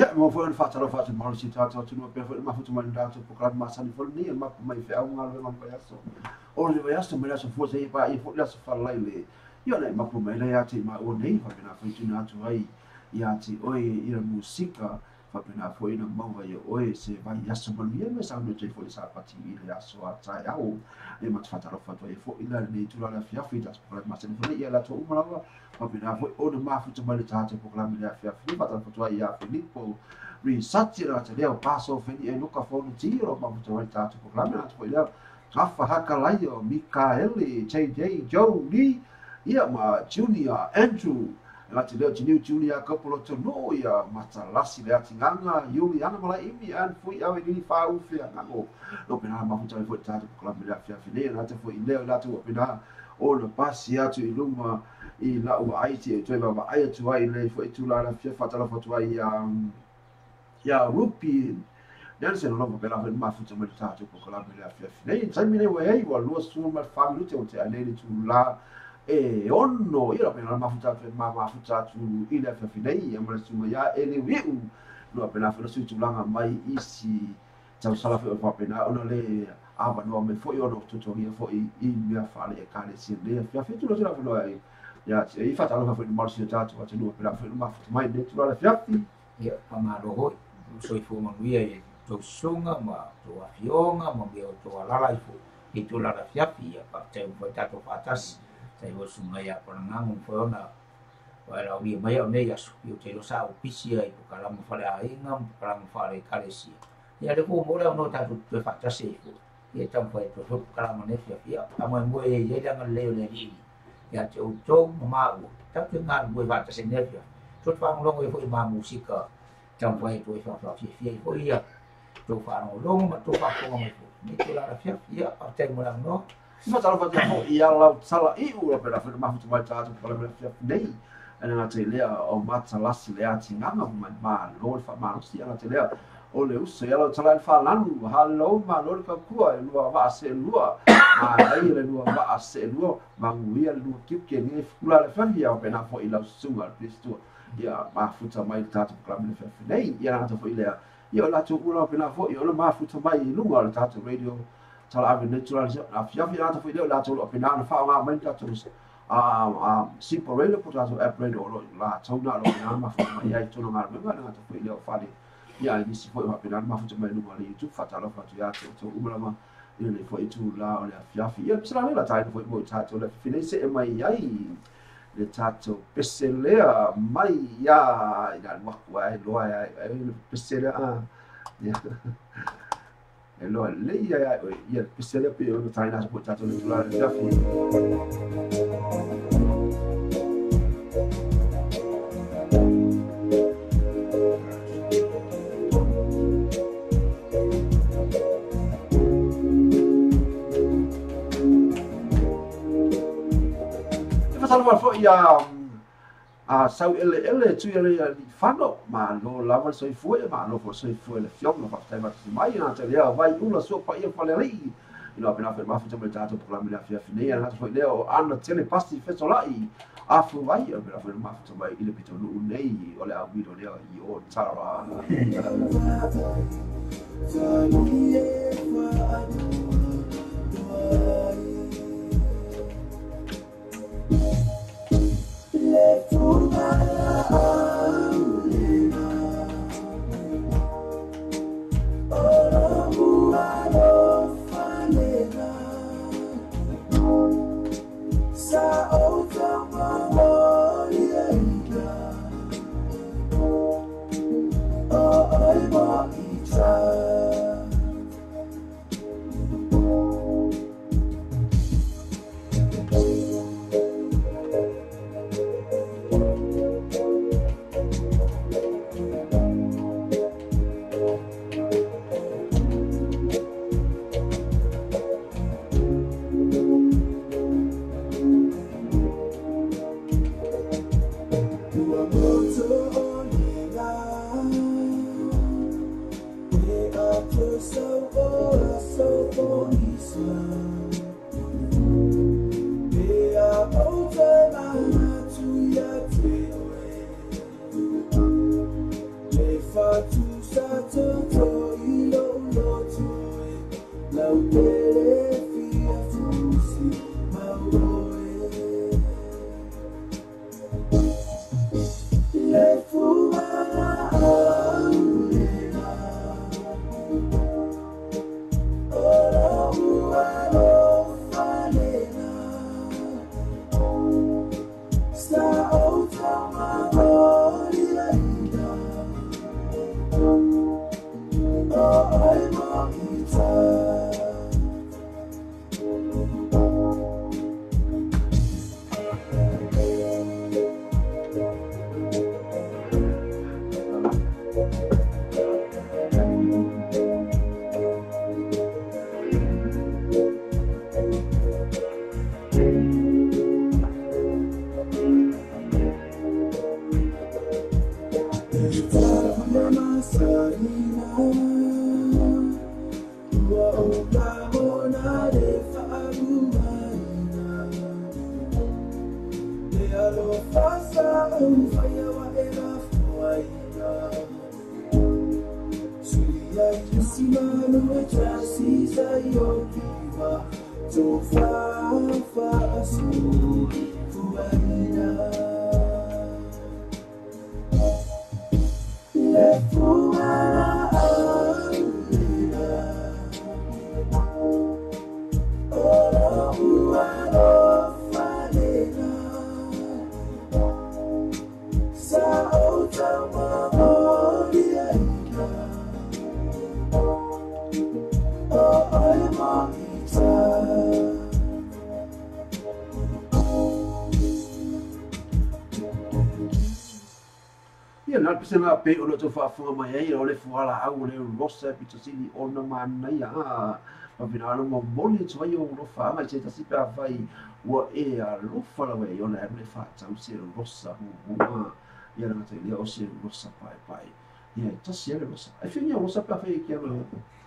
Ia, mo foi ona faatalofa atu i le malosi o tatou atunuu pea foi le mafuta mai le tatou polokalame masani foi lenei e mapu mai i feau ma galuega o le vaiaso. O le vaiaso mai le aso Fua seia paia foi le aso Falalaile. Ia ona e mapu mai lea ia te i maua nei, faapena foi tuuina atu ai ia te oe i le musika, faapena foi ona maua ia oe se vaiaso manuia ma e saunoa atu ai foi le Sapati i le aso a taeao. E ma te faatalofa atu ai foi la lenei itula le afiafi i tatou polokalame masani foi nei, ia latou uma lava faapena foi ona mafuta mai le tatou polokalame le afiafi nei. Faatalofa atu ai ia Filipo Risati le gata lea o Paso Feni e Luka Fono Tiro mafuta mai le tatou polokalame le gata foi lea Gafa Hakalaio Mikaele JJ Joe Lee ia ma Junior Andrew le gata lea o Jeniu Julia Kopoloto Nuu ia Matalasi le Atiganga Juliana Malaimi Ann Fui Awe Lili Faaufe Agago no pena mafuta mai foi le tatou polokalame le afiafi nei le gata foi lea o latou ua pena ona pasi atu i luma i lau vaai te e toe vaavaai atu ai i lenei foi itula le afiafi. Faatalofa atu ai ia Rupi Nelson o lo o faapena foi ona mafuta mai le tatou polokalame le afiafi nei. I le taimi nei ua i ai ua 24 minute ua tea nei le itula e 6. Ia faapena ona mafuta atu e mafuta atu i le afiafi nei ia ma le susuga ia Eliuiu. No faapena foi ona sui tulaga mai isi tausala foi o faapena ona le avanoa mai foi ona totogia foi i mea faale-ekalesia nei afiafi. Tula tula avanoa ai ia te i faatalofa foi i le malosi o tatou atunuu faapena foi ona mafuta mai nei tula le afiafi. Ia, faamalo foi. Soifua manuia i tou susuga ma tou afioga ma mea o tou alala ifo i tou lala fiafi. Ia faafetai ua mafai tatou faatasi. Tai o susuga ia Palagago mafai ona vaelaulia mai au nei aso. Ia ou te iloa sa ou pisi ai i pokalama faleaiga ma pokalama faale-ekalesia. Ia le ua maua le avanoa tatou toe faatasi ai foi. Ia taumafai atu ai foi pokalama nei fiafi. Ia faamoemoe e i ai le agalelei o le Alii ia te outou ma maua. Tatou te galulue faatasi ai nei afiafi. Toe faalogologo ai foi i ma musika taumafai atu ai faafaafiafia ai foi ia tou faalogologo ma tou faafofoga mai foi. Nei te lala fiafi. Ia faafetai mo le avanoa. Faatalofa atu foi ia lau tala iu la pena foi mafuta mai tatou pokalame afiafi nei. Ana gata i lea o matalasi le atigaga mai malo le faamalosi ana te lea o le uso ia lau tala i le falanu halo malo le kaukua e lua vaa se lua manaia le lua vaa se lua maguia le lua kiuke ni fukula le fiafi ia pena foi lau susuga le Kristo ia mafuta mai le tatou pokalame le afiafi nei. Ia gata foi lea ia o latou ula pena foi o le mafuta mai i luga o le tatou radio tala ave nei tula afiafi gata foi lea o latou lo pena na faaaoga mai le tatou simple radio po tatou app radio o lo latou na lo pena mafuta mai ai tonu galuega na gata foi lea o fale ia nisi foi faapena mafuta mai luga o le YouTube. Faatalofa atu ia te outou uma lava i lenei foi itula o le afiafi. Ia pese la taina foi mo tatou le afiafi nei see mai ai le tatou pese lea mai ia i la alu aku ai loa ai le pese lea ia e loa lelei ai ai ia le pese lea pe ona taina atu po tatou le itula o le afiafi. Faatalofa foi ia a sau ele ele tu ele ia fano malo lava le soifua ia malo foi soifua le afioga faafetai faatasi mai na te lea vai ula sua paia falealii i loa pena foi mafuta mai tatou pokalame le afiafi nei. Ana gata foi lea o ana tele pasi fesolai afu vai o pena foi mafuta mai i le pitonuu nei o le aumilo lea i o Tara. Sena pe o lo faafofoga mai ai o le fualaau o le rosa pitosili ona manaia mapina ano momoli atu ai o alofa se tasi pe afai ua e alofa lava i ona alu e faatau se rosa muamua ia le gata i lea o se rosa paepae ia e tasi ai le rosa e fia rosa pe afai e kia mai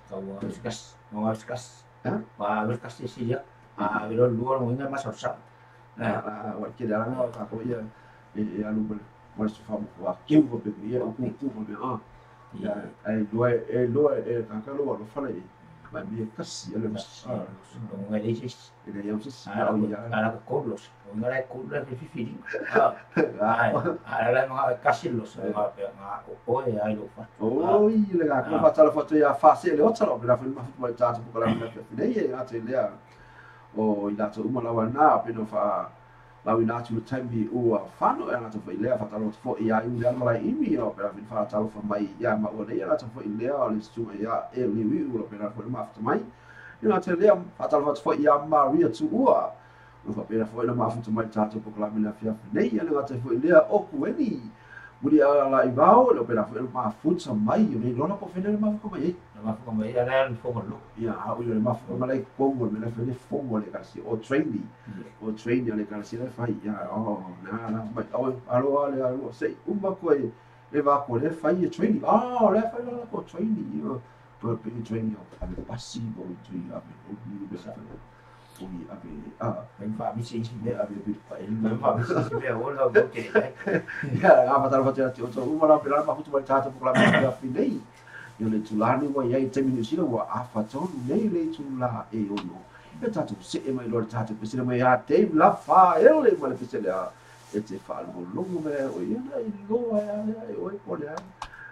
Tau whiskas, no whiskas. Pa whiskas si ia. A velo lua mo inga masa sa. Wa ke le alanga o kako ia e alu ma ma se fa mo ke u pe ia o ku ku me a ia ai loa e loa e ka loa lo fale ma mi kasi ale mas no ngai le sis. E le ia sis o ia ala ko los. O ngai ko le fi fi. Ah. Ala la ma kasi los ma pe ma o e ai lo fa. O i le ka ko fa tala fa ia fa se le o tala pe la fa ma fa ta ko la ma fe nei e ate le o i la to uma la na pe no fa lau ina atu le taimi ua whano e ngata foi lea whatalo fo i a iu lea malai imi o pera fin whatalo fa mai ia ma ua nei ngata foi lea o le sunga ia e liwi ua pera foi mafta mai i ngata lea whatalo fo i a Maria tu ua o fa pera foi na mafuta mai tātou pokalame na fiafi nei e ngata foi lea o kueni muri a la i vao le pera foi mafuta mai o nei lona po fene le mafuta mai e mafuta mai ia le fongo lo ia a o le mafuta mai kongo me le fene fongo le kasi o trainee o trainee le kasi le fai ia o na na mai o alo ale alo sei uma koe le va ko le fai e trainee ah le fai la ko trainee o pe trainee o ave pasi bo tui ave o ni be sa o ni ave a me fa mi si me ave pe fa e me fa mi si me o la bo ke ia a fa tala fa te o uma la pela ma futu mai tata ko la ma fi nei ia le tulani ua iai taimi Niu Sila ua afatonu nei le itulā e ono e tatou seʻe mai loa le tatou pesele mai ia Dave Lafaele ma le pesele a e te faalogologo mai o ia na iloa e alea e oe po le ai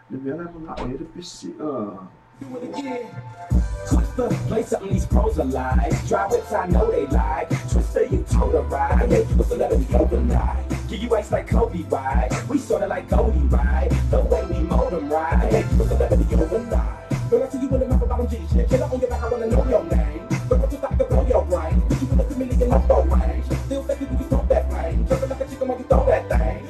le mea la magaʻo ia le pese Do it again. Twister, play something these pros are like. Drive whips, I know they like. Twister, you told her right. Yeah, you a celebrity overnight. Give you ice like Kobe, right? We sorta like Goldie, right? The way we mold them, right? Yeah, you a celebrity overnight. Girl, I see you in the mouth about them G shit. Killer on your back, I wanna know your name. But what you thought I could blow your brain? Put you in a chameleon, no throw range. Still think you can throw that flame. Jumping like a chicken while you throw that thing.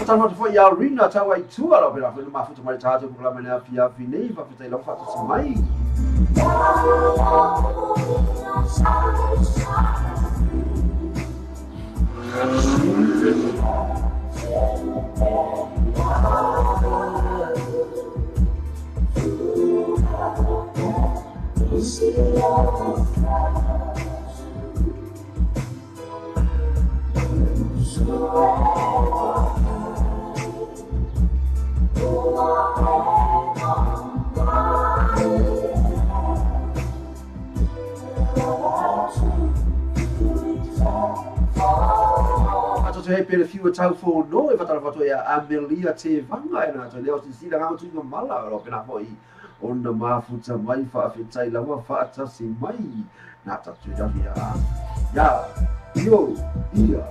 Tala foi ia rina tau ai tua la pela foi mafuta mai tātou ko la mea fiafi nei faafetai lava faatasi mai. Hei pere fiu tau whōno e whatara whatoa ia Amelia te vanga e nā leo sisila ngā tuinga mala o pena hoi ona mafuta mai whaafetai lawa whaatasi mai nā tatu rahi a ia io ia.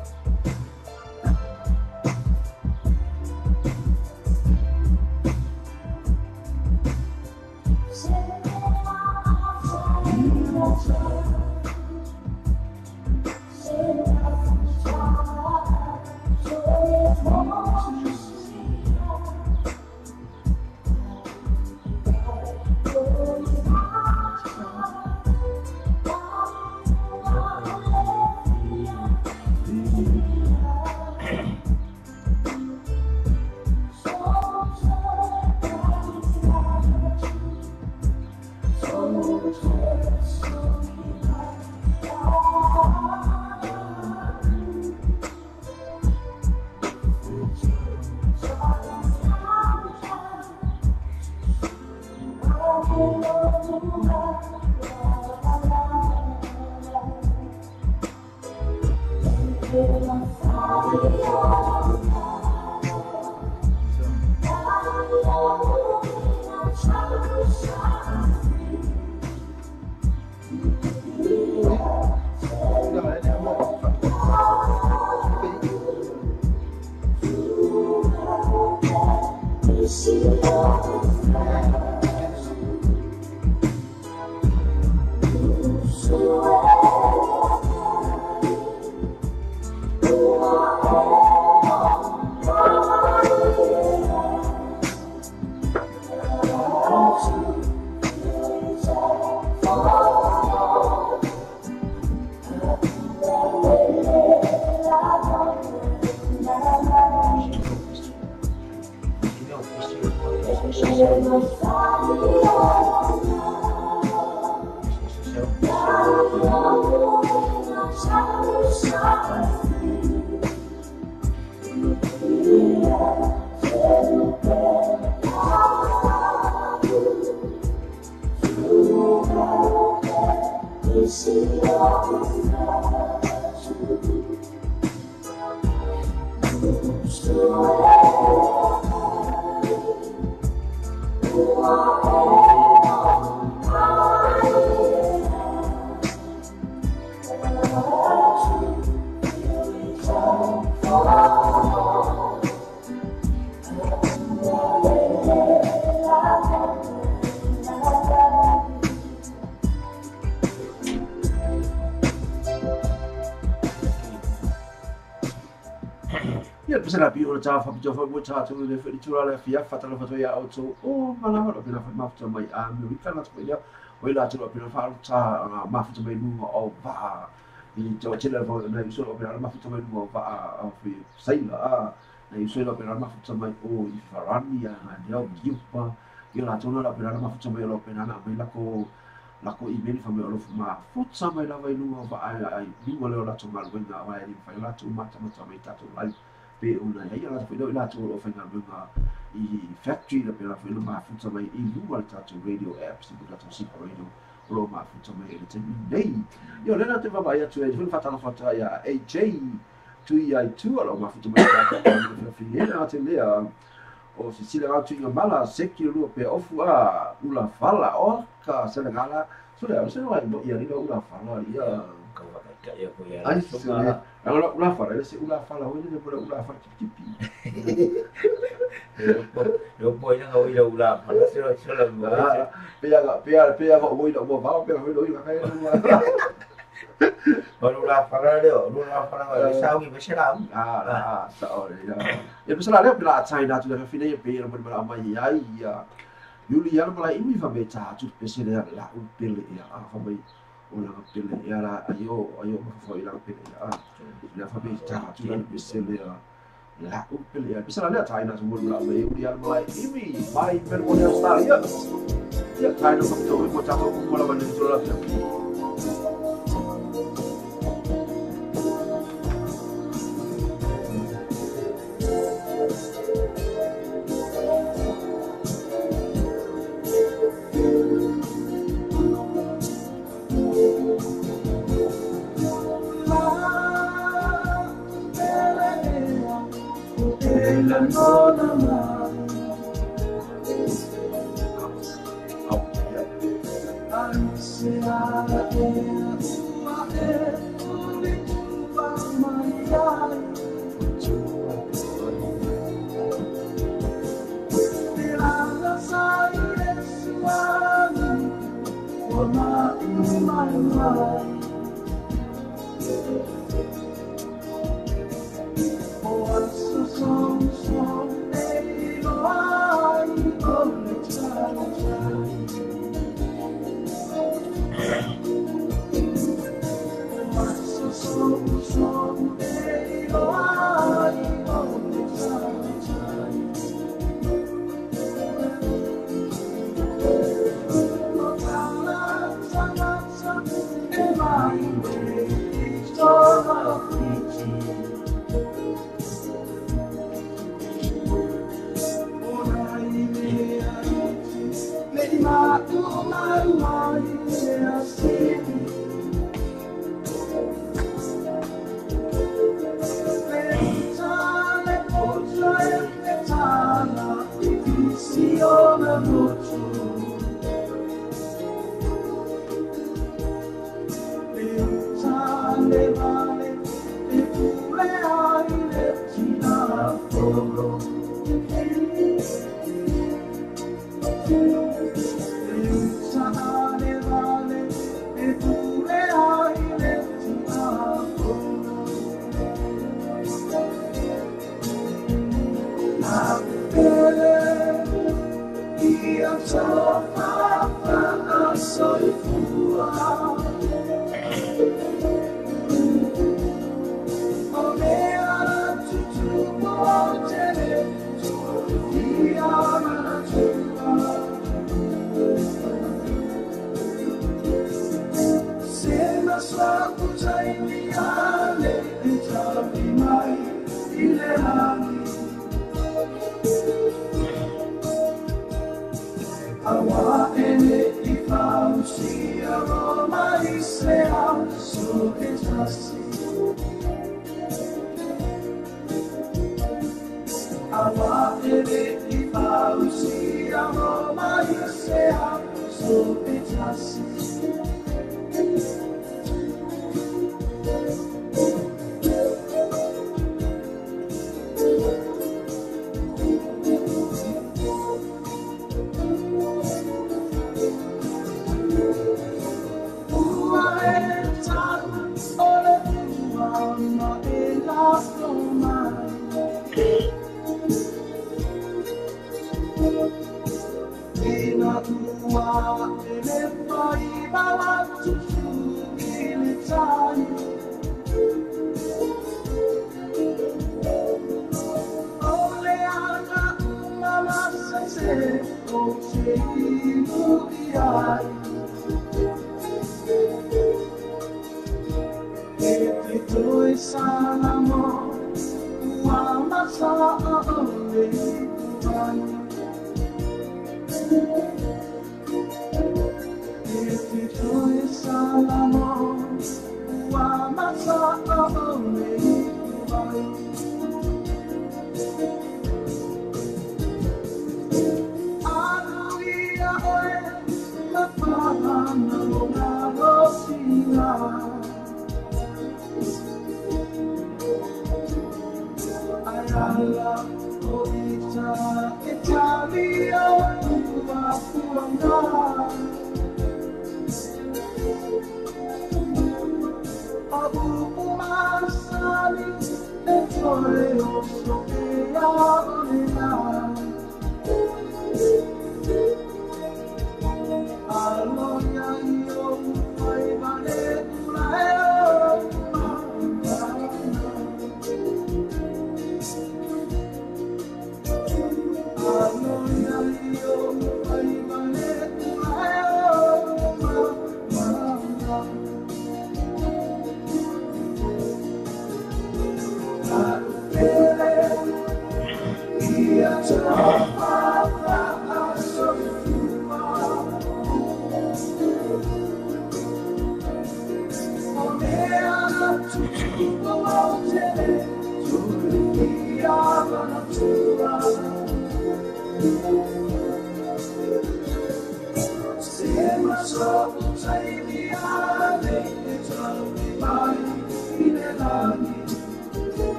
Factory la pera foi ma futa mai i luga le tatou radio apps i tatou super radio o ma futa mai le taimi nei yo le na te va ia tu e foi fatala fata ia AJ tu ia tu ala ma futa mai tatou fi na te lea o se sila atu i mala seki lu pe ofu a ula fala o ka senegala so le se no ia ni ula fala ia ka wa ka ia ko ia ai se ula fala se ula fala ho ne ula fala tipi Yo voy a oír a ula fala se la pea pea o ila mo va pea ho ila ka ula fala le ula fala le sa u be la ah sa o ya e pesa la le pela tai na tu le fine pe le mo la mai ai ya Julian mo la imi fa me ta tu pese le la u pele ya a fa mai o la pele ya la ayo ayo mo fa ila pele ya la fa me ta tu le pese le la u pele ya pesa la le tai na tu mo la mai Julian mo la imi mai per mo le sta ya ya tai no to mo ta to mo la mai tu la Oh,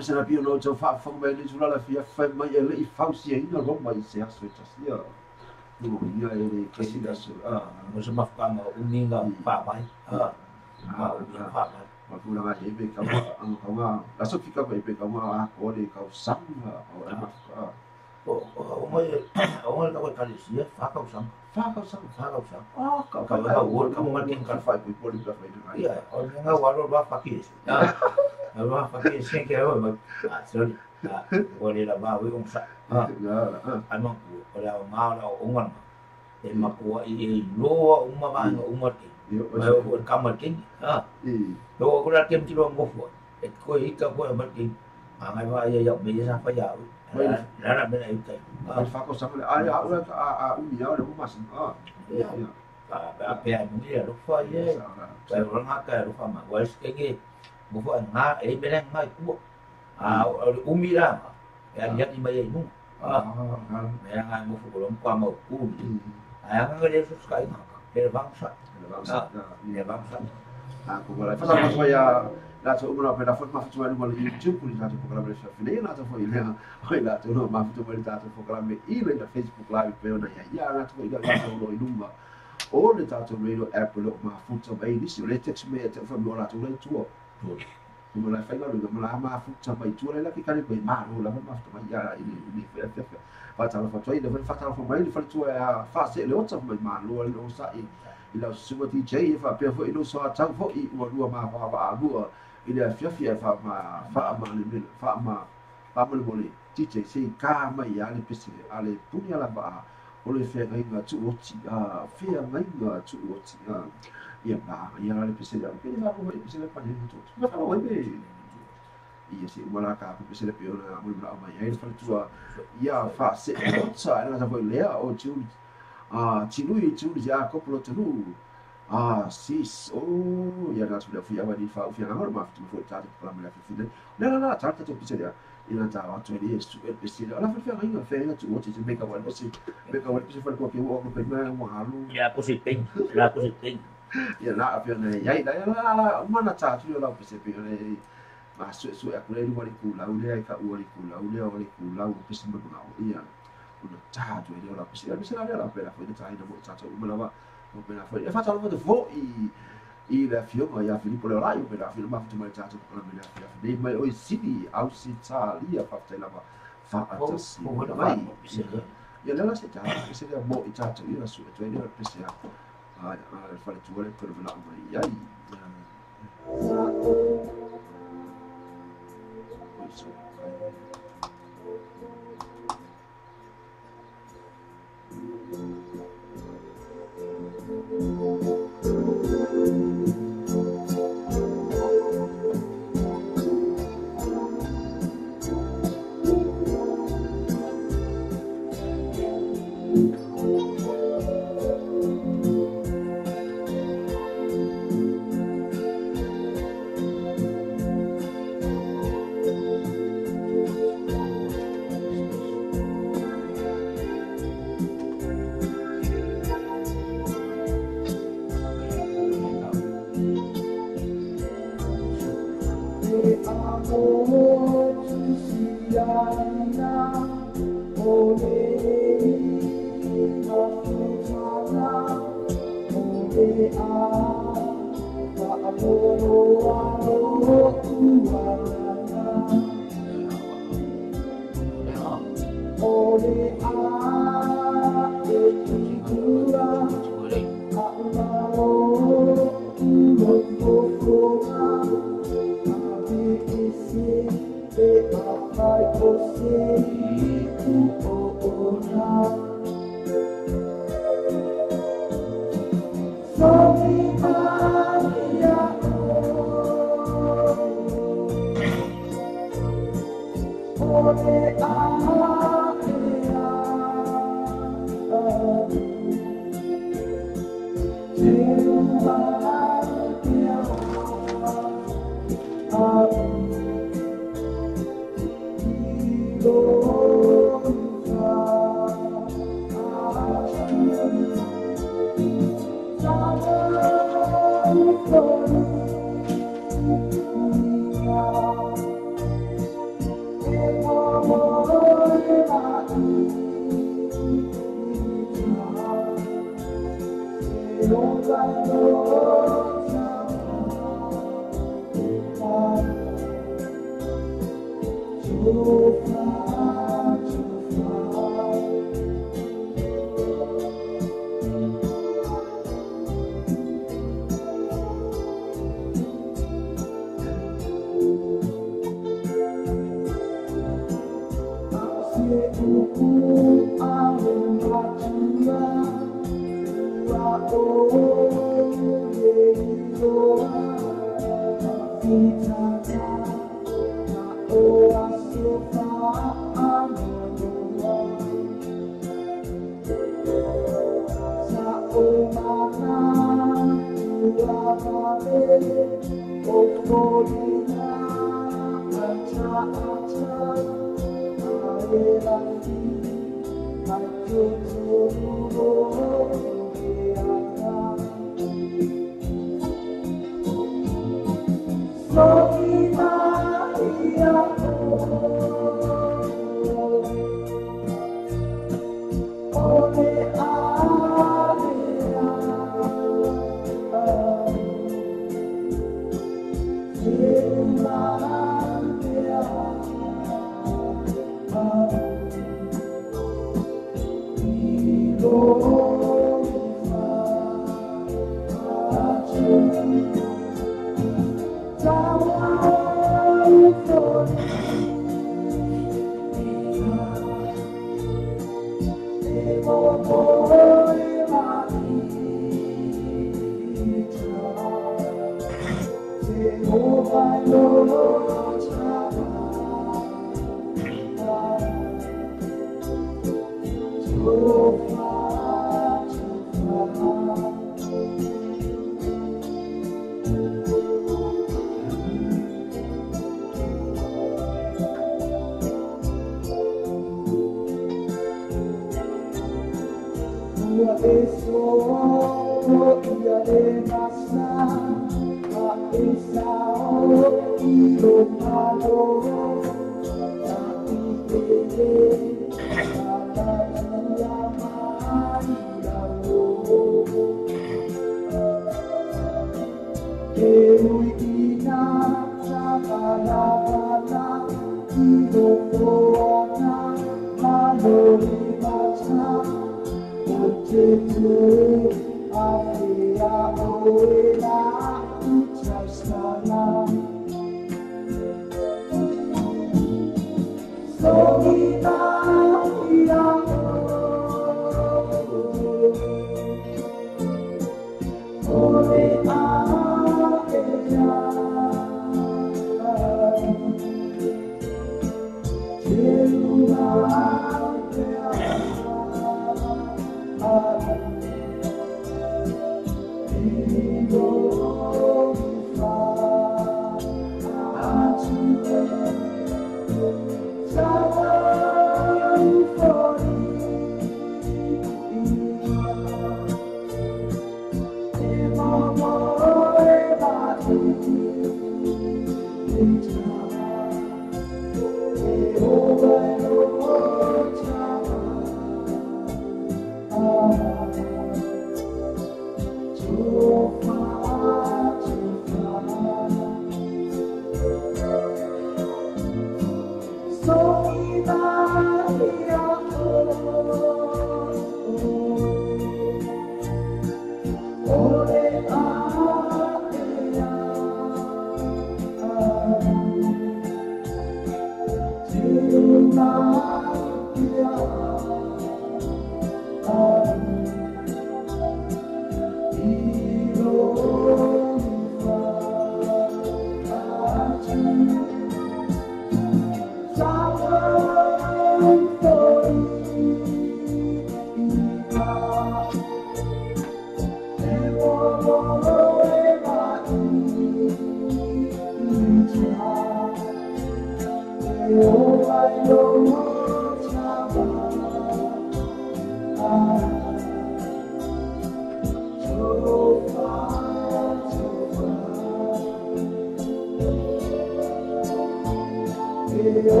Pese na pio no tau whaafanga mai le tula la fia whai mai e le i fausi e ina roma i se aso e tasia. No ia e le kasi aso. Mo se mafukanga o uninga whaamai. Ma uninga whaamai. Ma pula ga e ka ka ma la so fika ko e ka ma ko le ka sang o e ma ka o mai o mai ka ka sia fa ka sang fa ka sang fa ka sang ah ka ka ka o ka mo ken ka fa ko poli ka fa ia o nga wa ro ba fa ki ah wa fa ki se ke o ma sorry o le la ba we on sa ah ai ma o la o nga la o nga e ma ko i loa uma ba o uma ki o ka ma ki ah lo ko la kem ti lo mo fo e ko i ka ko ma ki ngai va ia ia me sa fa ia la la me na i tai fa ko sa le ai a a u mi a le ma sin ah ia a pe a mo ia lo fa ia pa ro nga ka ro fa ma wa se ke mo fa nga e me nga ku a o mi la e a ia i mai nu ah me nga mo fo lo kwa mo ku a nga le su skai nga le bang sa le bang sa a ko la fa sa ya la to una per la forma fatto ma YouTube ni tato programma sa fine la to foi le oi la to no ma fatto ma tato programma ile na Facebook live pe ona ya ya la to ile la to lo ilunga o le tato radio app lo ma fatto mai ni si le text me te fa mo la to le tuo mo la fa lo mo la ma fatto mai tuo le la che cari ma lo la ma fatto mai ya ile ile fa fa fa fa fa ile fa fa mai fa tuo ya fa se le otsa mai ma lo lo sa i ila suva DJ fa pe fo ilo so tau fo i ua lua ma fa fa lua ile fia fia fa ma fa ma le fa ma fa ma le DJ se ka mai ale pese ale puni ala ba o le fe ngai tu o ti a fia ngai tu o ti a ia ba ia ale pese ya pe fa ko pese le pa ni tu ma fa o be ia se wala ka pese le pe ona mo la mai ai fa tu ia fa se o tsa na sa fo le o tu ah tinui tuli ja koplo tulu ah sis oh ya na tuli fi awadi fa fi na ma fi fo ta ko la fi fi la la la ta ta to pise ya ina ta wa to ni su e pise la fi fi ringa fi ringa tu o ti me ka wa pise me ka wa pise fa ko ke o ko pe ma wa halu ya ko si ping la ko si ping ya la fi na ya la la la ma na ta tu la pise pe ne ma su su a ko le wa ku la u le ka u le ku la u le o le ku la u pise ma na ya una ta tu le la pise la la pe la fo ta ina mo ta to ma la o pe la fo e fa ta lo fo i i la fio ya Filippo le la pe la fio ma tu ma ta to la me la fio nei mai o sidi au si ta lia fa ta la fa ta si mai ya la se ta se la mo i ta to ila su to ile pise a fa le tu le per la mai ya i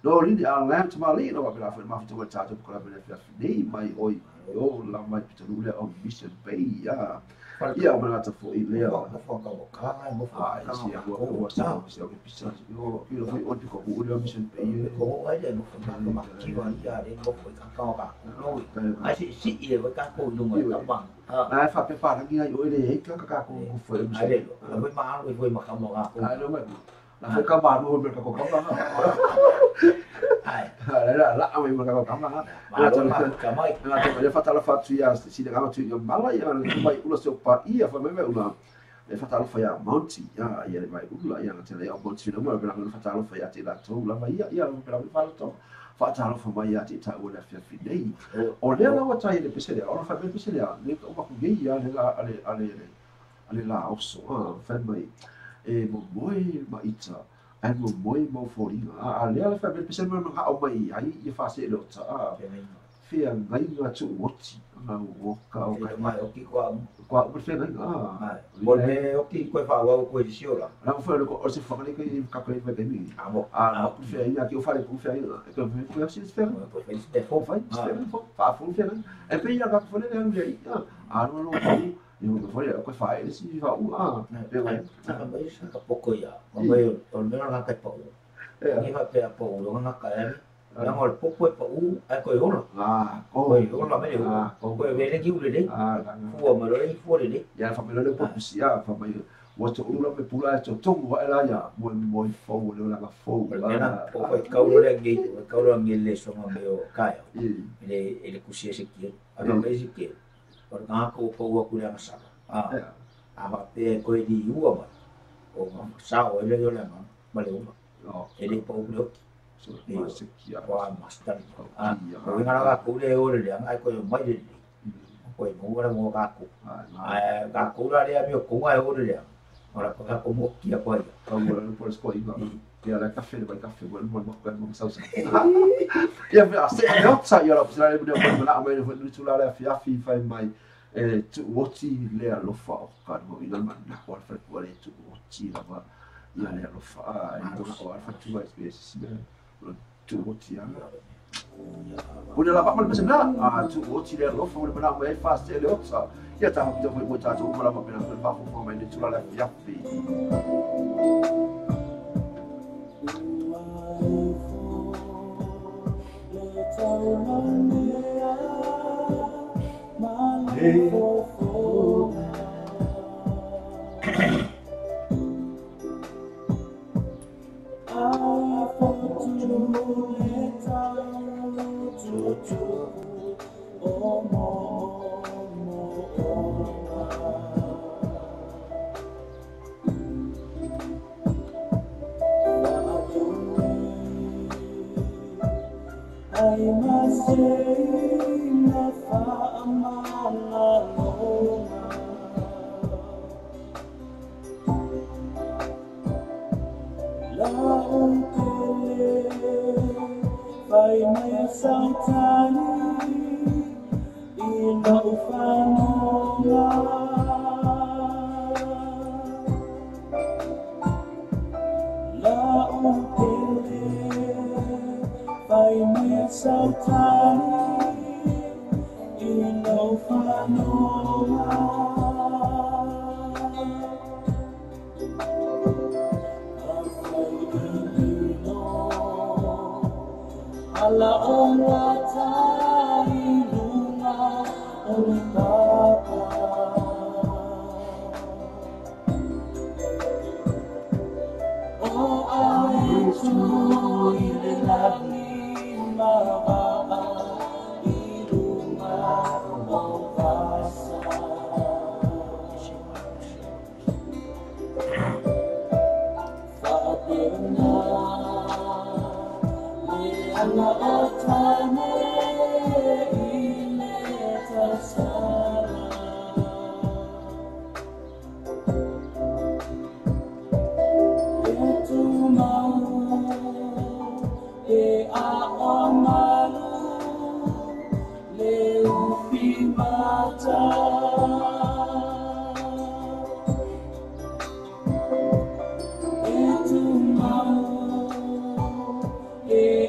No li a la ta mali no ba la fo ma fo ta ta ko la le fi nei mai oi o la mai pitanu le o Mission Bay ya. Ia o mana ta fo i le o fo ka o ka mo fo ka si a o sa si o pisa o ki lo foi o ko o le Mission Bay ko ai le no fo ka ma ki wa ia le mo fo ka ka ka no ai si si i le ka ko lu mo ka bang ai fa pe pa ngi ai o le he ka ka ko fo ai le lo foi ma lo foi ma ka mo ka ko ai lo ma la foi ka ba no me ka ko ka ba ai la la mai ma ka ka ma la ka mai la te le fa la fa tu ya si le ka tu ya mala ya le mai ula se pa ia fa me ula le fa la fa ya monti ya ya le mai ula ya te le o monti no ma la fa la fa ya te la to la mai ya ya la fa la to fa ta la fa mai ya te ta ula fa fi nei o le la wa ta le pese le o fa me pese le le o ma ku ya le la ale ale ale la oso fa mai e mo moi ma ita ai mo moi mo foringa a le ala fa me pese mo ma o mai ai i fa se lo ta fia ngai nga tu oti nga o ka o ka mai o ki kwa kwa o fe ngai nga mo le o ki ko fa wa ko i siola la fo le ko o se fa le ko ka ko i mi a mo a fe ia ki o fa le ko fe ia ko ko se fe ko fe se fo fa se fo fa fo fe e pe ia ka fo le le ia a no no yo me foi ko fa ele si fa u a pe mai ka mai sa ka poko ia mai o me na ka pa u ni fa pe pa u lo na ka e na ngol poko e pa u ai ko yola a ko yola me u ko ve le ki u le le fu ma le fu le le ya fa me le po si a fa mai o to u la me pula to tongu wa la ya mo mo fo le la ka fo la o ko ka u le ngi ka u ngi le so ma me o ka ya le le ku si ese ki a me si ki por ka ko ko wa ku le sa a a va pe ko di u ma o ma sa o le yo le ma ma le u e le po u so ma se ki a wa ma sta a ko nga la ko le o le ai ko mai le ko mo ra mo ka ko a ka ko la le a mi ko ngai o le ora ko ka ko mo ki a ko ai ka mo le por sko i ya la café le café mo mo mo sa sa ya a se no sa ya la la le mo la me le tu la la fi fi fa mai e tu oti le alofa o ka mo ina ma na ko fa ko le tu oti la va ya le alofa a e ko fa tu va espèce tu oti ya o le la va mal na a tu oti le alofa o le na me fa se le otsa ya ta ha mo ta tu mo la ma pena fa fa mai le tu la la fi fi E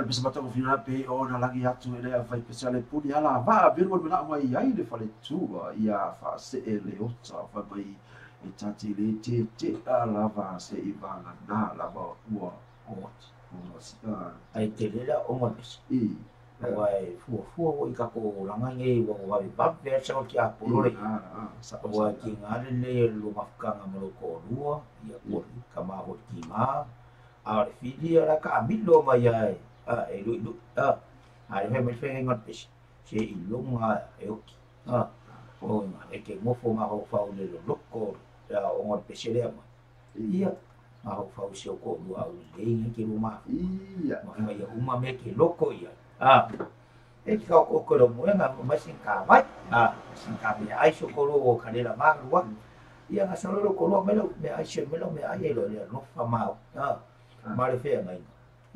le pese matango fina pe o na lagi atu e lea fai pese ale puni ala va velu mena mai ai le fale tua ia fa se e le ota fa mai e tati le te te ala va se i vanga na lava ua oti ai te lela o mo pese i wai fua fua o i ka ko langa nge wa wa va ve sa ki a polore wa ki ngale le lo mafkanga mo ko lua ia ko ka ma ho ki ma a le fili ala ka milo mai ai a e lu lu a a le me fe ngot pese se i longa e oki a o e ke mofo ma ho fa le lo ko ya o ngot pese le ma ia ma ho fa se ko lua o le nge ke lo ma ia ma ia uma me ke loko ia a e ka o ko lo mo nga ma sin ka mai a sin ka me ai so ko lo o ka le la ma lua ia nga so lo ko lo me lo me ai se me lo me ai lo le no fa ma a ma le fe ngai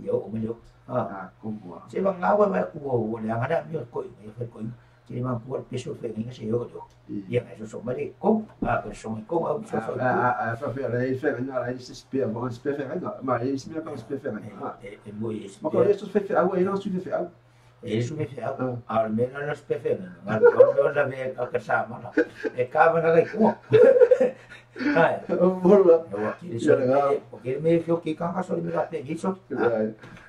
ia o me lo a como se va nga wa o o le nga na mi ko me fe ko que ma ku peso fe ngai se yo yo ia nga so so ma le ko a ko so ko a so so a fa fe le fe nga la se spe ma se fe nga ma e se me ka se fe nga e mo e ma ko eso fe a o e non su fe a e su fe a al menos no se fe nga ko la ve a ka sa ma e ka ma nga ko ai bola o ki so o que me fio que ka so me la pe giso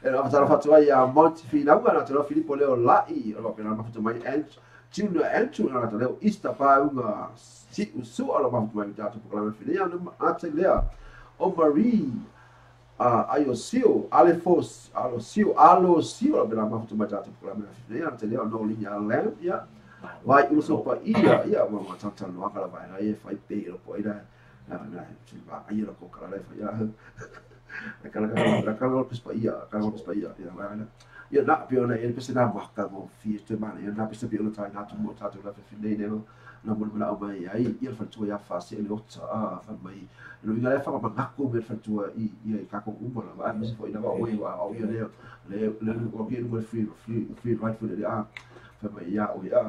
e la fa fa tu ia Monte Finauga na te Filipo Leo Lai o la ma fa mai en Junior Antu na te leo Ista pa unga si usu ala ma mai ta tu programa filia no ate lea o Marie a aio alefos alo sio la ma fa mai ta tu programa filia te leo no linha lem ia vai uso pa ia ia ma ma tata no akala vai na e fai pe lo po ira na na si va ai lo ko kala fa ia la kala la kala pa ia kala pa ia ia vai ia na pe ona e pese na maka mo fi te mana ia na pese pe ona tai na tu mo tatu la fi nei nei na mo na o mai ai ia fa tu ia fa se le ota a fa mai lo ia fa ma ngako me fa tu i ia ka ko umba la va pese fo ina va o ia o ia le le le o ke no free free free right foot le a fa mai ia o ia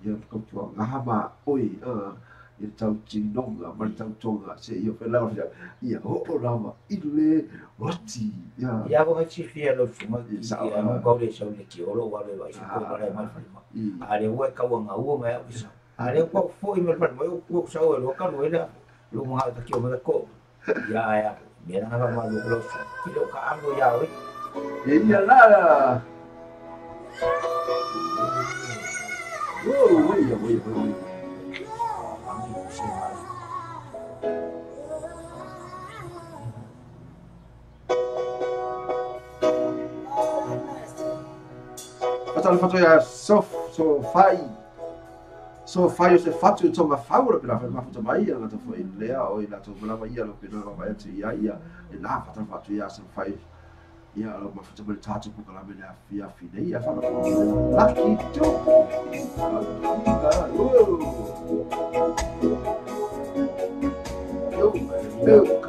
ia ko tu ngaha ma oi a ia tau tinonga ma tau tonga se ia fe la ia o lava i le roti ia ia ko chi fia lo fuma ia mo ko le sau le ki olo wa le wa si ko le mai fa ma a le wa ka wa nga u ma ia a le ko fo i me fa mo ko sau lo ka lo ela lo mo ha ta ki o me ko ia ia me na ma lo lo ki lo ka ando ia oi ia la Whoa, wait, wait, wait. Fatalo ia so fai so fai o se fatu tonga faura pela fa mafuta mai ia ngata foi lea o ila to lava ia lo pela va atu ia ia e la fatalo fatu ia so fai ia lo mafuta mai tatu ku kala me la fia fine ia fa lucky to yo yo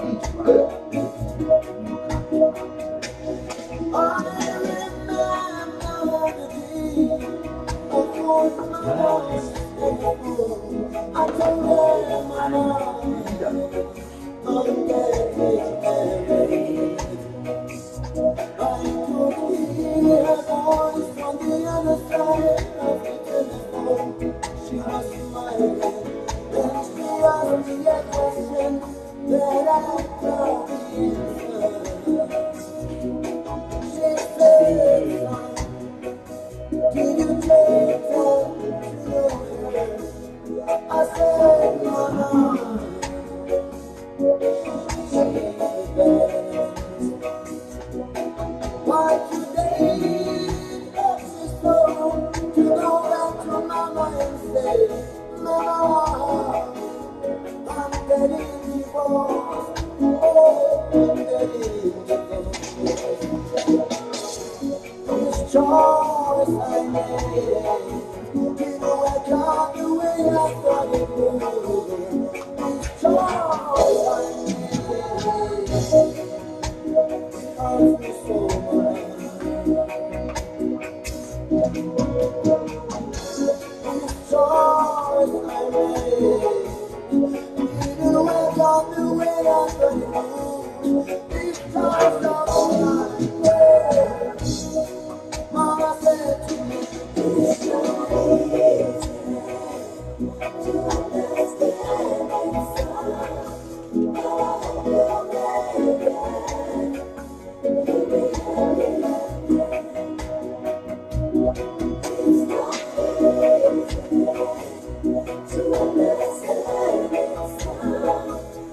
To understand it's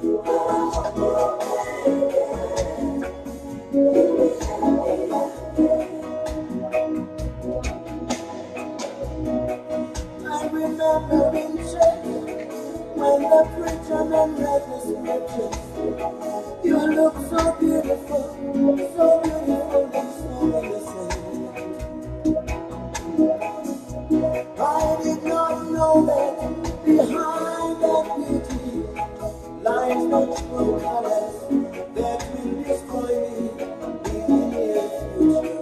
but I hope you'll make it. You'll be happy again. I remember in church when the preacher man read the scriptures. You look so beautiful and so innocent. I did not know that behind that beauty lies the true colors that will destroy me in the near future.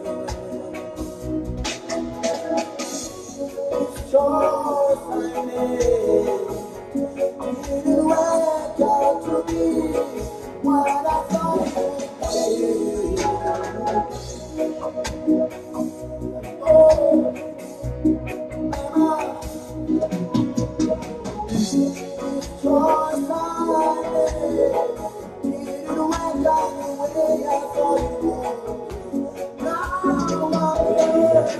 This choice I made didn't work out to be what I thought it would be. Oh, mama, this choice I made didn't work out the way I thought it would. Now I'm hurting.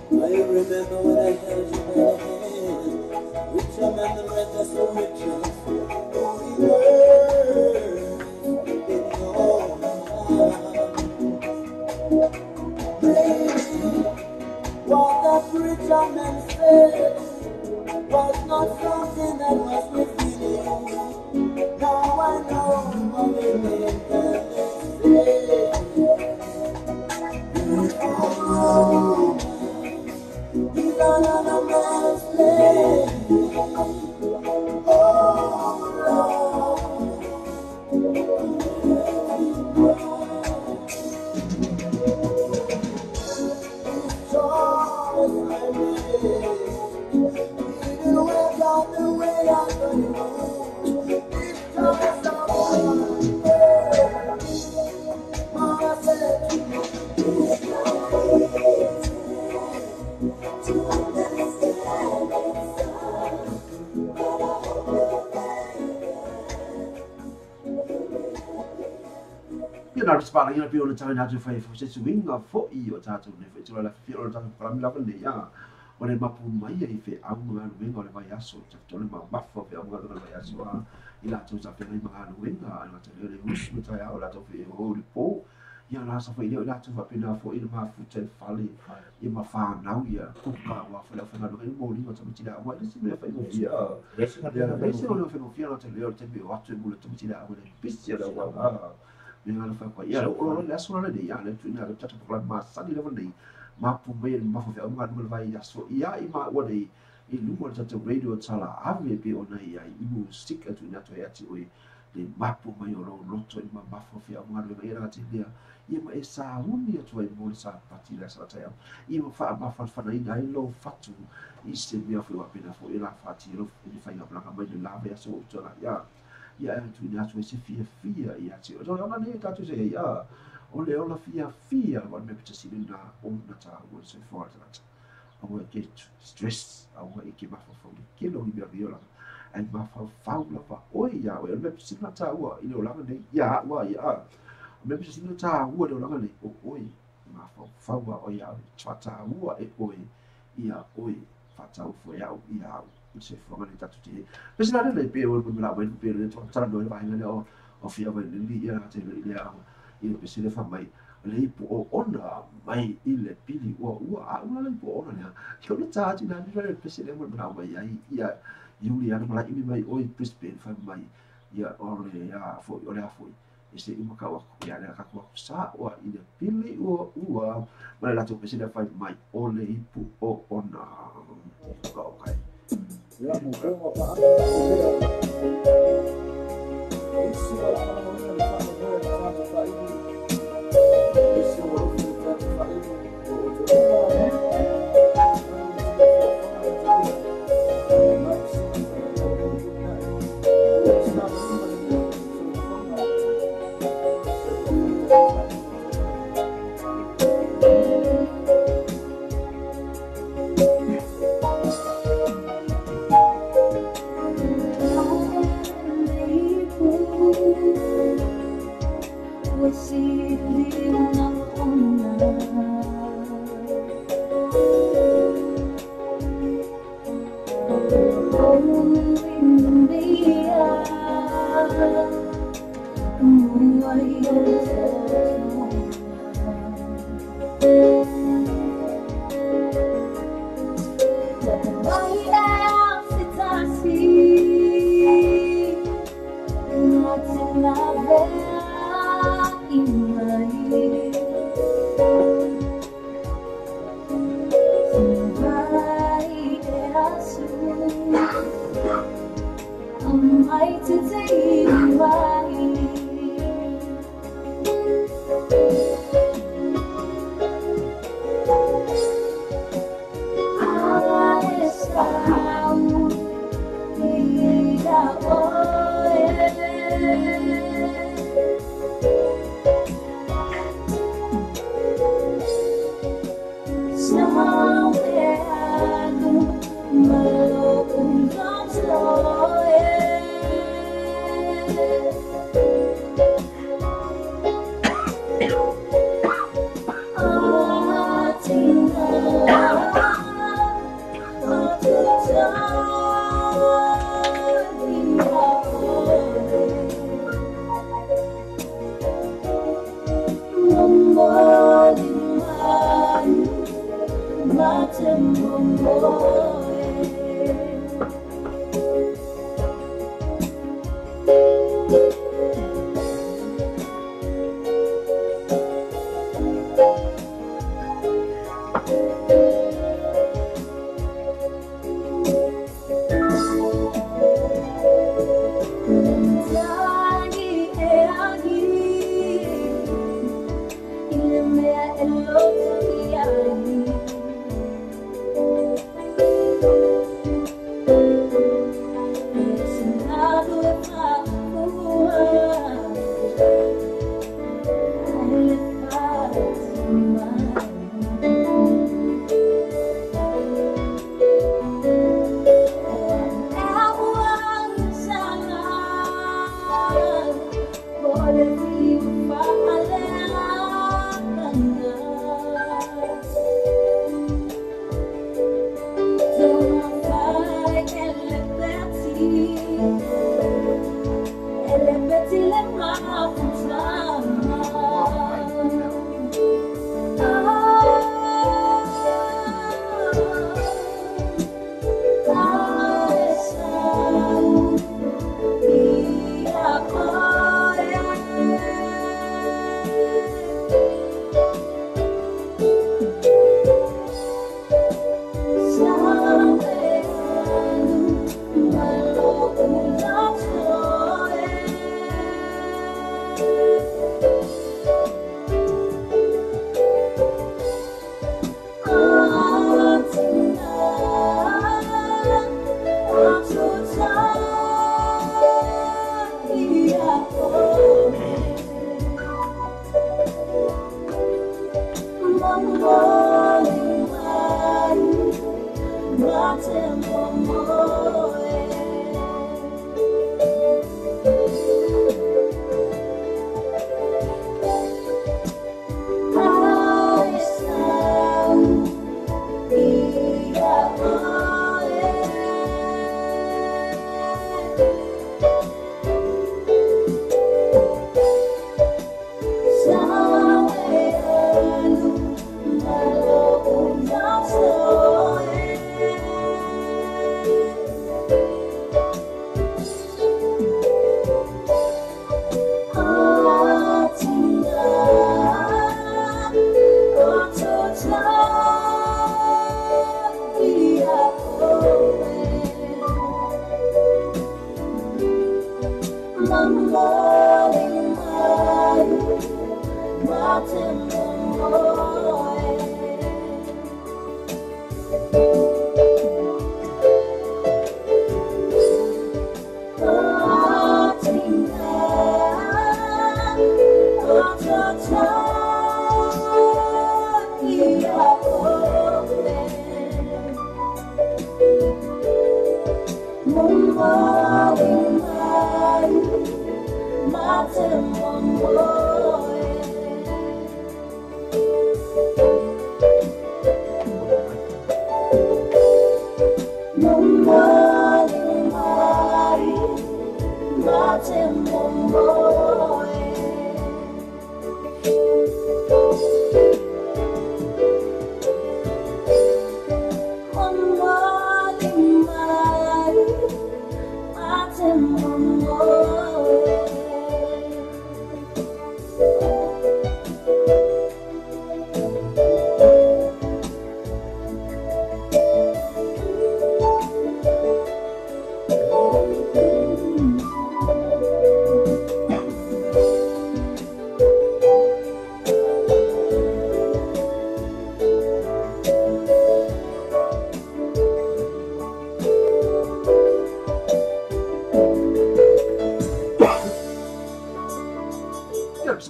I remember when I held you by the hand, richer man than read the scriptures, holy words in your mouth. Maybe what the preacher man said was not something that was revealing. Now I know what they meant when they said, beautiful is another man's place. Oh Lord, this choice I made didn't work out the way I thought it would. This choice I made, Mama said to me, It's not easy to understand it's but I hope you'll make it. You'll be happy again. Ia na spara ia pe o le tau na tu fai se suinga fo i o tātou ne fo tula la fi o le tātou kalami lava nei ia o le mapu mai ai fe au nga luenga o le vai aso ta tole ma mafo fe au nga le vai aso a i la tau sa fe ngai ma luenga a la tau le us me tai au la tau fe o le po ia la sa fo i le la tau fa pena fo i le mafu te fale ia ma whanau ia kuka wa fo le whanau luenga mo linga ta miti la wa le si me fa i ia ia le se o le whanau fia la te le o te me o atu e mula ta miti la wa le pisi la wa me ngā whai kwa ia o le aso le ia le tu na le tata pokla ma sani le nei ma pu mai ma fo fe o ngā le vai aso ia i ma o nei i lunga le tata radio tala ave pe o nei ia i mu stik atu ina toi ati oi le mapu mai o lo loto i ma mafo fe o ngā le vai ra te lea ia ma e sauni atu ai mo le sa pati le sa tai ia ma fa ma fa fa nei ai lo fatu i se mea fo wa pena fo i la fati lo i fai ngā mai le lave aso o tala ia ia tu ina atu e se fia fia ia te o ona nei tātou se ia o le ola fia fia wa me pita sini na o na ta o se fo ta aua e ke stress aua e ke mafafau le kelo i mea viola ai mafafau lava oe ia oe o le mea pita sini na tāua i le olaga nei ia ua ia o mea pita sini na tāua le olaga nei o oe mafafau a oe ia oe tāua e oe ia oe whatau fo iau ia au se fuanga le tatu te pese la le pe o le la wen pe le tala no le vainga le o fia vai le ia te le au i le pese le fa mai le ipu o ona mai i le pili ua ua a ua le ipu ona lea ki o le tāti na ni le pese le mo la mai ai ia Juliana ma la imi mai oi Brisbane fa mai ia o le a fo o le a fo e se uma ka wa ia le ka ku sa o i le pili ua ua ma le la tu pese le fa mai o le ipu o ona ka o kai. Ia mo peo ma paanga isi o la mana le whana moe le tātou whaibu. Isi o lofi le tātou whaibu. O te uma Ai te te mai.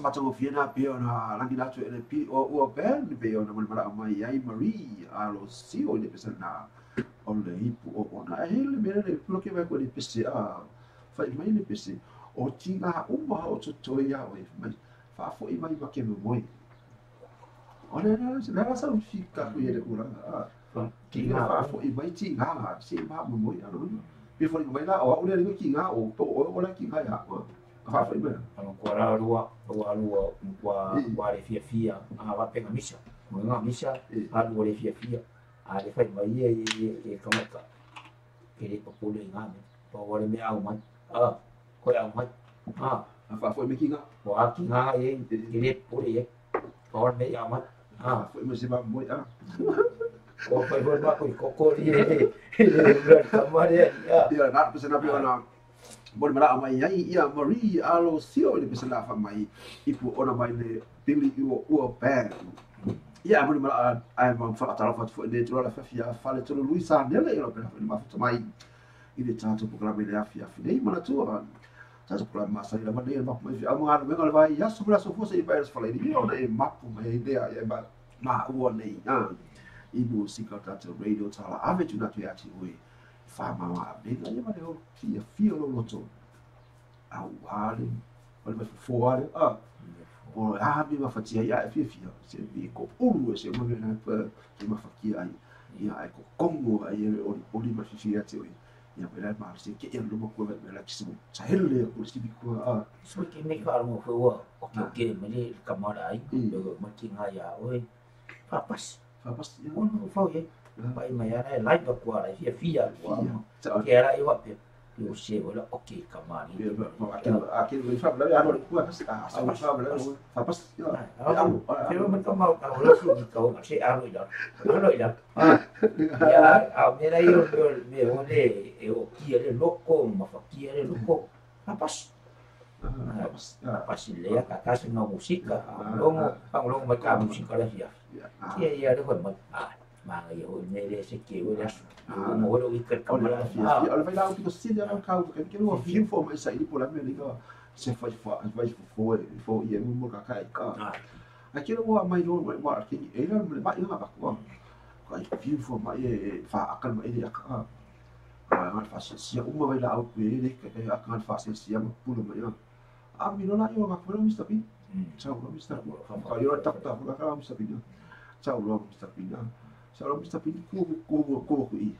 matagofie na pe ona lagi latu e le pi o ua ben pe ona mo le mala'a mai ai Marie Alosio i le pese na o le ipu o ona e hele mea le pulo ke vai ko le pese a fai mai le pese o tiga uma o totoe ia oe mai faafo'i mai ma ke momoe o le le la sa fika ku le kulaga a tiga faafo'i mai tiga se ma momoe alo pe fo mai la o le le tiga o to o le tiga ya faafo'i mai Ano kua la lua lua lua kua kua le fia fia a va penga misa. Mo nga misa a lua le fia fia. A le fai mai e e kamaka. Ke le papule nga me. Pa wale me au mai. A ko au mai. A faafo'i mai tiga wa ki nga e ke le pule e. Pa wale me au mai. A faafo'i mai se ma momoe a ko fai foi ma ko ko li e le kamare ya. Ia na pese na pe ona mo le mala'a mai ai ia Marie Alosio i le pese la mai ipu ona mai le Billy ua ua band. Ia mo le mala'a ai ma fa'atalofa atu fo'i le tulaga fafia fale tolo lui sa nele ia pena fo'i mafuta mai i le tatou polokalame le afiafi nei manatua tatou polokalame masani lava nei e mapu mai fe'au ma galuega le vai aso ma le aso fua se'i pae le falaini ia ona e mapu mai ai lea ia maua nei a i musika o tatou radio tala ave tuna atu ia te oe whamama avega ia ma le o fia fia o loto au hale o le mai fofo ale a o a mi mafatia ia e fia fia se mi ko ulu e se mo na pa i mafakia ai ia ai ko kongo ai e oli oli ma fifia te oe ia me la ma se ke ia luma ko me la kisimu sa hele ko sibi ko a So ke me ka mo fo wa o ke ke me le kamara ai lo ma ki nga ya oi. Papas. Papas ia Ono fo ye. Pai mai ana e lai ba kua lai fia fia kua. Ke ara i wa pe. Yo se wala o ke kamari. Ia ma a ke le fa la ya no ku a sa fa la fa pas ia Alu. Pero me toma ka o su ki ka o se alu ila. Alu ila. Ya a me la yo me o le e o ki le loko ma fa ki le loko. Papas. Papas Papas le ya ka ka se no musika. Longo ang longo mai ka musika la fia. Ki ia le hoi mai. Ma ia o me le se ke o la su. Mo o i ka o le fia fia o le vai la o pito sili ala kau ke ke lo fia fo mai sa i po la me le ka se fai fo fai fo fo ia mo ka kai ka a ke lo mai lo mai wa ke e la me ba ia ba ko ka fia fo mai e fa akal mai le ka ka fa sia uma vai la o pe le ka ka fa sia mo pulo mai a mi lo la yo ka ko Mr. P chau lo Mr. P ka yo tak tak ka Mr. P chau lo Mr. P sa lo Mr. P ku ku ku ku i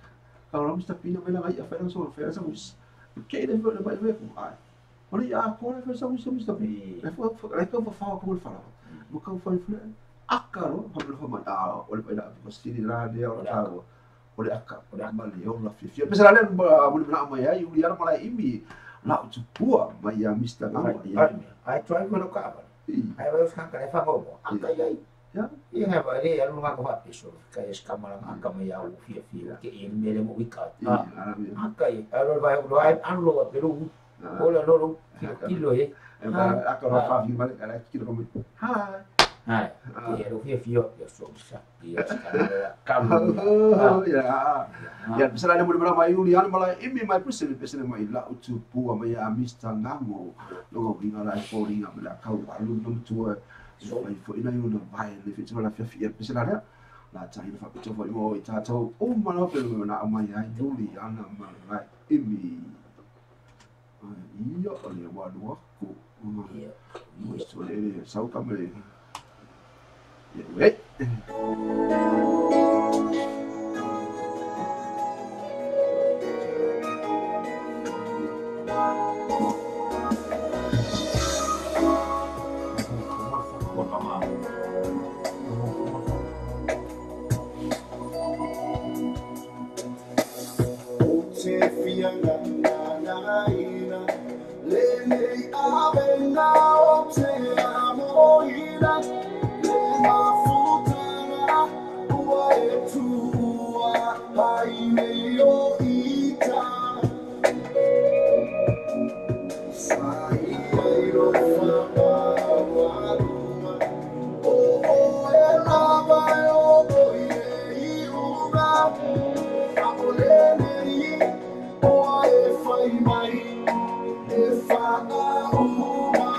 ka lo Mr. P na mai la ai fa so fa sa mus ke le fa le mai le ku ai o le a ko le fa sa mus Mr. P le fa le ka fa fa ko le fa mo ka fa fa aka lo fa le fa mai a o le fa la ko sili la le o la o le aka o le ma le o la fi fi pe sa le mo le na mai ai uli ala mala imi la o tupua mai a Mr. Ngamo ia ai try ko lo ka ai vai os ka le fa go aka ia Ya. Ia ngai vai le alu nga ko peso ka es kamara nga ka mai au fia fia ke e me le mo wika. Aka i alu vai lo ai alu lo pero o la lo lo kilo e. Aka lo fa fi mal ala kilo ko. Ha. Hai. Ia lo fia fia ya so sa. Ia ka Ya. Ya bisa la mo le mai uli ana mala imi mai pese pese mai la utu pua mai a Mr. Ngamo. Lo winga la fo ringa me la kau alu no tua. So mai fo ina yo na vai le fi la fia fia pese la la ta ina fa pito fo mo i tatou o mana pe na mai ai uli ana mala imi. Ia o le wa lo ko. Ia. Mo so le sau ka me. Ia we. Mai, e fa a uma.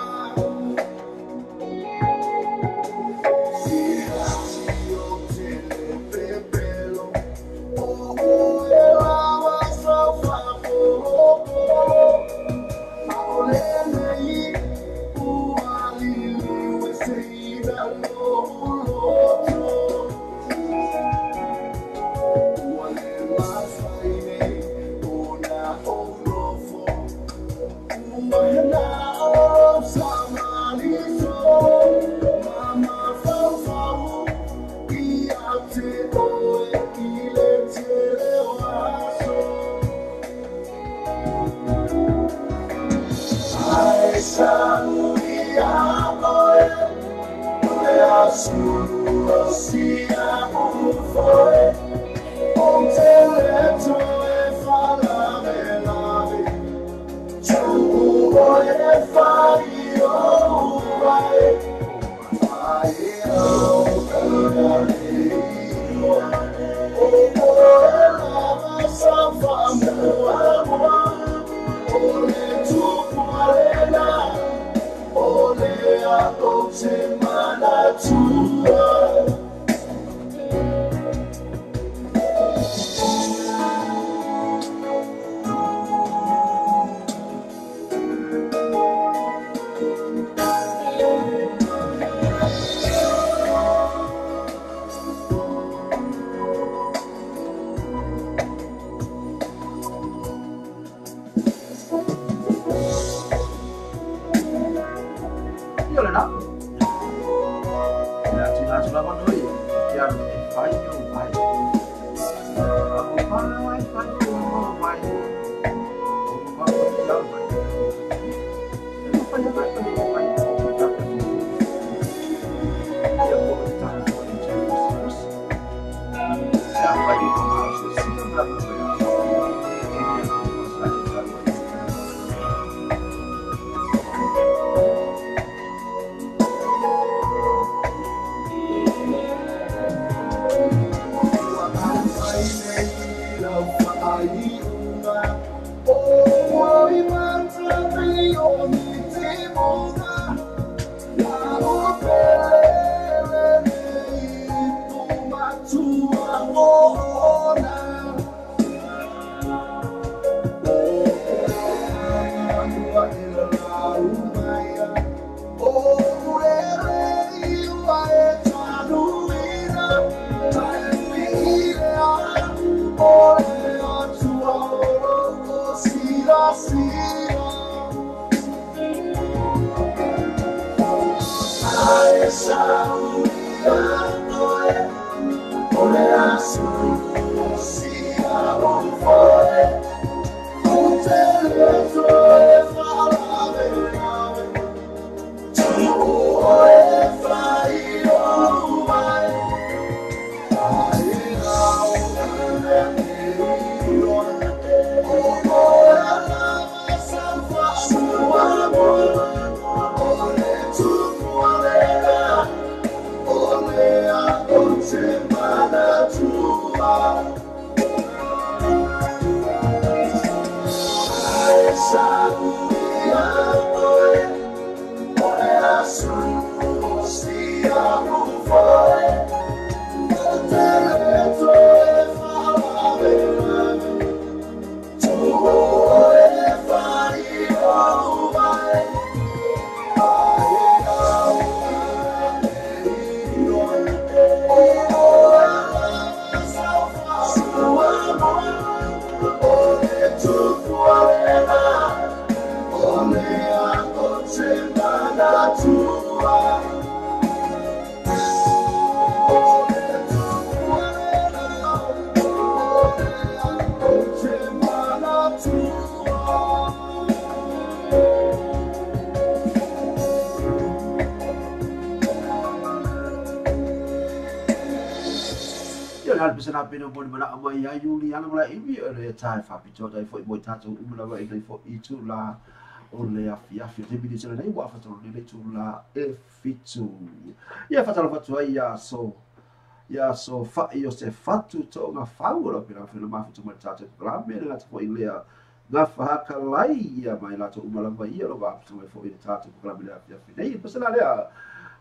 Ia so fai o se fatu to'oga fau o lau pena fena mafutu mai tatou polokalame le gata fo'i lea gafahakalai ia mai latou uma lava ia lo vafutu mai fo'i le tatou polokalame le afiafi nei pasela lea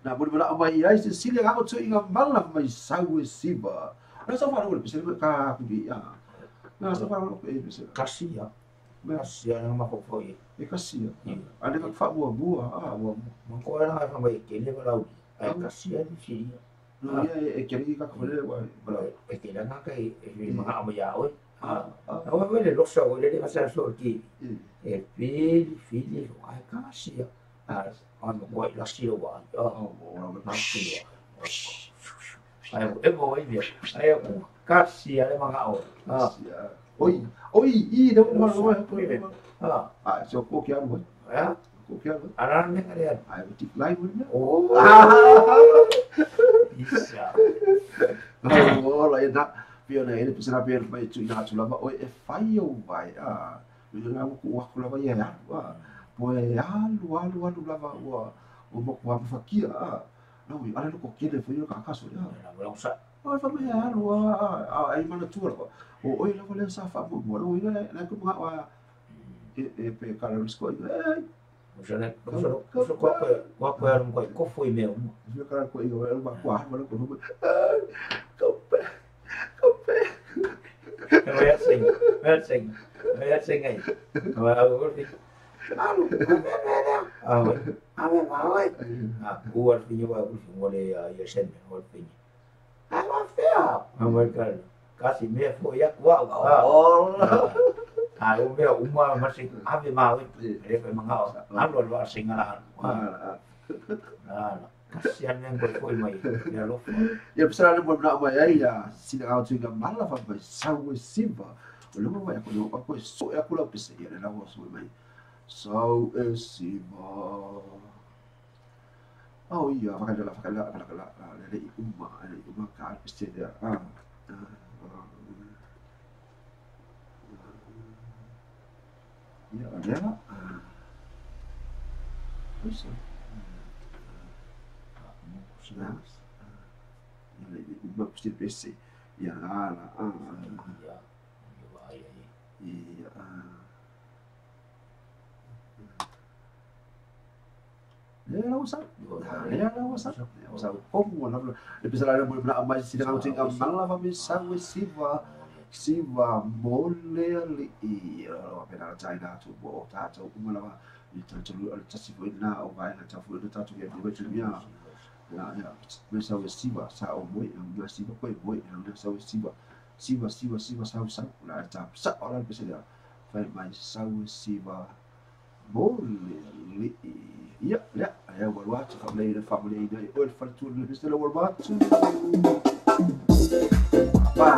na molimala'o mai ai sesili agago tu'iga mala mai sau e siva na sa fa'alogo le pesele ka kuli ia na sa fa'alogo e pesele kasia kasia na mafofo'i e kasia ale ka fa'amuamua a manko'e na fa mai kele valauli ai kasia ni filia. No, ia e keri ka kore wa e ke langa ka e manga o ya oi. Ah, o le losa o le ka sa so ki. E fili fili ai ka sia. Ah, mo ko la sia wa. Ah, o la ma sia. Ai e mo i ai o ka sia le manga o. Ah. Oi, oi, i de mo mo. Ah, ah, so ko ki aru. Ah. Ko ke ala. Ala me ngare ala. Ai ti lai mo ne. Oh. Isa. Oh, la ina pia na ele pisa na pia mai tu ina tu lava oi e fai o vai a. Me nga ku wa ku lava ia a. Po e alu alu alu lava ua o mo ku fakia a. No, i ala ko kele foi ka kaso ia. La sa. O fa me alu a ai mana tu lava. O oi lava le sa fa mo mo oi le la ku ma wa e pe kala risko e. Usana usana ko ko ko alu ko ko foi me um. Fio kala ko i o ma ko alu ko ko. Ko pe. Ko pe. Vai assim, vai assim. Vai assim aí. Vai agora. Alu. Ah, ave vai. Ah, o alfinho vai o ole ia sen o alfinho. Ah, va fea. Ah, cara. Casi me foi a qual. Ah, o meu uma mas ave mal, ele foi mangao. Alu alu assim ala. Ah. Ah. Kasi an ko foi mai. Ya lo. Ia pesa le mo na mai ai ia sina au tu mala fa mai sau siva. O le mo mai ko ko so e kula pesa ia le la so mai. Sau e siva. Oh ia fakala fakala fakala le uma le uma ka pesa ia. Ah. Ia lea. Pois. Uma PC. Ia ala ah. Ia. Ia la usa. Ia la usa. Usa como la le pesa la mo na mai si na tinga mala va me sa we siva siva mole li i o pena China tu bo ta tu uma la i ta tu ta si foi na o vai na ta foi ta tu ke ni tu mia. Ya ya me sa we siva sa o moi na siva ko moi na sa we siva siva siva siva sa sa la ta sa ora pesa la fai mai sa we siva mole li ia ya ya wa tu family family o el fartu le pesa la wa tu pa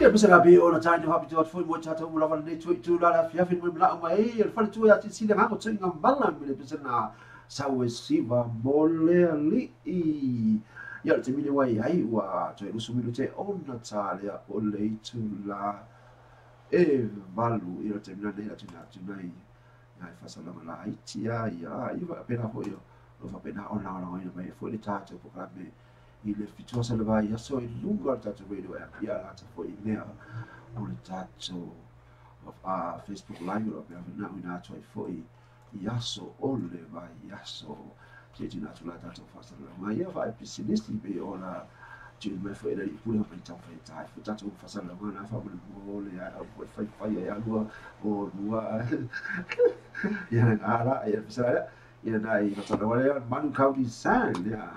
Ia pese la be ona tai no hapi tu atu mo tata mo lava nei tu tu la la fiafi mo mla mai e le fale tu ia ti sile ngako tu nga mala mi le pese na sau e siva mo le ali i ia te mile wai ai ua tu e lusu milo te ona ta le o le tu la e valu ia te mila nei la tu na tu nei ia fasala la ai tia ia i va pena fo ia lo fa pena ona ona ona mai fo le tata po kala me i le fitua sa le vai aso i lunga le tatou radio app ia la ta foi mea o le tatou Facebook live o pea na ina atu ai foi i aso o le vai aso te tina atu la tatou faasalaga ia fa pisinisi pe o la tu mai foi le pule mai tau fai tai fo tatou faasalaga na fa mo le a o fai fai ia lua o lua ia na ala ia fisala ia na i faasalaga le Manu Kau design ia.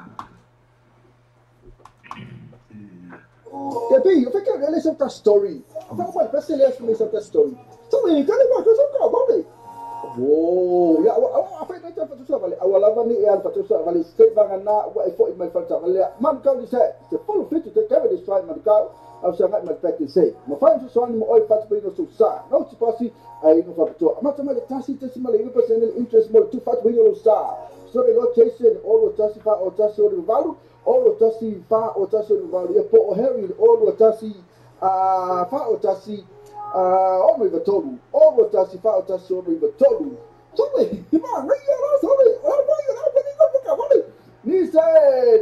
Yeah, B, if I can't release that story, I thought, well, best release that story. Sorry, tell me what about it. Whoa, yeah, I think that's for to I will have any air for to valley state bang and now what I thought in my front of man go say the full fit to take this try man go. I was saying my back to say, my friends are signing my fat being so sad. No to pass I know for to. I'm not to tasi decimal percent interest more too fat we all star. So they not chasing all the tasi or tasi or the value. All o tasi fa o tasi o valu e po o Harry all o tasi fa o tasi o no ivatolu all o tasi fa o tasi o no ivatolu sorry ma ria sorry o ba ya ba ni ko ka vale ni se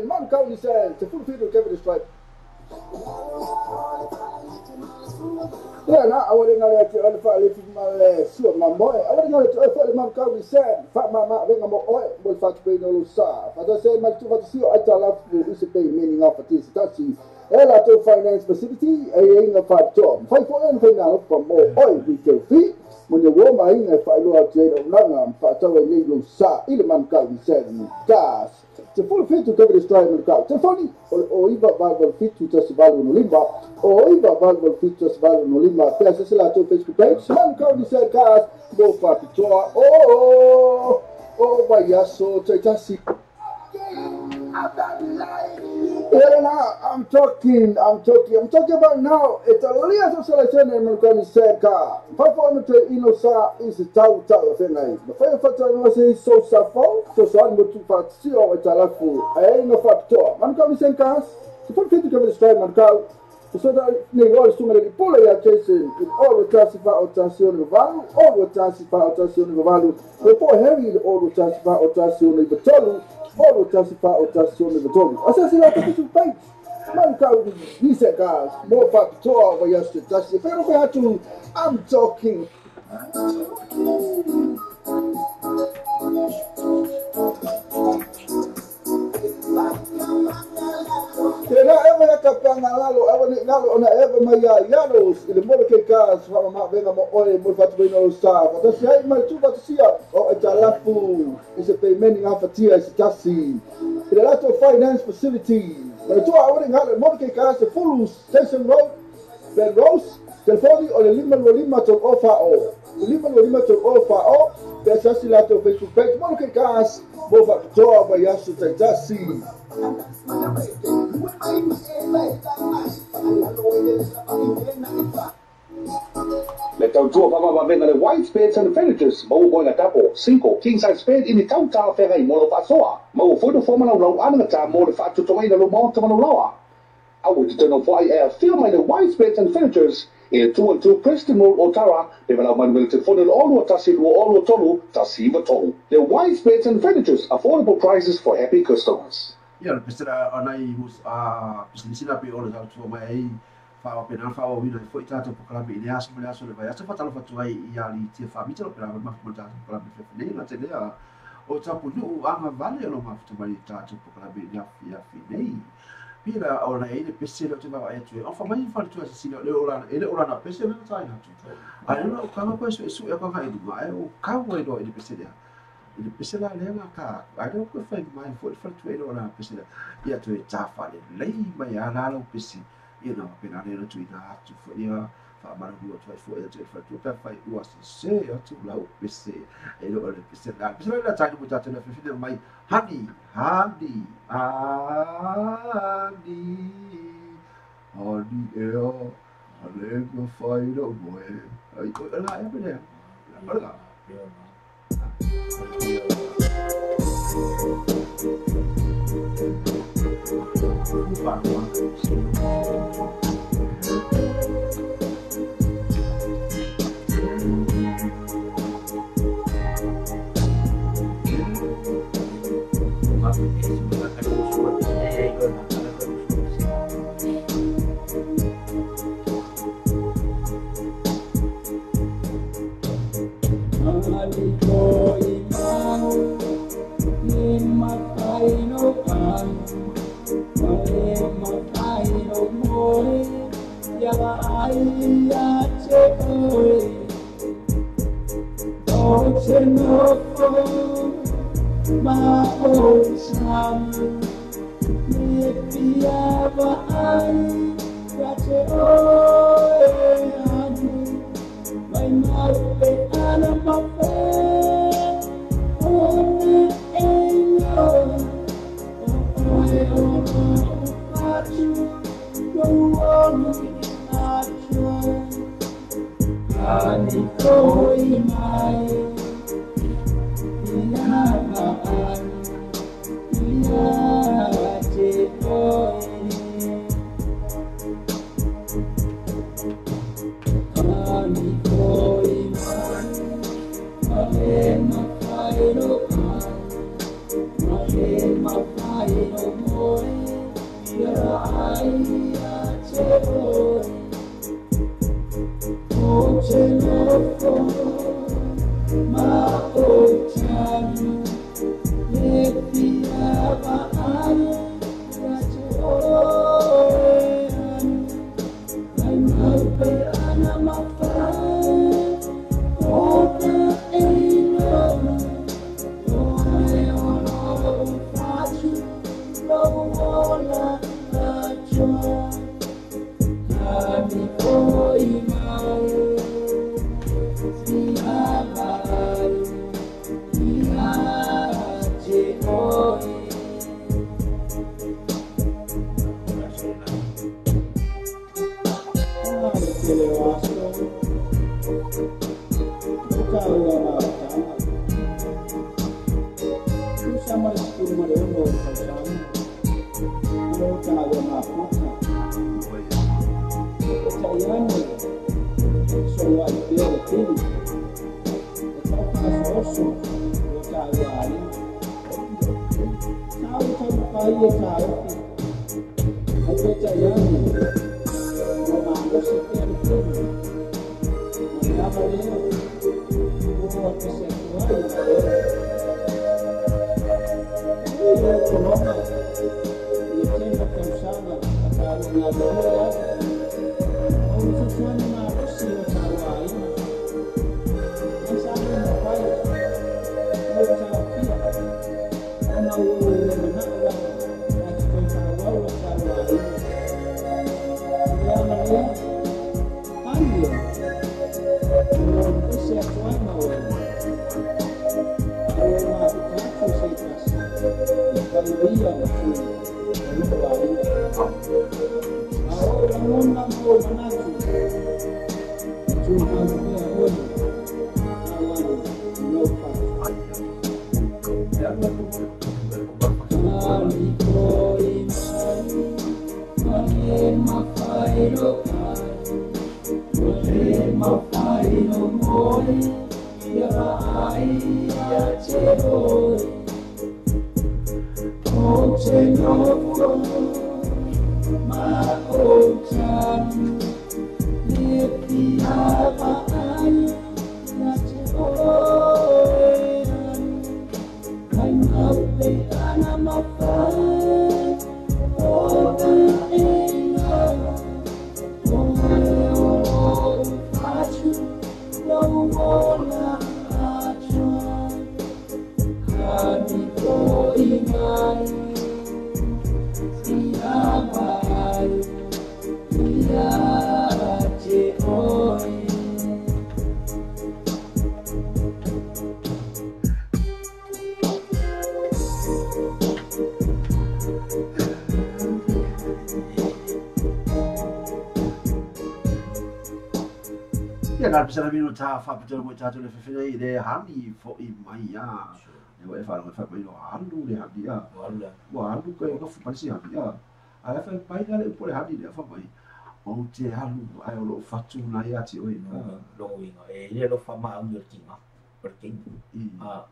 man ka ni se te full field Kevin Stripe ya na awale ngale te ole fa le ma le su ma mo awale ngale te fa le man ka ni se fa ma ma venga mo oi mo fa te no lo sa fa da se ma tu fa si o ta la fu se pe me ni nga fa ti se e la to finance facility e nga fa to fa fo en fa na fa mo oi we te fi mo ne wo ma inga fa lo te no nga fa ta we ni lo sa ile man ka ni se gas te full fit to cover this drive man ka te foni o iba valve fit to just valve no limba o iba valve fit just valve no limba pe se la to Facebook page man ka ni se gas mo fa to o o ba ya so te tasi. Yeah, now I'm talking about now. It's a liaison selection and I'm going to say car. 500 inosa is a tau tau thing. The fire for say so safo, so so I'm to fat see or it's a lafu. I ain't no fat to. Man come send cars. The full fit to cover the strike man cow. So that they all so many people are chasing all the classify or transition value, all the classify or transition value. Before Harry all the classify or transition value. All the classify or transition value. I said, I think it's page. Man, he said, guys, more back to our yesterday. That's if I had to, I'm talking. Tena ever kapanga lalo ever nalo ona ever maya yalos ile mo ke ka fa ma venga mo oi mo fa tu no sa fa ta sai mai tu fa sia o etalafu is a payment nga fa tia is tasi ile la to finance facility na tu a ore ngalo mo ke ka se full station road Ben Rose telefoni o le lima lima to ofa o lima lima to ofa o pesa sila to Facebook page mo ke ka mo fa to ba yasu tasi. Le tautua fa'amavavenga le White Beds and Furnitures maua moega tapo 5 king size bed i ni tautala fegai mo lo fa'asoa maua foi no fomalaulau anagatā mo le fa'atotogaina lo maota malaulaoa aua i totonu fo'ai e afio mai le White Beds and Furnitures i le 212 Preston Road Otara pe malau mai le telefone le 021 223 193. Le White Beds and Furnitures, affordable prices for happy customers. Ia le pesera anai a pisinisi na pe ole tau mai ai fa pena fa o vina foi tatou pokalame i le aso ma le aso le vai aso fatalofa atu ai i ali tia faamita lo pena mafu ma tatou pokalame fefenei na te lea o tapunuu agavale o lo mafuta mai tatou pokalame i le afiafi nei pila o na ai le pese le o te vavaai atu ai o famai faletua sisina le olana e le olana pese le taina atu ai ona o kanga koe suesue o kanga i luga ai o kau ai loa i le pese lea i le pese la lea ka ai lea koe fai mai foi faletua i le olana pese lea ia toe tafalelei mai a la lau pese ia na pena lea na tuina atu foi ia faamalulu atu ai foi atu e faletua pe fai ua sese atu lau pese e le o le pese la pese la taina mo tatou na fefine mai hani hani hani hani ea ale Mafai lou moe. Ai, o le ga e pe lea. O le ga. Ia na pesa mino ta fa pito mo ta le fefena i le hani fo i mai ya. E wa e fa lo fa mai lo alu le hani ya. Wa alu ko ko fu pansi hani ya. A fa pai na le po le hani le fa mai. O te alu ai o lo fatu na ia ti oi. Lo inga e le lo fa ma ngi tinga. Per king. Ah.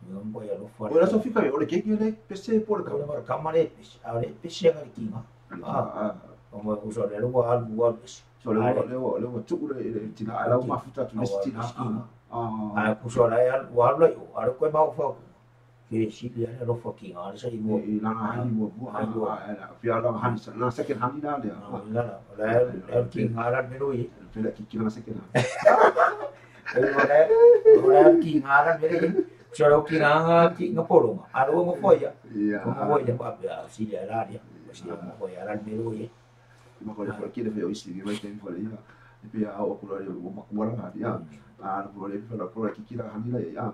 Ngam ko ya lo fa. O la so fika o le ke le pese po le ka. O ka le pese. A le pese nga tinga. Ah. O mo uso le lo alu wa pese. So le tu le tina ala ma futa tu le tina. Ah. A uso la ya wa lo yo. A ko ma fa. Ke si le lo fa kinga le sa i mo. I la hani mo mo a fi ala hani na second hani na le. La la la kinga la me lo i. Pe la ki na second. O la kinga la me le. So lo kinga kinga polo. A lo mo foia. Mo foia pa pa si le la ya. Si mo foia la me lo i. Ma ko le fo ki le fe o isi ni mai te fo le ia. E pe a o ko le o ma ko la ya. A lo le fe la ko la ki la hani la ya.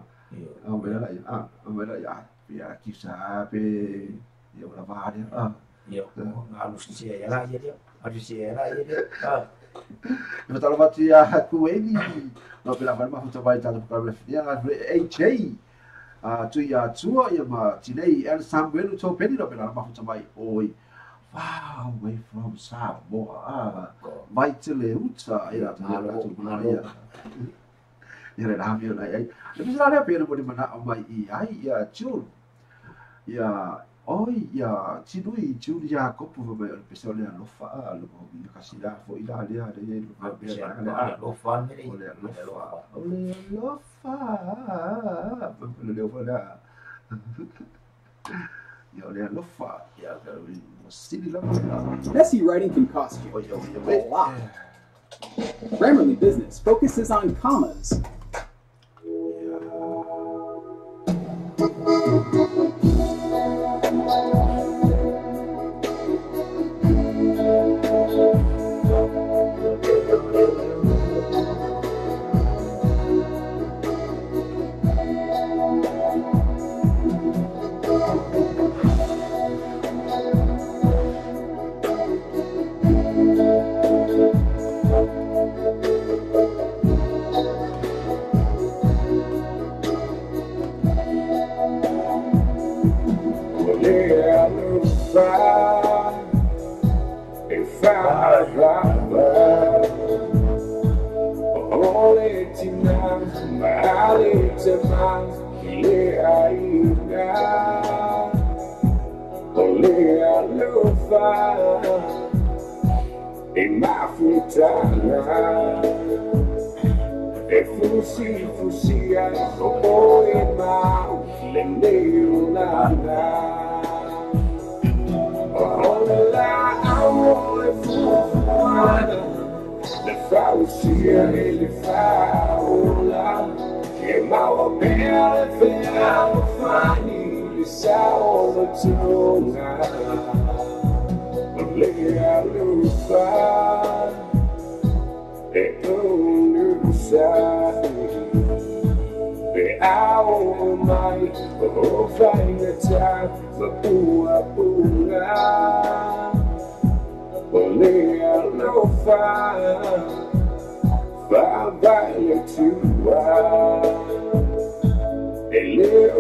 A o la ya. A o la ya. Pe a ki sa pe ia o la va ya. A ia nga lu si ya la ya. A si ya la ya. A E talo mati a kueni. No pe la fa ma futa vai ta ko le ya AJ. A tu ia tua ia ma tinei el Samuel to peni no pe la ma futa mai oi. Far away from Samoa. Vai te le uta ia ta la ia. Ia le la ia ai. Le pisa le pe le mana o mai i ai ia chul. Ia oi ia tinui Julia kopu mai o le pisa le alofa lo mo ka sila fo ila le le le alofa le le alofa. O le alofa. Le le alofa. Ia le alofa. Ia Messy writing can cost you a lot. Grammarly Business focuses on commas. Ele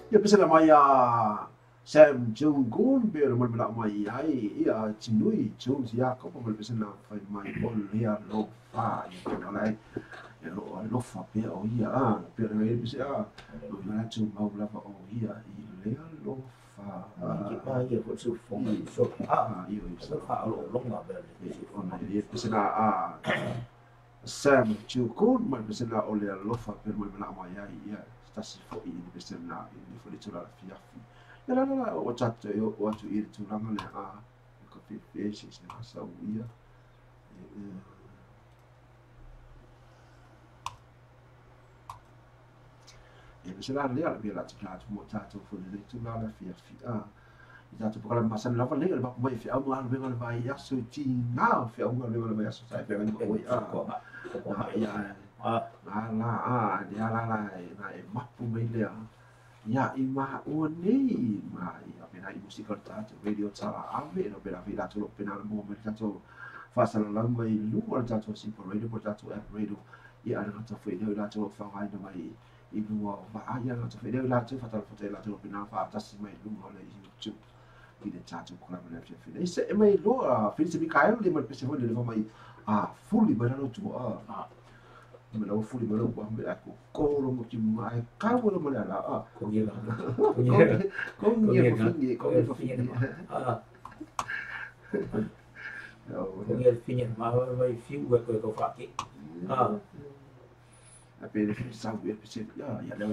Ia mai a Sam Jungun pe mo mela mai ai ia Tinui Jones ia ko mo pese na fai mai o lea lo fa ia ko lai ia lo lo fa pe o ia a pe le pese a lo na tu mau la fa o ia i lea lo fa ki pa ia ko su fo so a io so fa lo lo nga be le o na ia pese na a Sam Jungun mo pese na o lea lo fa pe mo mela mai ai ia tasi fo i le pese na i fo le tula fiafi. Ya la la o chat yo o atu i le tulaga le a ka fe se se sa ia. E pese la le la la tula mo tatu fo le tula la fiafi a. I tatu pokala masan lava le le mai fi au ma le vai ya su ti na fi au ma le vai su sai fe o ia. Ya la la a ya la la na e mapu mai lea ia i ma o nei ma ia pena i musika tatu radio tala ave no pena vi tatu pena mo me tatu fasala la mai lu tatu simple radio po tatu app radio ia ana tatu foi lea tatu fa ngai na mai i lua va ia tatu foi lea tatu fa tatu la tatu pena fa tasi mai lu le YouTube i le tatu kola me le fi se e mai lo Felix Mikael le mai pese foi le mai a fuli mai lo tu a me lo fuli me lo me a ko lo mo ki mai ka wo mo la a ko ngi la ko ngi ko ngi ko ngi a ko ngi fi ma mai fi wa ko ko fa ki a a pe le fi sa wi pe ya ya le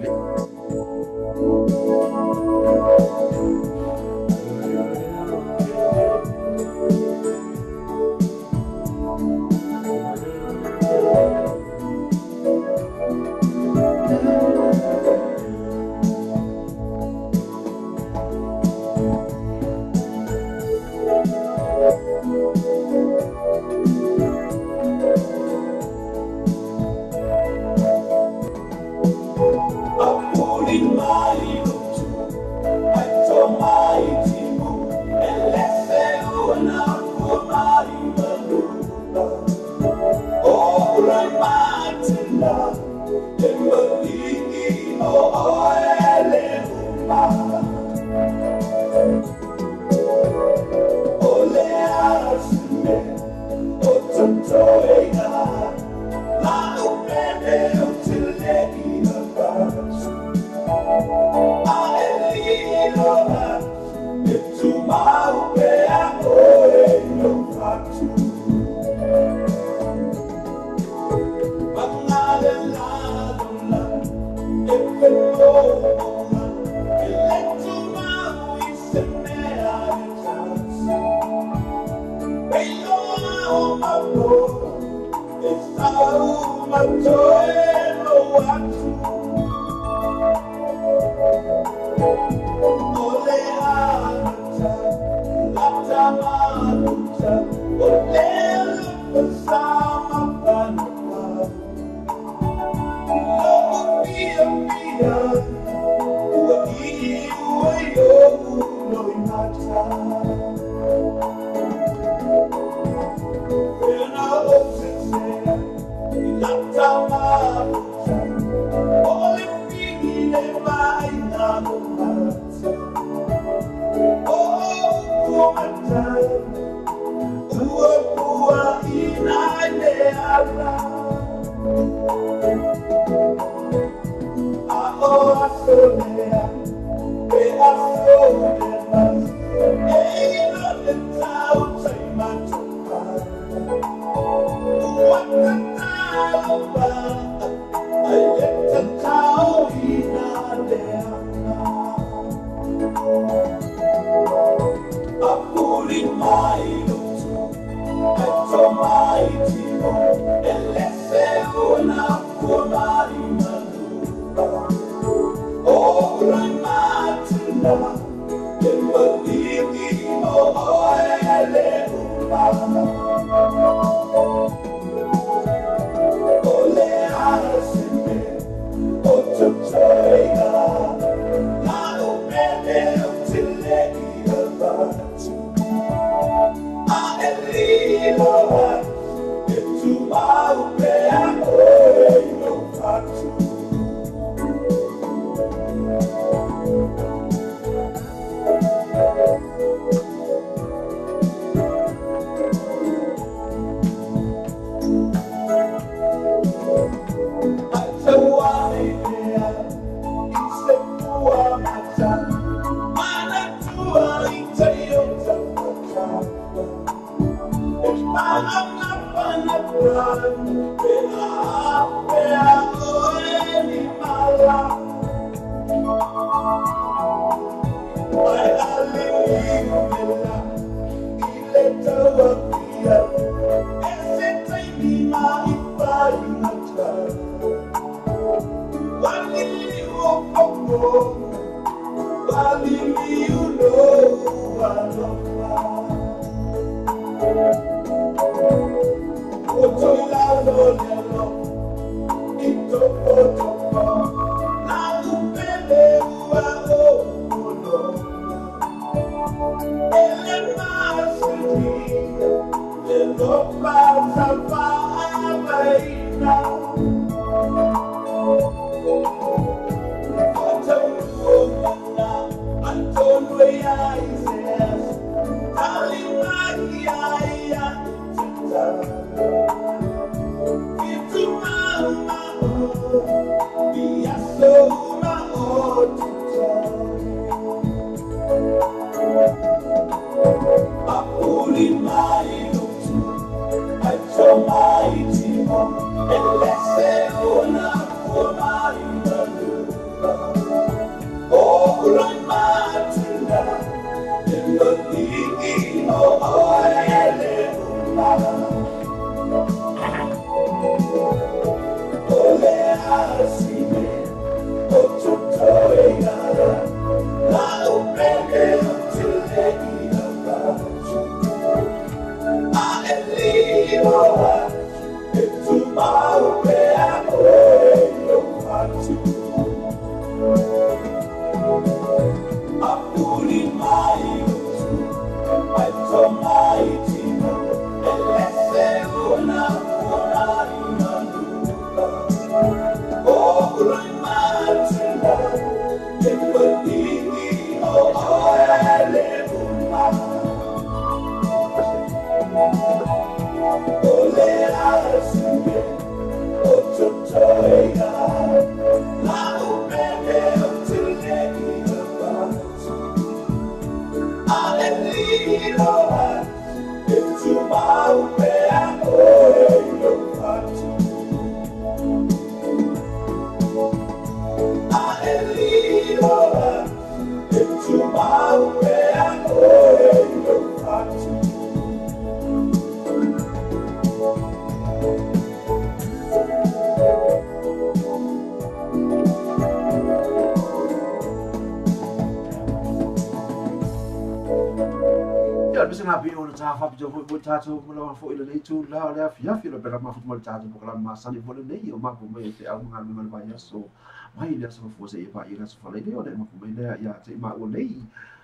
Tatou mula foi le leitu la le afiafi le pera mafutu mo tatou programa masani foi nei o mapu mai te au ngā me mai aso mai le aso fo se pa i la so le o le mapu mai le ia te ma o nei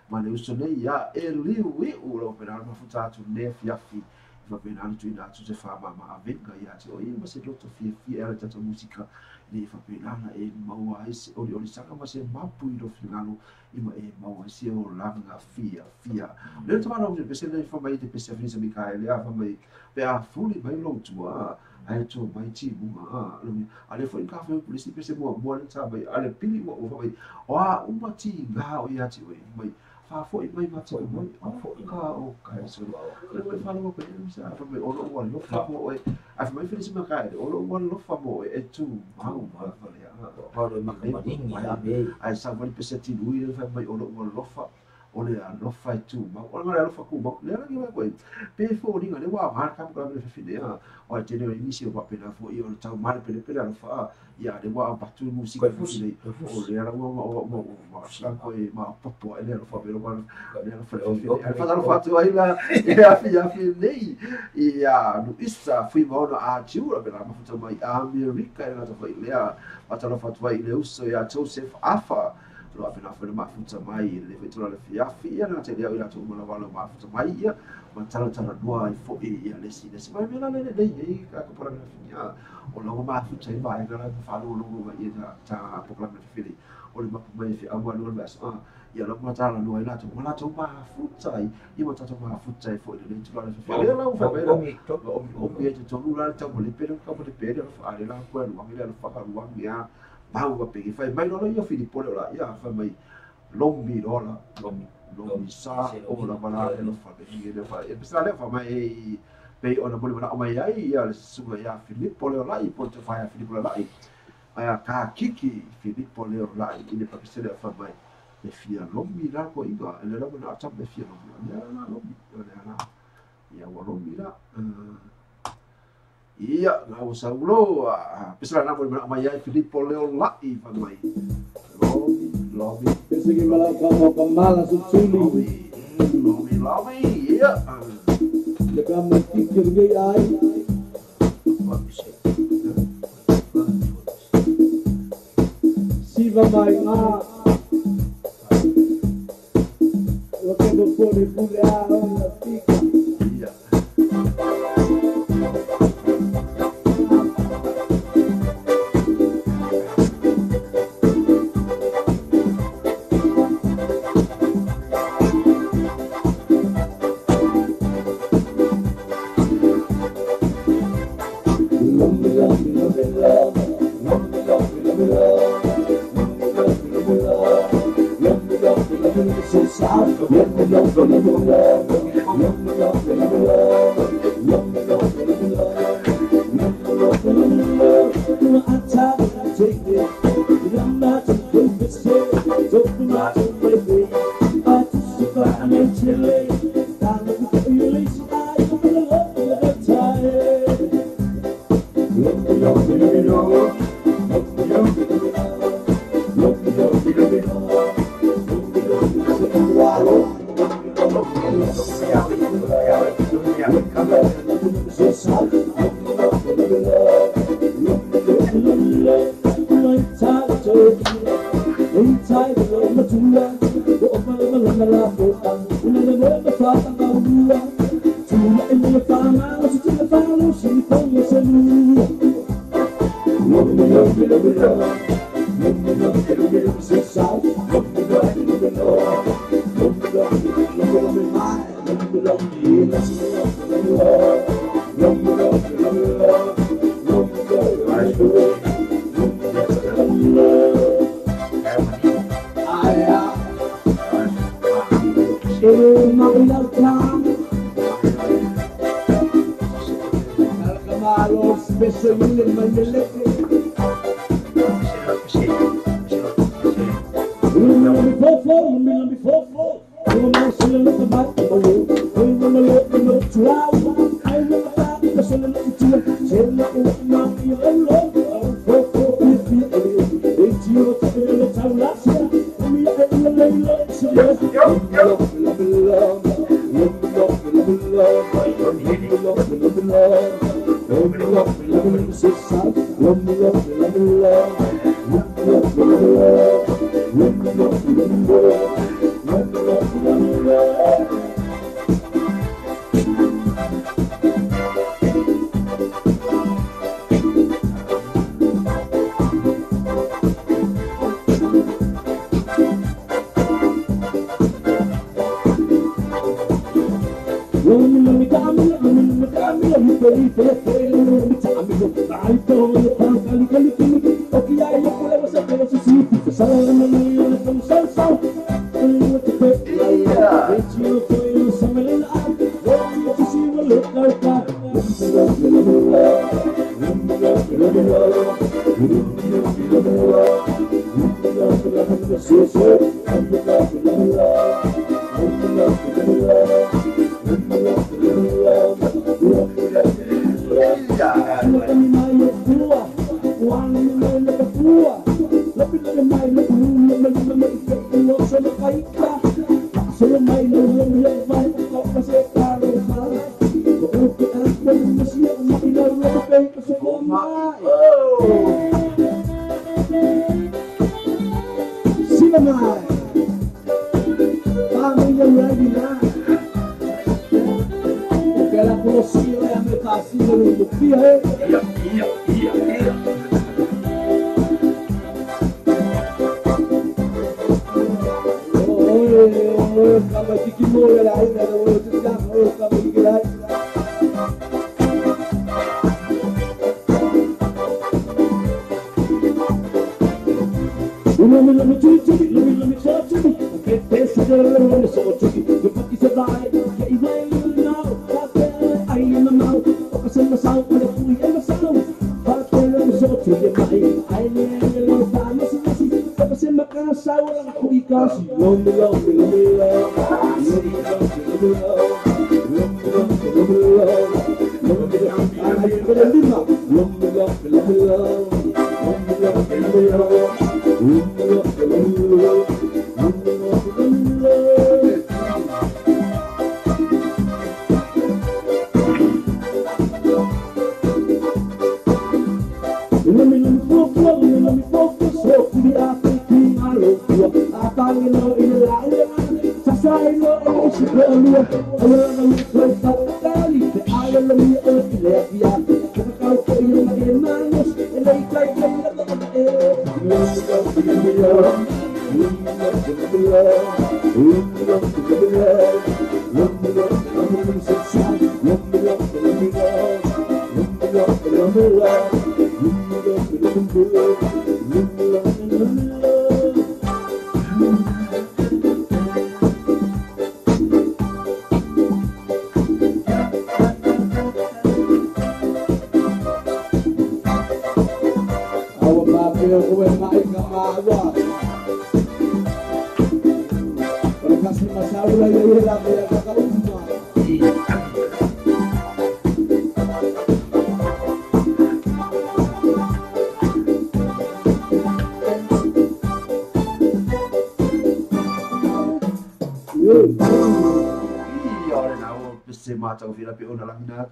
ma le uso nei ia e liu i u lo pera mafutu tatou le afiafi Faapena le tuuina atu se faamama-avega ia te oe ma se loto fiafia e ala i tatou musika ina ia faapena ona e maua ai se oliolisaga ma se mapu i lou finagalo ia ma e maua ai se olaga fiafia. O lea ou te valaau i le pese lea fai mai le pese a Felisa Mikaele a fai mai pe a fuli mai lou tua ae to mai timuga a lea foi ka fai upu le isi pese muamua lea sa mai a le pili ua fai mai o a uma tiga o ia te oe mai faafoi mai ma te mai o ka o ka so le mai falo pe sa fai mai o lou alofa mo oe a fai mai Felisa Mikaele o lou alofa mo oe e tu mau ma fale ai sa vali pese tinui le fai mai o lou alofa o le alofa e tumau o le alofa kumau le ala ki koe pe foliga le ua aoga ka polokalame le fefine a o le tele o nisi o faapena foʻi o le taumale pelepele alofa ia le ua avatu musika fefine o le ala ua koe maopoopo aʻe le alofa pele le alofa le fefine ae faatalofa atu ai la i le afiafi nei ia Luisa Fuimaono Atiu la pela mafuta mai Amerika e gata foʻi lea faatalofa atu ai i le uso ia Joseph Afa lo apena foi le mafuta mai le foi tula le fiafi ia na te lea i latou uma lava lo mafuta mai ia ma talatalanoa ai foʻi ia le isi le isi mai mea la le lelei ai ka polokalame le fefine o laua mafuta ai vaega la faalogologo ia ta polokalame le fefine o le mapu mai feau ma lua le aso ia la ma talanoa ai latou ma latou mafuta ai ia ma tatou mafuta ai foʻi lenei tula le fefine lea la ua fai mai la omi ai totonu la le taumalepe le taumalepe le alofa a le la koe aluagi le alofa aluagi a mau wa pegi fai mai lola ia Filipo le ola ia fai mai lomi lola lomi lomi sa o la bala le fa le le fa e pesa le fa mai pe ona moli mana mai ai ia le susuga ia Filipo le ola i po te fa ia Filipo le ola ai ka kiki Filipo le ola i le papese le fa mai le fia lomi la ko iga le la mana ata le fia lomi le la lomi le la ia wa lomi la ia ngau saulo pesela na mo mai ai Filipo le ola'i fa mai lomi lomi pese ke mala ka mo ka mala su tuli lomi lomi ia le ka mo tikir ngai ai siva mai nga lo ke mo pone pule a ona fika ia.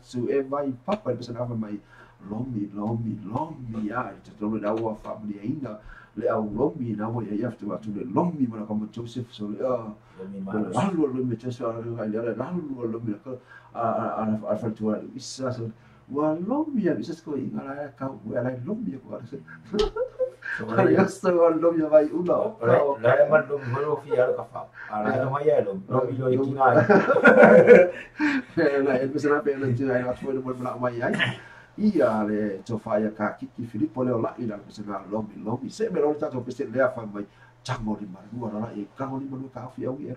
Su e vai papa e pesa mai lomi lomi lomi ya te tolo da wa family ina le au lomi na wo ya after wa tu le lomi mana kama Joseph so le lalu lomi Joseph ala le lalu lomi ka a a fa tu isa so wa lomi ya isa ko inga la ka wa la lomi ko ala so ya so wa lomi vai una la ma lomi ho fi ala ka fa ala no ya lomi lo ikinga na e pesa na pe na tu ai la foi no mo mai ai ia le tofaia ka kiki Filipo le ola ila pesa na lomi lomi se me lo tato pesa le afa mai tango li malua la e kango li malua ka ofi au e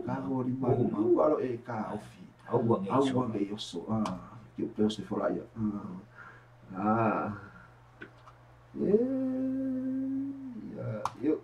kango li malua lo e ka ofi au ngi oso ki o pesa fora ia yo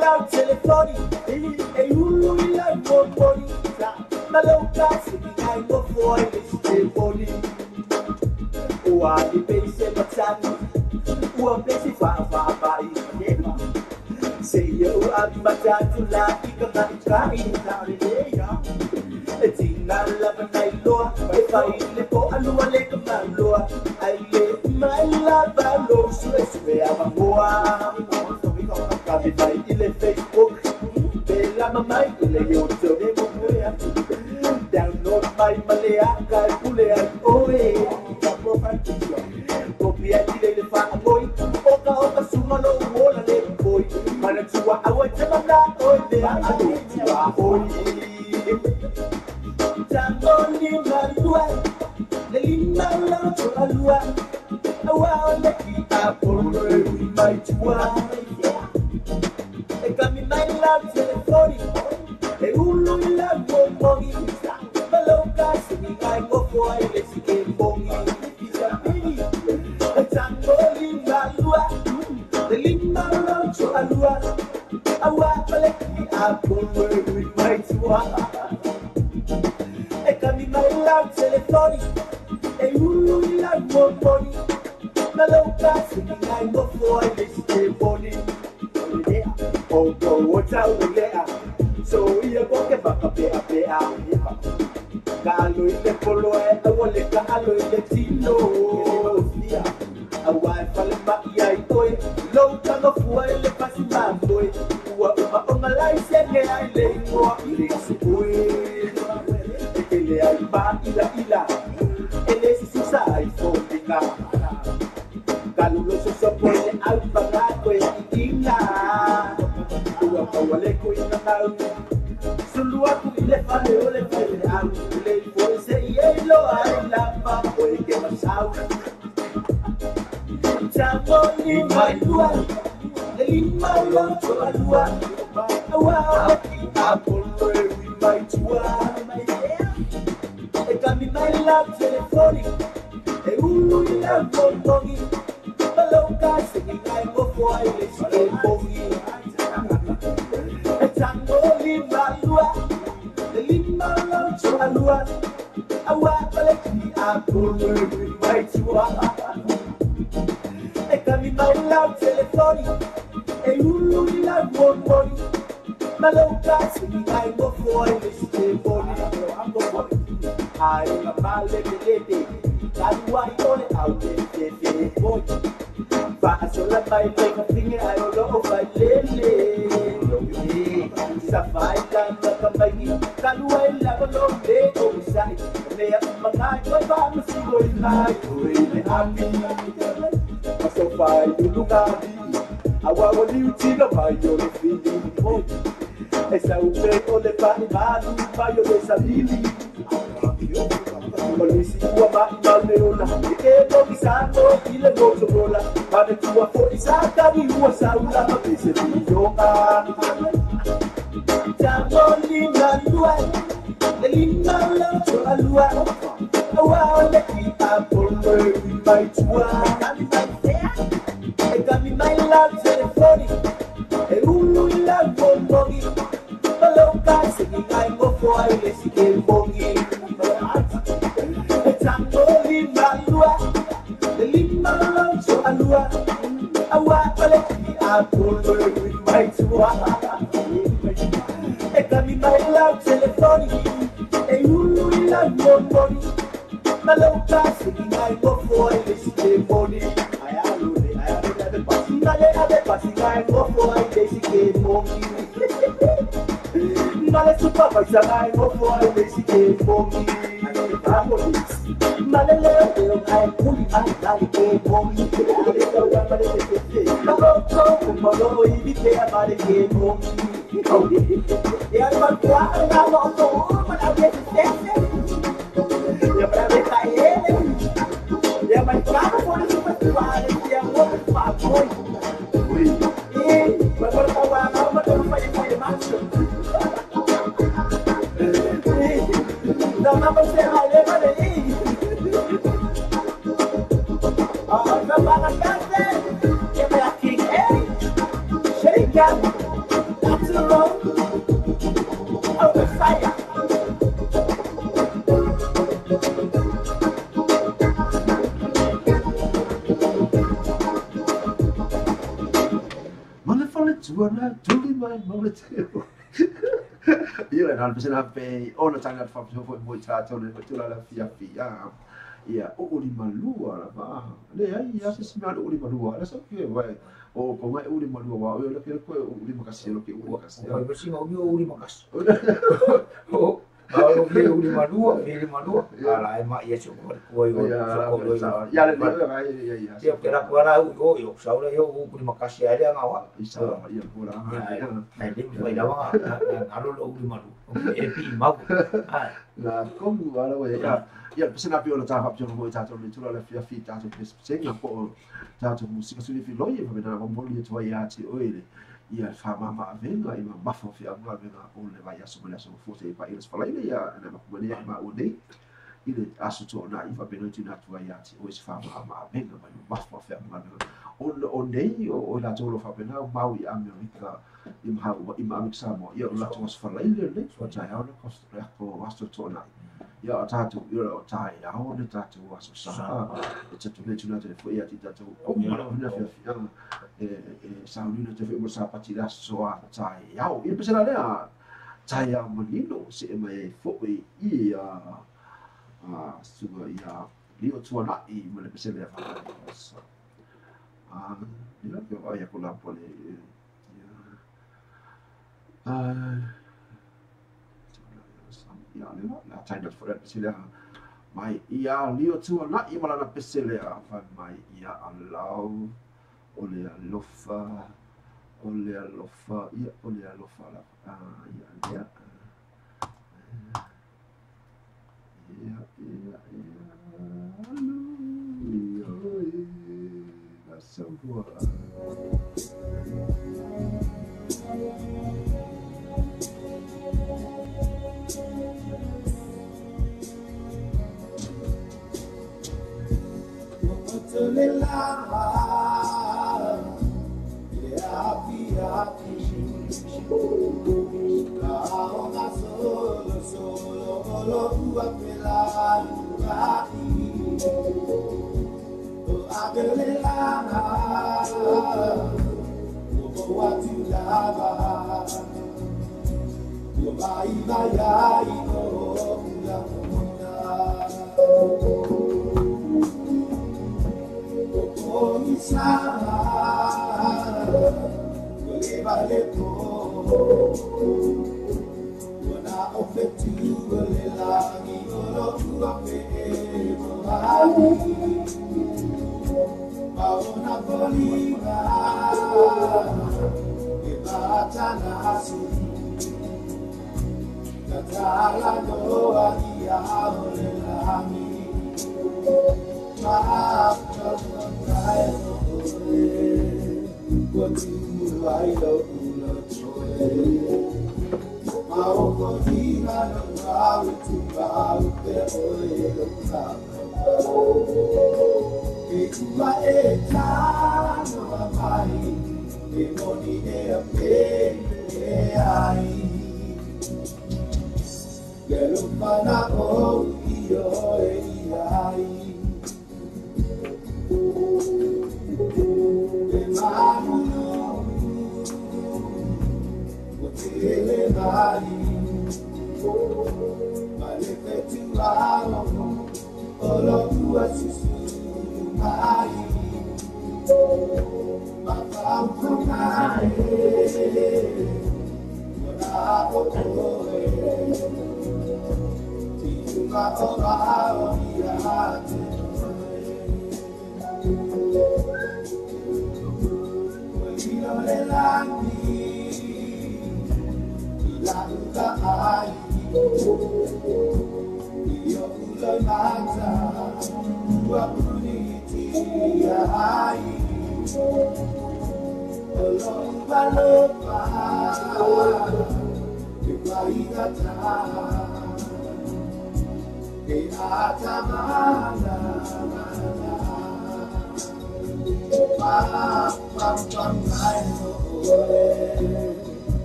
lau telefoni e ulu i lau momoni maloka sikinga ngofo ai le telefoni ua ni pese matani ua pese fa fa fa i se yo matatu la i ka mai kai na le ya e tinga la banai loa e fai le po alua le ka maloa ai le mai la ba lo su e su e avangoa ka mi mai ile Facebook be la mamai ile YouTube download mai malea ka pule ai oe kopia ile le fa ngoi oka oka suma lo wola le boy mana tua awa tamana oi le a tua oi tango ni malua le lima la tua lua awa le ki a polo mai tua e kami mai la telefoni e ulu la momongi maloka singa ngofo ai le sikembongi tango lima lua le lima la tua lua awa le ki a polo mai tua e kami mai la telefoni e ulu la momoni maloka singa ngofo ai le sikembongi o go o tau lea so ia boke baka pea pea ka alo ile polo e awa le ka alo ile tino awa e fale ma ia i oe lou tanga fua ile pasi mamboe ua uma onga lai senge ai le ingoa ile se oe e kele ai ma ila ila ele sisusa ai fondinga kalulo sosopo ile au pangako e iinga ua kawale ko ina mau sulu aku ile fale ole fale au le foi se ie lo ai la pa oi ke masau tango ni mai lua le lima lo tua lua awa ki apolo e mai tua e kami mai la telefoni e ulu ila momongi maloka singa ngofo ai le sikembongi tango lima lua le lima lo tua lua awa pale ki apolo e mai tua e kami mai la telefoni e ulu ila momoni maloka singa ngofo ai le sikembongi ai male belete kaluai ole au te te boy fa sola mai le ka finge ai olo o fai lele sa fai la ka mai kaluai la lo le o sai le mangai koi ba masigo mai oi le ami so fai luluga awa wali utiga mai yo le fili boy esa upe ole pa malu mai yo le sabili Olisi ua mai maleola e lo kisano ile motorola mana tua fo isaka ni ua saula ma pese yoga tango lima lua le lima la tua lua awa le ki apolo mai tua e kami mai la telefoni e ulu ila momongi maloka singa ngofo ai le sikembongi tango lima lua le lima la tua lua awa pale ki apolo mai tua e kami mai la telefoni e ulu ila momoni maloka singa ngofo ai le sikembongi male ave pasinga ngofo ai le sikembongi male supervisor ai ngofo ai le sikembongi Malele ai kuli ai ai ke bongi Maloko malo ibite amare ke bongi Ya ma kwa na no to ma na be se Ya pra be kaele Ya ma kwa ko ni super tuare ya mo pa boy Eh ma ko ta wa ma ko fa ni macho Na ma se hale male Ia na pesena pe ona tanga fa fo mo ta le tula la fia fia ia o li malua la va le ai ia se se o li malua la so ke vai o ko mai o li malua wa o le ke ko o li makasi lo ke o makasi o vai o o li makasi o o ke o li malua le malua ala e ma ia so ko ko ia le ia ia ia ke la ko la o yo sa o yo o li makasi ai nga wa isa ia ko la ai le vai la wa nga lo o li malua e pi mau ai la komu ala wa ia ia pesena pe o ta fa mo ta le tula la fia fi ta to pesena ko ta to musika suli fi loye fa na mo li to ia ti o ile ia fa ma venga i ma mafo fi ma venga o le vai aso le aso fo se pa ile fa ile ia na ma le ma o nei ile aso to na i fa beno ti na tu ia ti o se fa ma venga ma mafo fi ma venga o nei o la to lo fa bena mau i Amerika i ma i ma Samoa ia la to fa ile le so ta ia ko ko aso to na ia ta tu ia o ta ia o le ta tu aso sa e te tu le tu na te fo ia ti ta tu o ma na fi e sa ni na te fo mo sa pa ti la so a ta ia o ia pesena le a ta ia manino se e mai fo i ia a suga ia lio tu na i mo le pesena fa so a ni la ko ia ko la po le ia a ia le la taina fo le pesele mai ia lio tu na i malana pesele a fa mai ia alau o le alofa ia o le alofa la ia ia ia ia ia alu ia la sambua.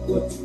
What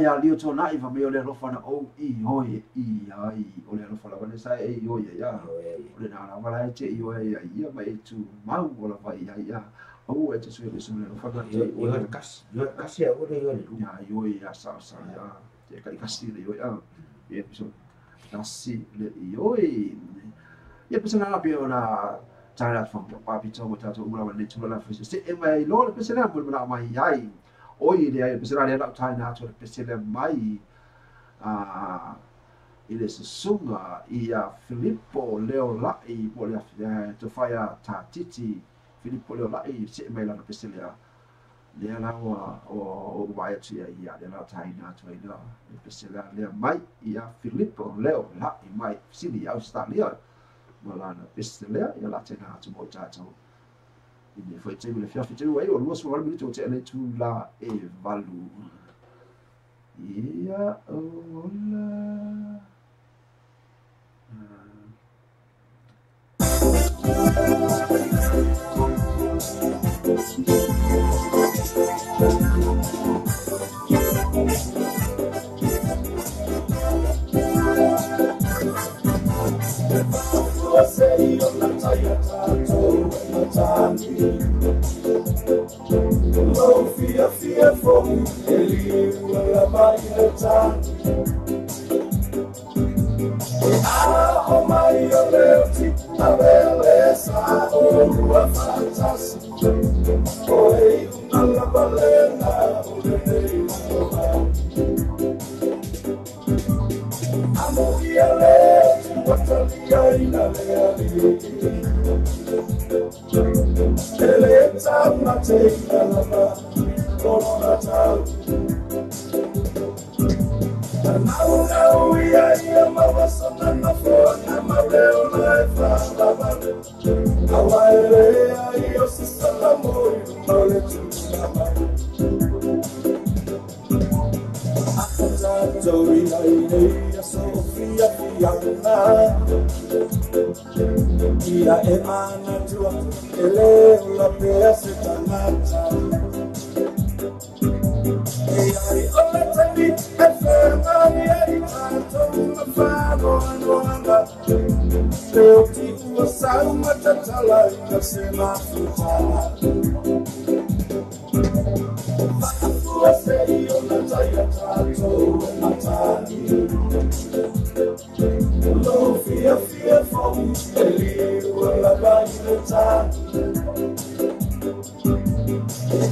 Ia lio tōna i whameo le alofa na o i hoi i ai o le alofa lawa sa e i hoi ia o le nā lawa e te i hoi ia ia ma e tū mau o lawa i ai ia au e te sui le sui le alofa na te i hoi kasi kasi a ore i hoi ia i hoi ia sa sa ia te kai kasi le i hoi ia ia piso kasi le i hoi ia piso nā pia o nā tāna atu wham mo tātou umulawa nei tūla la fisi se e mai lo le pese lea mo le mana mai ai oi le ai pese lea lau taina atu le pese lea mai i le susunga ia Filipo Leo Lai po le te whaia tātiti Filipo Leo Lai se mai lana pese lea lea laua o uwai atu ia ia lea lau taina atu ai la le pese lea lea mai ia Filipo Leo Lai mai sini Australia ma lana pese lea ia la tena atu mo tātou i le foi tēmu le fiafi tēmu ai o lua sua minuti o te ane tū la e valu ia ola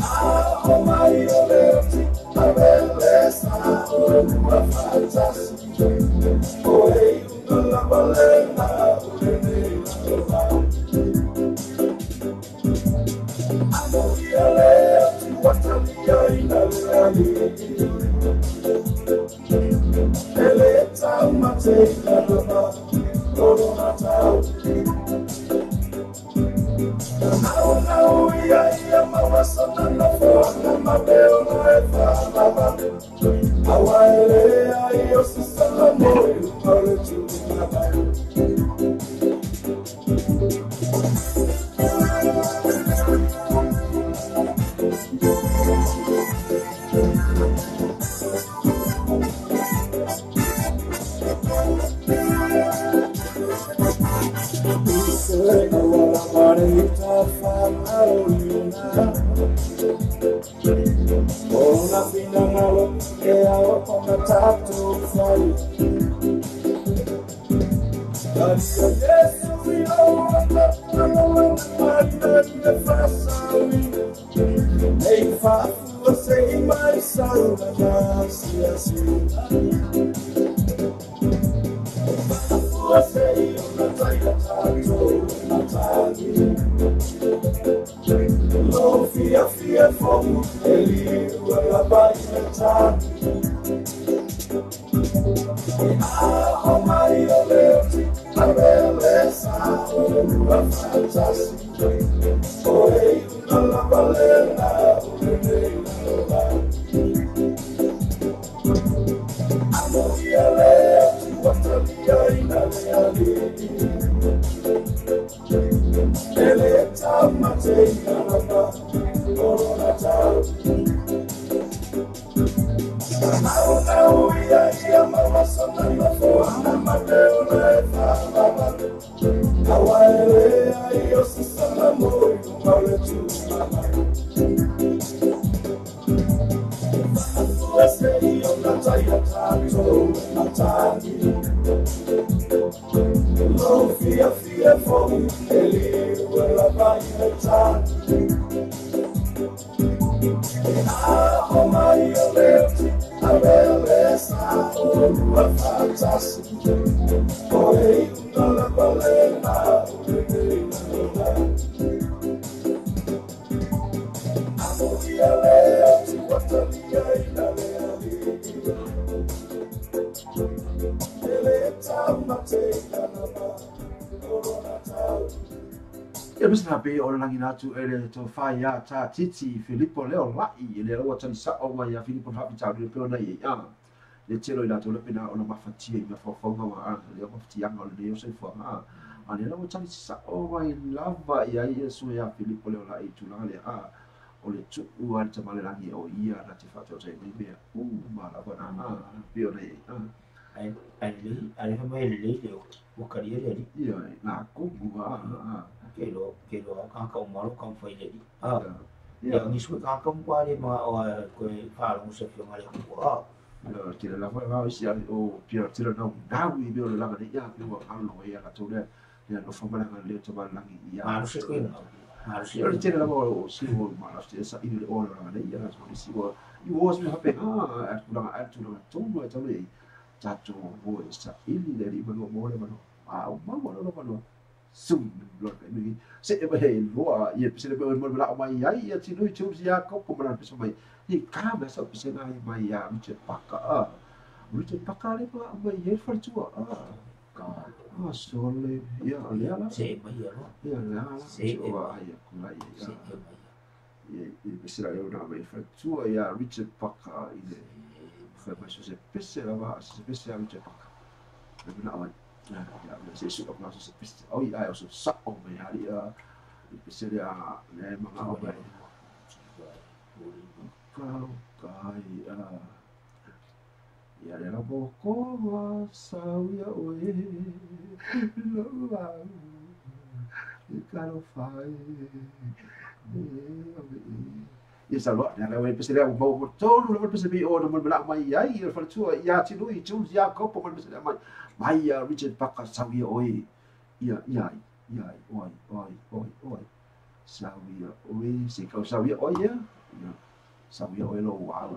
Ah! Tu ele to whaia tā titi Filipo leo lai le rawa tani sa o mai a Filipo hapi le peo nei a le telo i latou le pena ona mafatia i mafaufauga wa a le mafatiaga o lenei o soifuaga a le rawa tani sa o mai lava ia Iesu ia Filipo leo lai tulaga lea a o le tuu a le tamalelagi o ia na te faatoatai mai mea uma lava na a peo nei a ai le mai le le o karia le ia na kumu a ke lo ka ka malo ka fai le a ia ni su ka ka mo ale ma o ko fa lo se fio ngale ko a te la fa ma isi o pia te la nau i be o la ga ia pe o alo ia ka tole ia no fa mala le to mala ia ma se ko ma se o te la o si o ma la se sa i le o la ga ia so si o i o se ha pe ha a tu la tu no e tole ta tu o sa ili le ri ma no mo le ma no a o ma mo no ma no sum lo me se e he loa ia se le mo la mai ai ia ti lui tu ia ko ko mala pe mai ni ka me sa pe na mai ia mi te paka a mi te paka le ma mai ia fa tu a ka a so le ia le ala se mai ia lo ia le ala se o a ia ku la ia se mai ia ia se la ia na mai fa tu ia Richard Paka i le fa mai se pe se la va se pe se Richard Paka me na mai ya se su ko se pe o ia o sa o me hari a pe se a le ma o mai ka kai a ia le la bo ko wa sa ia o e lo wa i ka lo fai e sa lo na le pe se le mo tolu le pe se bi o no mo la mai ai ia fa tu ia ti lui tu ia ko po pe se mai mai Richard Paka sa ia oi ia ia ia oi oi oi oi sa ia oi se ka sa ia oi ia Sau ia oe lou au.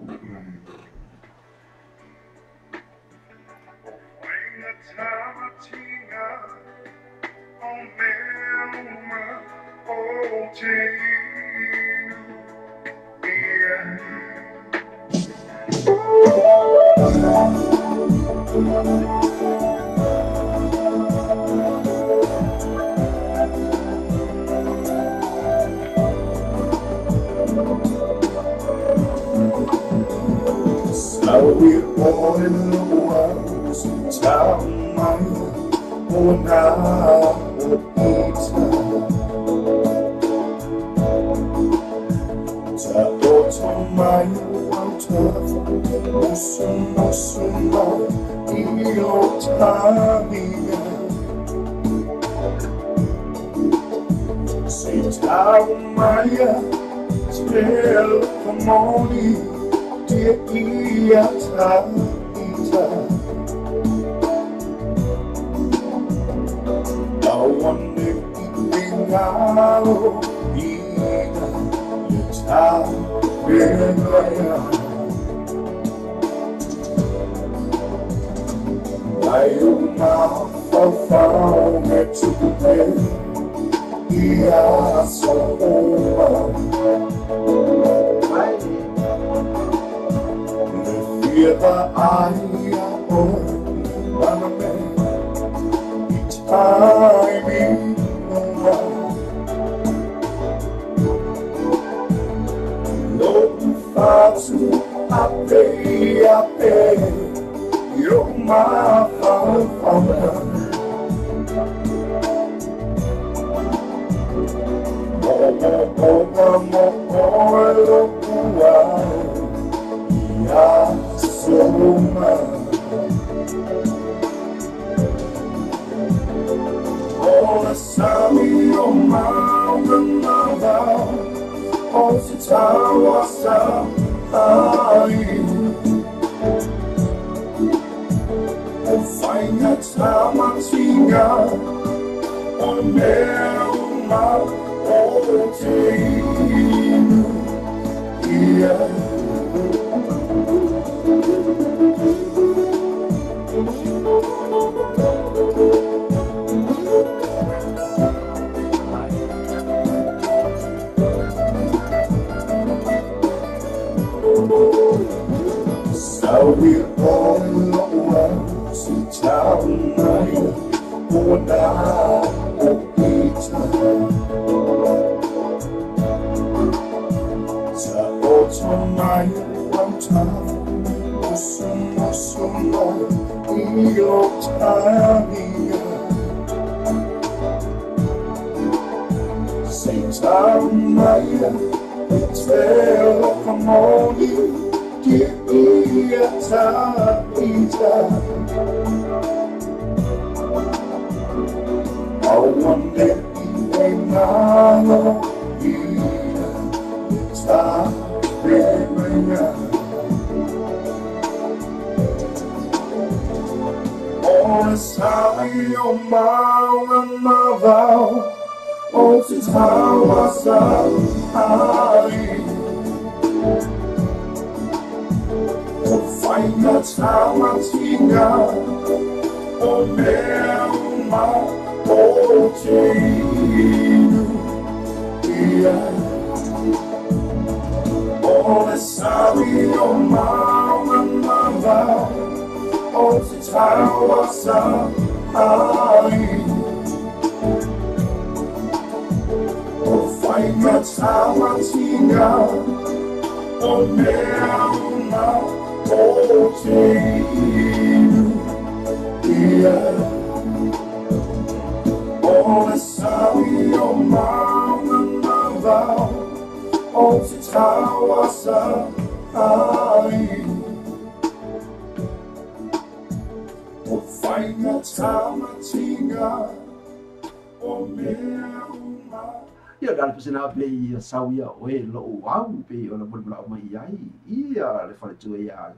Ia le pesena pe i sau ia oe lou au pe ona mo le mai ai ia le faletua ia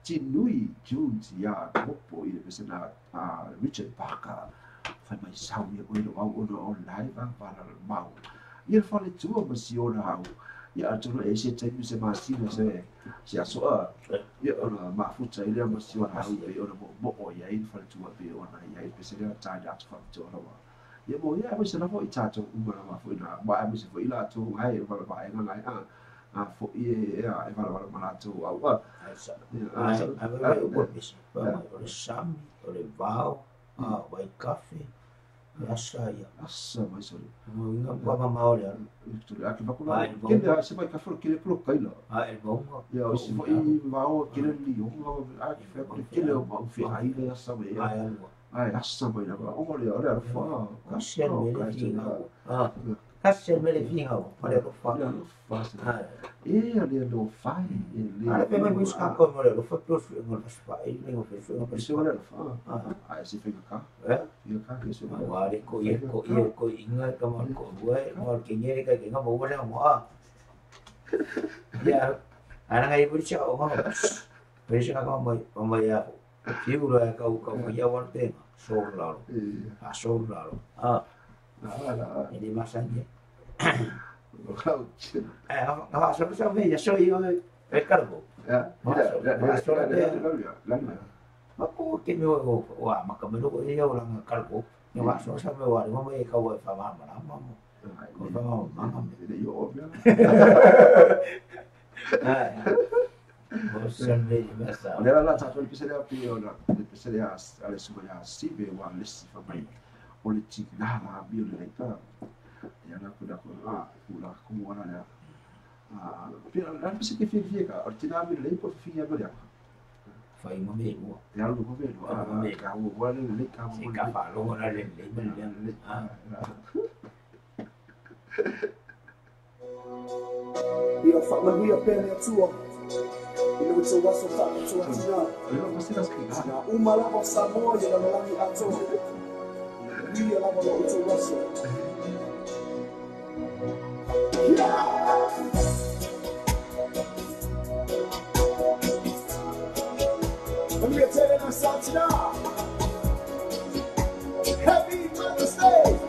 Tinui Jones ia Kopo i le pesena a Richard Parker fai mai sau ia oe lou au ona o live a para mau ia le faletua ma si ona au. Ia atonu e se taimi se masina se se asoa. Ia ona mafuta i lea ma si ona au pe ona mo'omo'o i ai le faletua pe ona i ai pese lea tae le atu faapitoa lava. Ia mo ia aemaise lava i tatou uma lava fo'i na ma aemaise fo'i latou ai e valavaega nai a a fo'i e e valavala ma latou au'a. Ai ai o pese o le sami o le vao a vaikafe asa ia. Asa mai sole. Inga pa ma o le alu. Tole ake vaku la. Kele se mai kafe kele kulo kaila. A e maunga. Ia o si foi vao kele li o a ke fe kele kele o mau fe ai le asa mai. Ai alua. Ai asa mai lava. O le o le alofa. Kasi al mele finga. Ah. Kasi al mele finga o le alofa. Le alofa. E le alofa e le. Ala pe mai wis ka ko mo le alofa pe fu ngo le fa e le ngo fe fu ngo Se o le alofa. Ai se fe ka. Eh? Ia ka ke se. Wa le ko ie ko ie ko inga ka mo ko ua mo ke ngere ka ke nga mo wala mo a. Ya ana ngai buri cha o mo. Buri cha ka mo mo ya. Fiu la ka u ka mo ya wa te so la lo. A so la lo. Ah. La. E le masanje. Kau. Eh, no, so so me ya soy yo el cargo. Ya. La. Ma ko ke me o wa ma ka me lo ia o la cargo. Ni wa so sa me wa mo me ka wa fa ma ma ma mo. Ko fa ma ma ma me. Yo obvio. Ah. Mo sa me ma sa. O le la ta to le pese le pe o la le pese le a le su ya si be wa le si fa mai. O le ti na la bi o le ta. Ia la ku la ku a ku la ku mo na la. Ah, pe la pese ke fi fi ka o ti na mi le po fi ya le. Fai mo me ua. Ia lu ko me lu. A ka u wa le le ka mo. Ka fa lo na le le me le. Ah. Ia fa manuia pea le Atua. I le utu waso whaapatua tina. Tina uma lava o Samoa i lalolagi atoa. Manuia lava lo utu waso. Manuia tele na sa tina. Happy Mother's Day!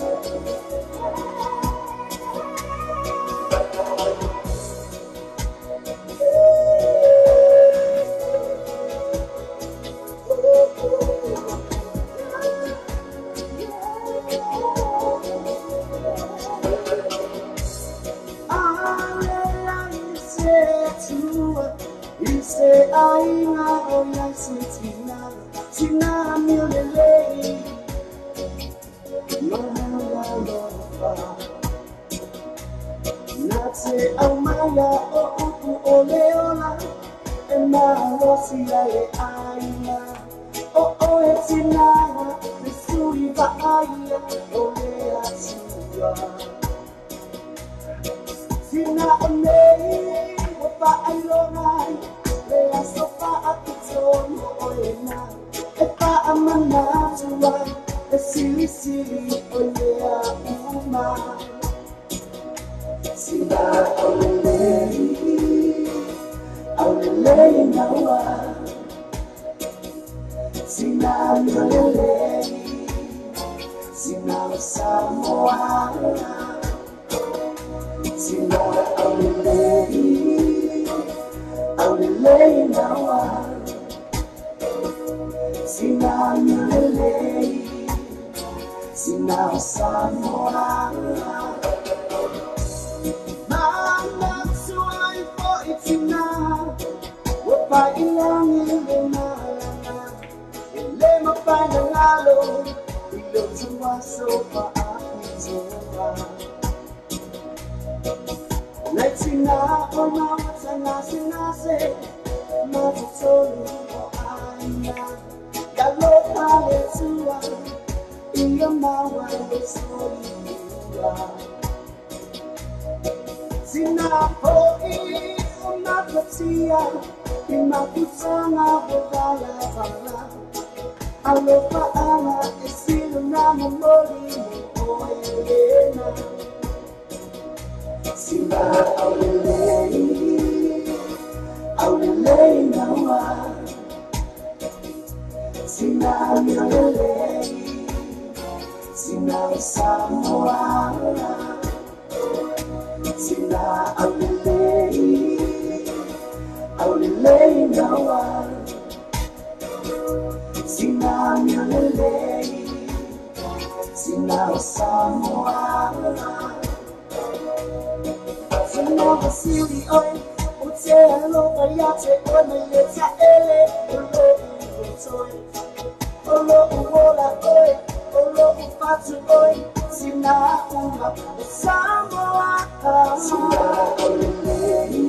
Sina Samoa, Sina Aulelei. Aulelei nawa Sina miolelei Sina o Samoa Sina vasili oi O te alofa ia te oi me le taele O lo'u toi O lo'u ola oi O lo'u fatu oi Sina uma o Samoa Sina aulelei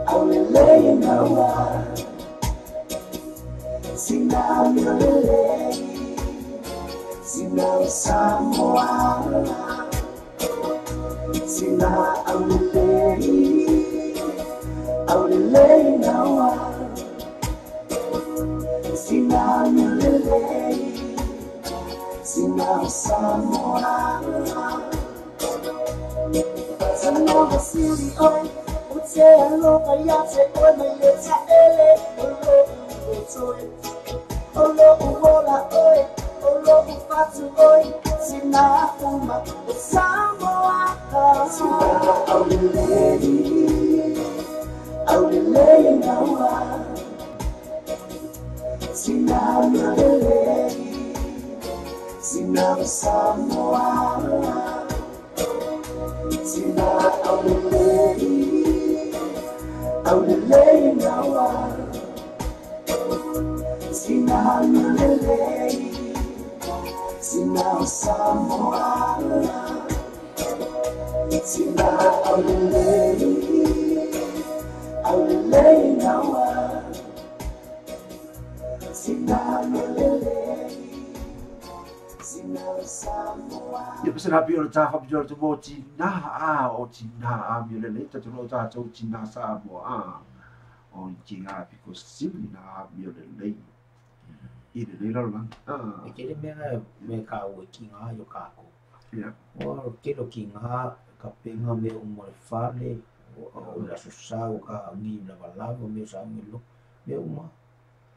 Aulelei nawa Sina miolelei Sina o Samoa Sina aulelei Aulelei nawa Sina miolelei Sina o Samoa Sina vasili oi O te alofa ia te oi me le taele O lo'u toi O lo'u ola oi O lo'u fatu oi Sina uma o Samoa Sina aulelei Aulelei nawa Sina miolelei Sina o Samoa Sina aulelei Aulelei nawa Sina miolelei Sina o Samoa Sina aulelei Aulelei nawa Sina miolelei Sina o Samoa Ia pese na pio le tafa pio le mo tina a o tina a mi le le ta tolo ta tau tina sa mo a o tina piko sili na a mi le le i le le la a E kere mea me ka ue ki ngā yo kako. Ia. O kero ki ngā ka penga me o mo le fale o la susau ka ngi la valava me sa ngi lo me uma.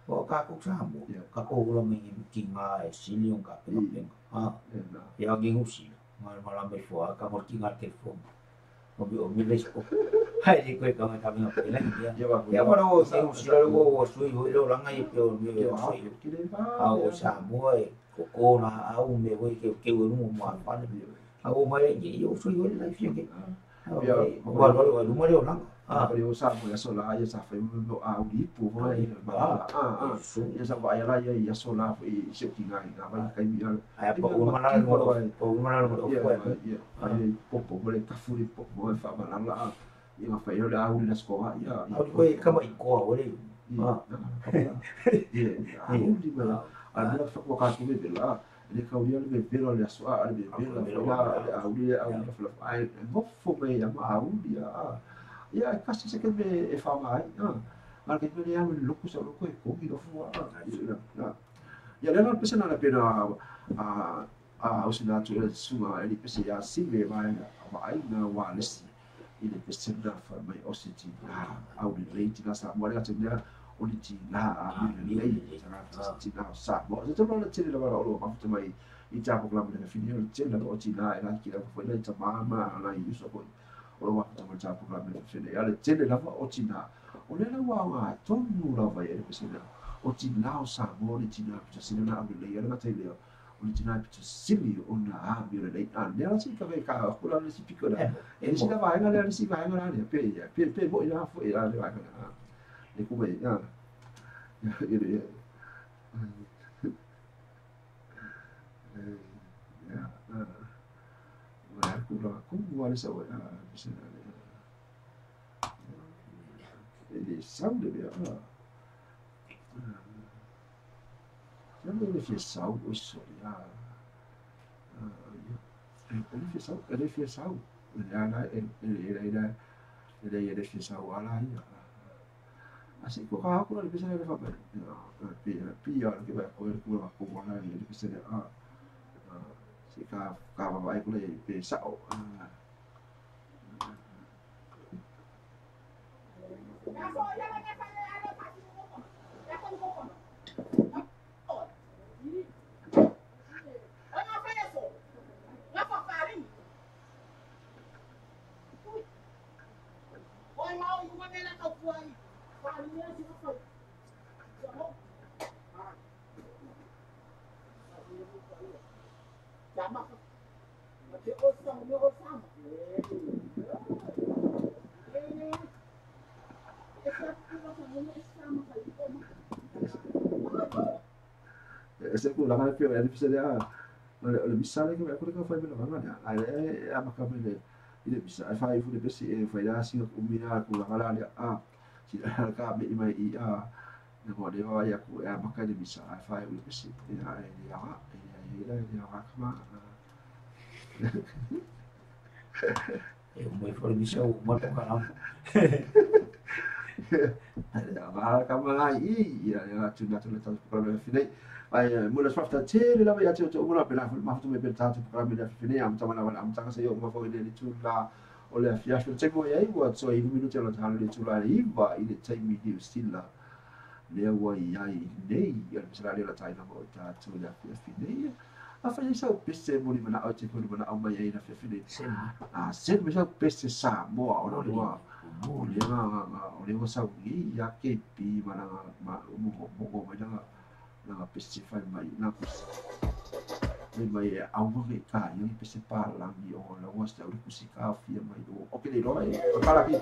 O kako sa mo. Kako ula me ki ngā e sili on ka penga penga. Ha. Ia ngi ngusi. Ngā mala me fua ka mo ki ngā telefon. O mi o mi les o. Hai di koe ka ngā penga penga. Ia para o se o sila o sui ho lo langa i pe o mi o sui. A o Samoa e koko na au me hoi ke ke o nu mo fale. A o mai i o sui ho la fi ke. O wa lo lo mo le langa. A o Samoa ia sola ia sa fai mo a u lipu ho ia ba. A ia sa va ia la ia sola i se ki ngai na vai kai mi ala. Ai pa o mana mo o mana mo o ko. Ia ai popo mo le kafuri popo mo fa ba la. Ia ma fai le au le skoa ia. Au koe kama i koa o le. Ia au di ma a le fa ko ka ku be la le ka ulia le be le so a le be la au le au le fa ai mo fo me ia ma au ia. Ia kasi se ke me e fa mai a. Ma ke me ia le ku sa lo ko e ko ki lo fu a. Ia le la pese na la pena a o sina tu le sunga e pese ia si me vai ai na wa le si. I le pese na fa mai o se ti na au le le ti na sa mo le te na o le ti na a le le sa ti na sa mo se to le te le wa o ma te mai i ta ko la le fini le te na o ti na e la ki la fo le ta ma ma la i so ko o wa ta ma ta ko la le fini a le te le la o ti na o le la wa wa to nu la va e le pese na o ti na o sa mo le ti na te se na le le la te le o le ti na te sili o na a mi le le a ne la si ka ve ka ko la le si piko la e si la va la le si va la le pe pe pe mo ina fo ina le va la le ku me ya ya ya wa ku la ku wa le sa wa se la le le sa le ya le fia sau o so ya le fia sau le fia sau ya la le le le le fia sau ala ya Asi ko ka ko le pese le fa pe pe ya ke ba ko ko ko ko na le pese le a si ka ka va ai ko le pe sa o Se ku la ngana pio ya le ya le misale ke ko ka fai mena ngana ai e ama ka mele ile misa ai fai fu le besi e fai la singa ku mina ku la ngala le a si ka me mai i a ne ko le wa ya ku e ama ka le misa ai fai fu le besi e ai le a e le le a ka ma e mo foi misa o mo ka na a ka ma i ya ya tu na tu le ta programa finai ai mo le swafta tele la ya te o mo la pela ma fu me pe ta tu programa le finai am ta mana am ta se yo ma fo ile tu la o le fias le temo ia ua so i minuti o la le tu la i va i le taimi ni stila le ua i ai nei ya le sala le la tai na mo ta tu le fias finai a fa isa pese mo ni mana o te mo mana o mai ai na fias finai a se me sa pese sa mo o le ua o le o le ua sa ni ya ke pi mana ma mo mo mo na na pese fai mai na pese mai au mo ka yo pese pa la ni o la ua sa o le kusika fia mai o o ke le ro e para ki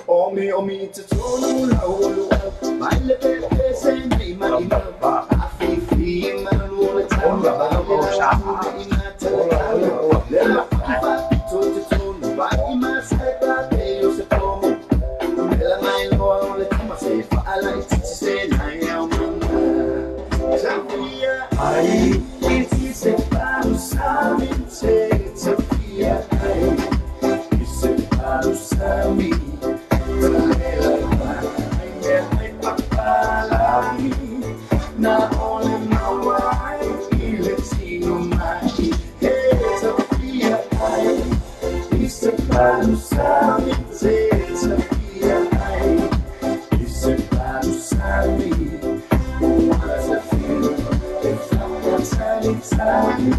Omi omi te tonu la ulu mai le pese nei mai ma a fi fi ma lu le ta ma to te tonu vai ma se pa pe yo se tomo la mai lo le ta se fa ala ti se na ya ma Sofia ai ti se pa sami te Sofia ai ti se pa sami Na ole mawai ile tino mai hey Sofia ai ise palu sami te Sofia ai ise palu sami o feel e fa sami sami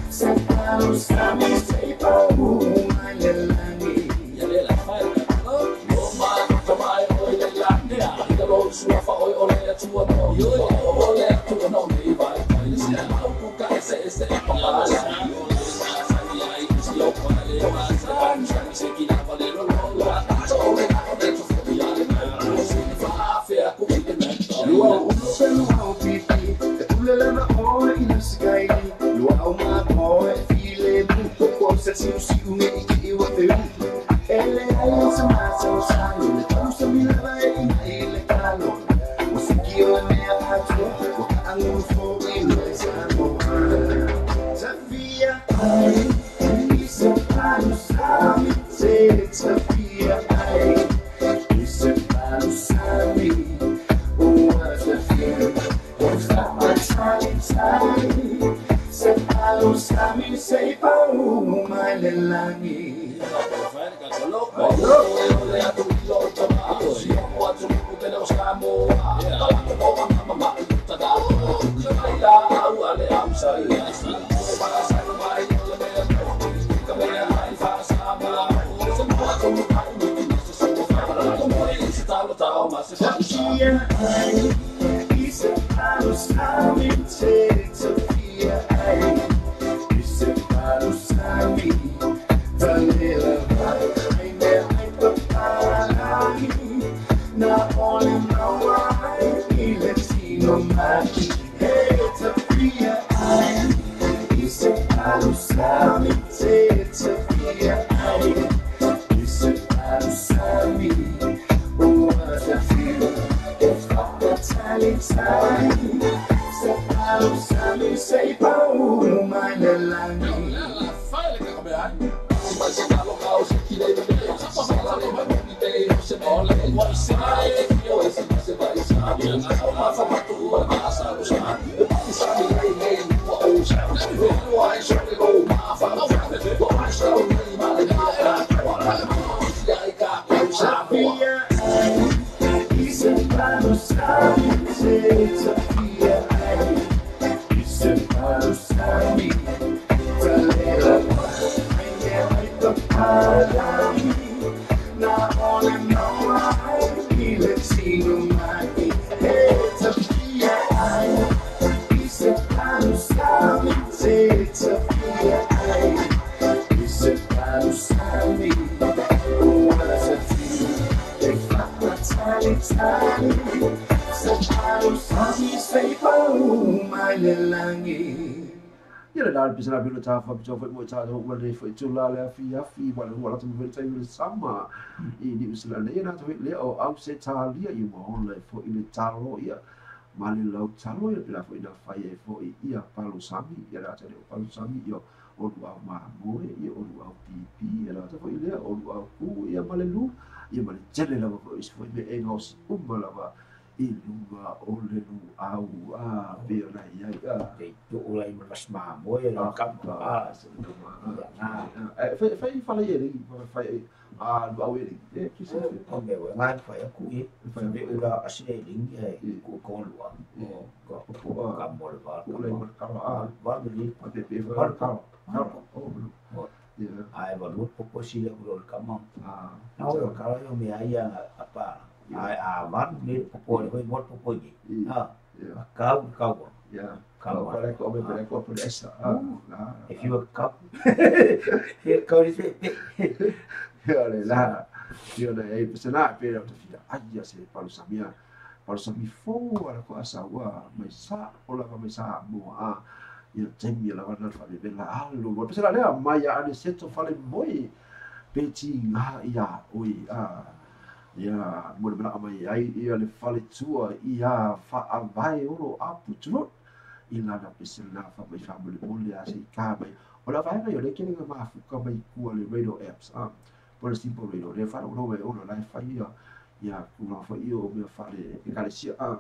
se palu sami se palu mai le lani ya le la fa no ma mai oi le la ne a ka lo sua fa oi ole a tua no yo ole a tua no me vai vai se a ku ka se se pa pa sa sa ni ai si o pa le ma sa sa se ki la pa le lo lo a to ole a o de to fi a le na se fa fe a ku ki le na lua o pe lua o pi pi e tu le la o i le sky lua o ma o e fi le mu ko se si si u me i ki o te u ele ai se ma sa sa le tu se mi la e i le kalo o se ki o me a tu o ka angu fo i le sa mo Sofia ai i se palu sami te Sofia ai i se palu sami o Sofia o sa ma sami sami se palu sami se palu mai le lani Sofia ai ise palu sami te Sofia ai ise palu sami Vanilla ai me ai papalani na ole mawai ile tino mai hey Sofia ai ise palu sami te Sofia ai ise palu sami o Sofia e fa tali tali se palu sami se palu mai le lani Sofia ai ise palu sami te Sofia ai le langi. Ia le nā pisa la pilo tā wha pito whai mo tā ho wale whai tū la le afi afi wale hua lata mo tai le sama i ni usila le na to le o au se tā lia i mo le fo i le talo ia ma le lau talo ia pila fo i na whai e fo i ia palo sami ia la te o palo sami ia o lu au ma moe ia o lu au pipi ia la te fo i le o lu au ku ia ma le lu ia ma le tele lava fo i fo i me e ngausi uma lava i lunga o le lu au a pe o na ia ia Te tu ula i mas ma moe la kam a e fai fala ia ni fai a lu au e e ki se o me wa ngai fai ku i fai ula asile ling e ku ko lu a o ko ka mo le va ku le mo ka a va li pe pe va ka ka o lu ai va lu po si le ku ka ma a na o ka yo me ai a pa ai a van le po le mo po ni a ka ka ya ka ka ko me pe ko po esa a if you cup he ko ni pe ia le la ia le e pese la pe o te fia ai ia se palo samia palo sami fo ala ko asa ua mai sa o la mai sa mo a ia temi la wana fa be la alu mo pese la lea mai a ne seto fale moi pe ti nga ia oi a ia mo le mena mai ai ia le fale tua ia fa avai oro apu tu i lana pese la fa mai fa mo le mo le a se ka mai o la vaega ia le kele nga mafuka mai kua le radio apps a por simple radio le fa no e ono la fa ia ia ku la fa ia o me fa le e ka le sia a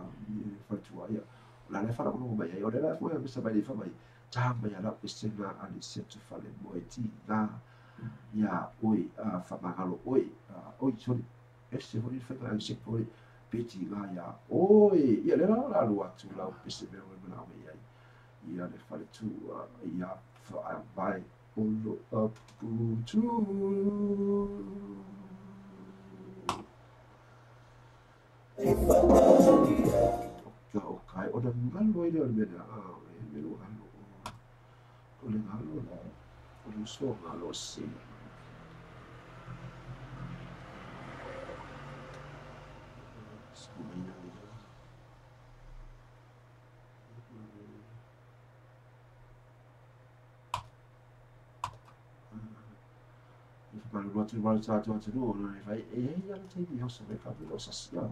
fa tua ia la le fa no mai ai o le la fa me sa mai fa mai ta mai ala pese na a le se tu fa le mo e ti na ia oi a fa mangalo oi oi sorry ese hori fa ka se poi peti ga ia oi ia le la la lu atu la pese me o me na mai ai ia le fa le tu ia fa vai olo apu tu ka o kai o na ngalo ile o le mea a me lo ngalo o le ngalo la o le so ngalo se Malu atu atu atu no na e e ia le te mi hosa me ka lo sa sia.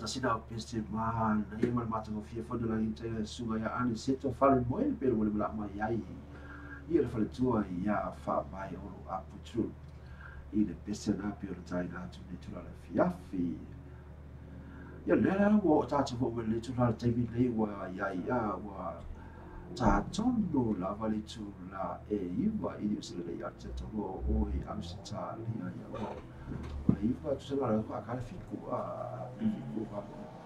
Sina peste man e mal mata no fia fono la inte suga ya ani seto fale moe pero wole mala mai ai ia le fale tua ia fa mai oro a putru i le peste na pero tai na tu ni tu la fia fi ia le la wo ta tu wo le tu la te bi le wa ia ia wa ta tono la vale tu la e iwa i o se le ia te to o i am se ta ia ia o le iwa tu se la ko ka le fiku a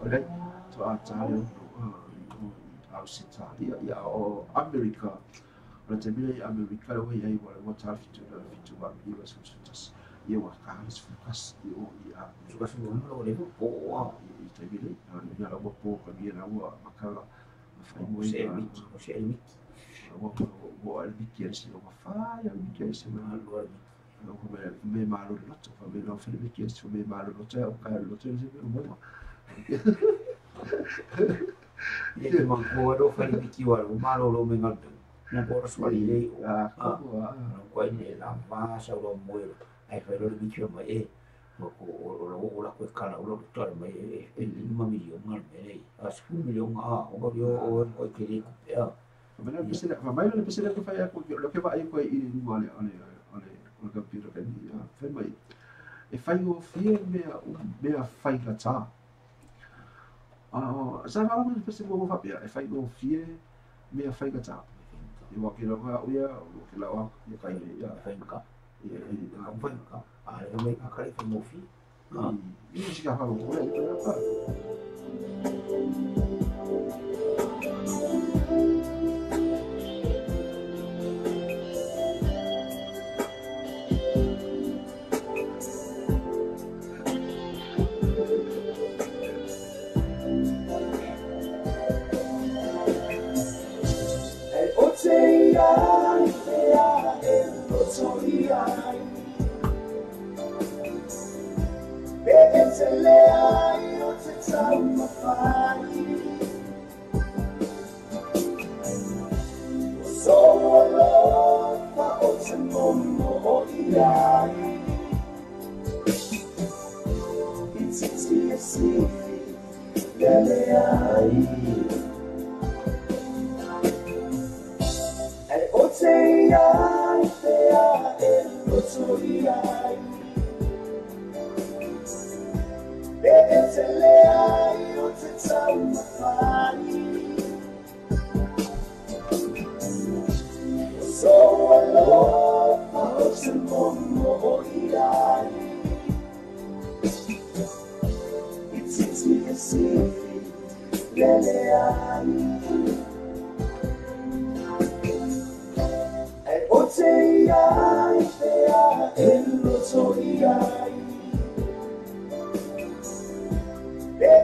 okay to a tali o Australia ia o America o te mea America o ia wa wa ta fitu la fitu wa mi wa su ia wa ka su kas i o ia su kas no le po o i te mea ia la wa po ka mi la wa makala fai mo se miki o se miki wa wa al miki se wa fa ia miki se ma lo me malo loto fa me lo fai miki se me malo loto o ka loto se me mo Ia te mangkoa ro whare miki waro, malo lo me ngaldu. Mangkoa ro swari lei o. Koa ine la masa ro moero. Ai whai ro miki wa mai e. O lo o la koe kala o lo toa mai e e 5 milion ngal me nei. A 10 milion a o ka o o ke le kupea. Mai le pese le whai ako lo ke vai koe i runga le ole ole o computer ka ni whai mai. E whai o fie mea mea whai gata. Sa fala mo pese mo fa e fai o fie mea fai gata. E wa ke la o ia o ke la o ia kai ia fai ka. Ia fai ka. A e me ka kare fai mo fi. I si ka fa o le pa.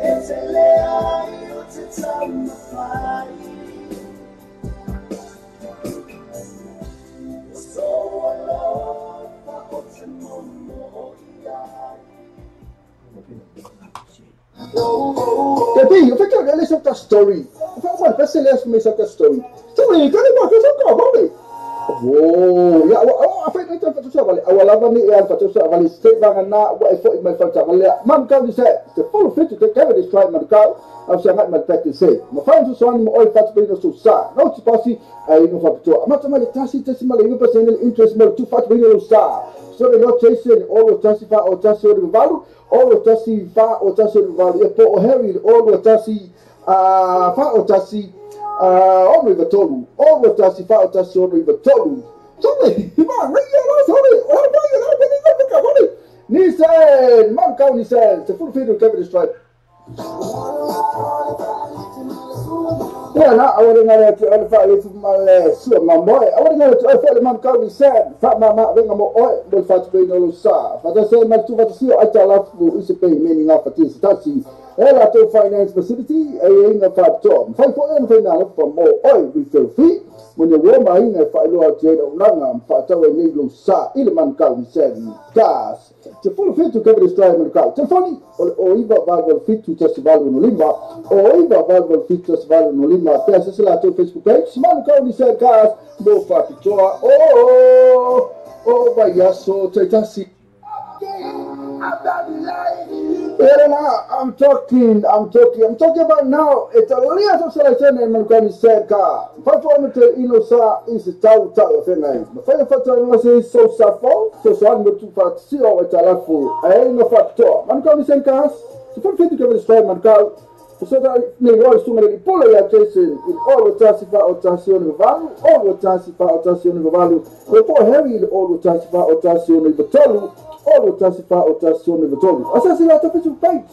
It's a Baby, eu fai le sa story. Fa ma pese le me sa story. Story, ka le ma ka sa ka ba. Wo, ya wa fa ni ta fa sa vale. Awa lava ni e fa sa vale se va na wa e fo i mai fa sa vale. Man ka ni se, se full fit te ka de try man ka. Au sa ngat ma ta te se. Ma fa so so ni mo oi fa te no so sa. No ti pasi ai no fa to. Ma ta ma le tasi tasi ma le yo pasi interest mo tu fa te no sa. So le no chasing all o tasi fa o tasi o valu, all o tasi fa o tasi o valu. E po o Harry all o tasi fa o tasi ono iwa tolu, all o tasi fa o tasi ono iwa tolu. Sorry, ma ria la sorry. O ba ya la ni ka ka ni. Nissan, man ka Nissan, se full feed Kevin Stripe. Ya na awari ngare tu alfa le fu ma le su ma mo awari ngare tu alfa le man ka Nissan fa ma ma venga mo oi mo fa tu no sa fa ta se ma tu fa si o ata la fu i se pe me ni nga fa ti tasi e la to finance facility e inga fa to fa fo en fa na fa mo oi we feel fee mo ne wo ma inga fa lo a te o nanga fa ta we ni lo sa ile man ka Nissan gas te full fit to cover this drive man ka telefoni o iva valvo fit to test valvo no lima o iva valvo fit test valvo no lima pe se la to Facebook page man ka Nissan gas mo fa pitoa o o vai aso te tasi. I'm talking about now. It's a real selection and man seka. Fa ino sa is tau tau fengai. Fa fa no se so sa fo, so so an tu fa si o talafu. E no fa to. Man ka ni senkas. So fa fit ke story man ka. So da ne o su ngare polo ya Jason in all tasi fa o tasi o valu, all tasi fa o tasi o valu. Ko po Harry all tasi fa o tasi o tolu. All tasi fa o tasi o tolu. Asa la to Facebook page.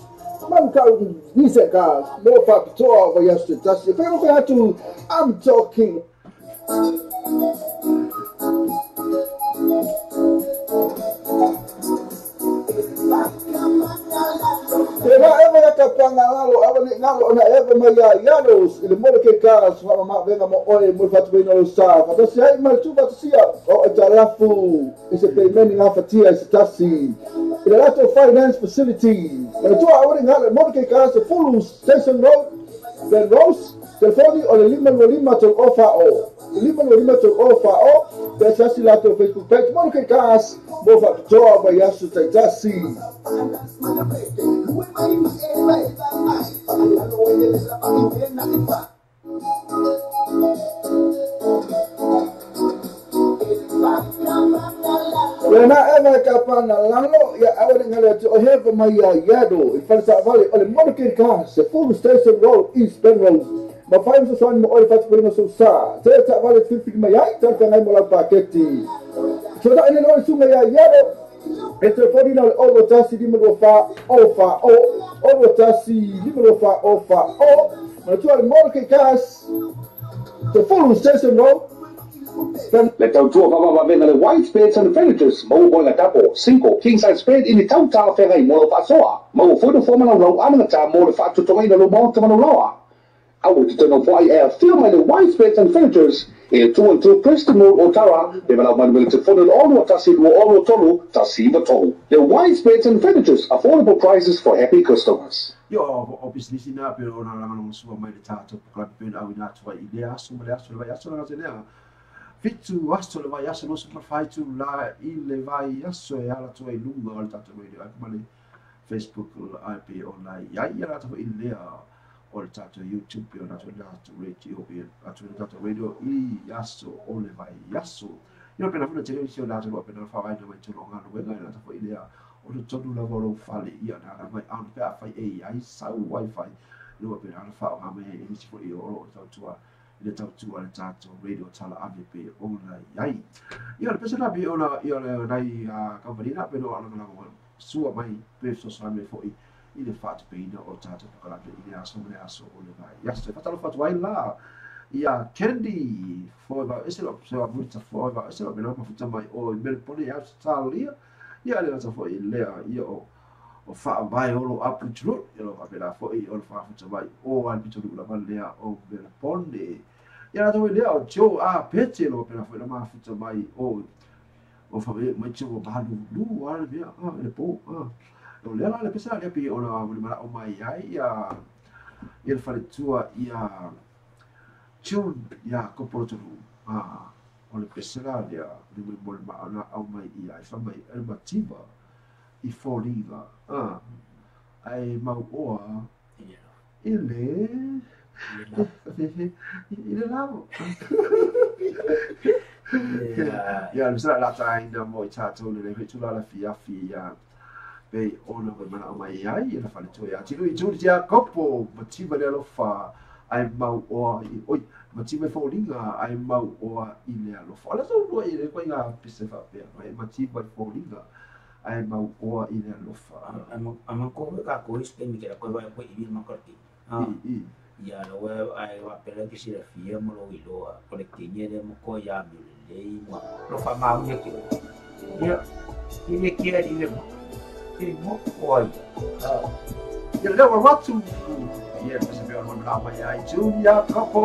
Man ka ni se ka mo fa to va yesterday. Tasi fa no to I'm talking. Eva eva ka panga lalo ava ni ngalo ona eva mai ya yaros ile mo ke ka so ma venga mo oi mo fa tu no sa fa se ai ma tu fa sia o talafu ise pe meni nga fa tia ise tasi ile la to finance facility le tu a ori ngalo mo ke ka se full station road the rose telefoni o le lima no lima to ofa o lima no lima to ofa o pe sasi la to Facebook page mo ke ka mo fa to ba yasu tasi. Wena eva ka pana lalo ya awari ngale tu o heva mai ya yado i falsa vale o le monokin ka se full station road east Penrose ma fa so son mo oi fat no so sa te ta vale fi mai ai ta ngai mo la paketi so da ene no sunga ya yado e telefoni na o tasi di mo fa o fa o o tasi di mo fa o fa o ma tu al monokin ka the full station road. Le tautua whawawawena le white beds and furnitures, mau boinga tapo, 5, king size bed i ni tau tāwhenga i mō whaasoa. Mau whuno whamana rau anangata mō le whaatutongaina lo maota manulawa. Au te tino whai e a whio mai le white beds and furnitures e 212 Preston Road Otara, le malau manuele te whono ono tasi lua ono tolu, tasi iwa tolu. Le white beds and furnitures, affordable prices for happy customers. Io o business ina pe ona langa sua mai le tātou pukalapi pena au ina atua i le aso ma le aso le vai aso na ngā Fitu aso le vai aso no se mawhaitu la i le vai aso e ala tua i lunga o le tātou radio ai kuma le Facebook IP online ia ia rātou i lea o le tātou YouTube o tātou radio i atu le tātou radio i aso o le vai aso. Ia pena funa te reo o rātou o pena whawaina mai tōno ngā nuenga i rātou i lea o te tonu lava o whale ia nā rā mai anu pea whai e ai sau wifi lua pena ana whao ngā mai e nisi fo i o o tautua i le tautua le tātou radio tala ave pe ona iai. Ia le pese na pe ona ia le nai company na pe no ana ngā sua mai pe so sa me fo i le whaatupeina o tātou pakalape i le aso le aso o le vai. Ia se whatalo whatu ai la ia Candy foi va ese lo se va multa foi va ese lo me lo mafuta mai o Melbourne ia Australia ia le rata foi lea ia o O whaavae olo apu tulu, ia lo whapela foi o le whaafuta mai o an pitolu la lea o Melbourne. Ia la tau lea o Joe a Pete lo whapela foi la mafuta mai o o whawe mai tio o malu lu a le mea a le po a. O lea la le pesa lea pi o la muli mala o mai ai ia ia le whaletua ia June ia koporo tolu a o le pesa la lea le muli muli ma ona au mai ia i whamai el mativa i foliga a ai mau oa i le i le lavo. Ia le sala la taina mo i tātou le le tula la fia fia pe ona ko mana o mai ai i la fale ia tilu i tuli tia kopo mativa le alofa ai mau oa i oi mativa foliga ai mau oa i le alofa ala so lo i le ko inga pise fa pe ai mativa foliga ai mau oa i le alofa ama ko ka ko is ke mi kera ko vai ko i ma ko ki i ia lo ai wa pele ki sira fia mo lo iloa ko le kinye le mo ko ya mi le ma lo fa ma mi ki ia i le ki ari le mo i mo ko ai ia le wa watu ia se me o na mai ai Julia Kopo.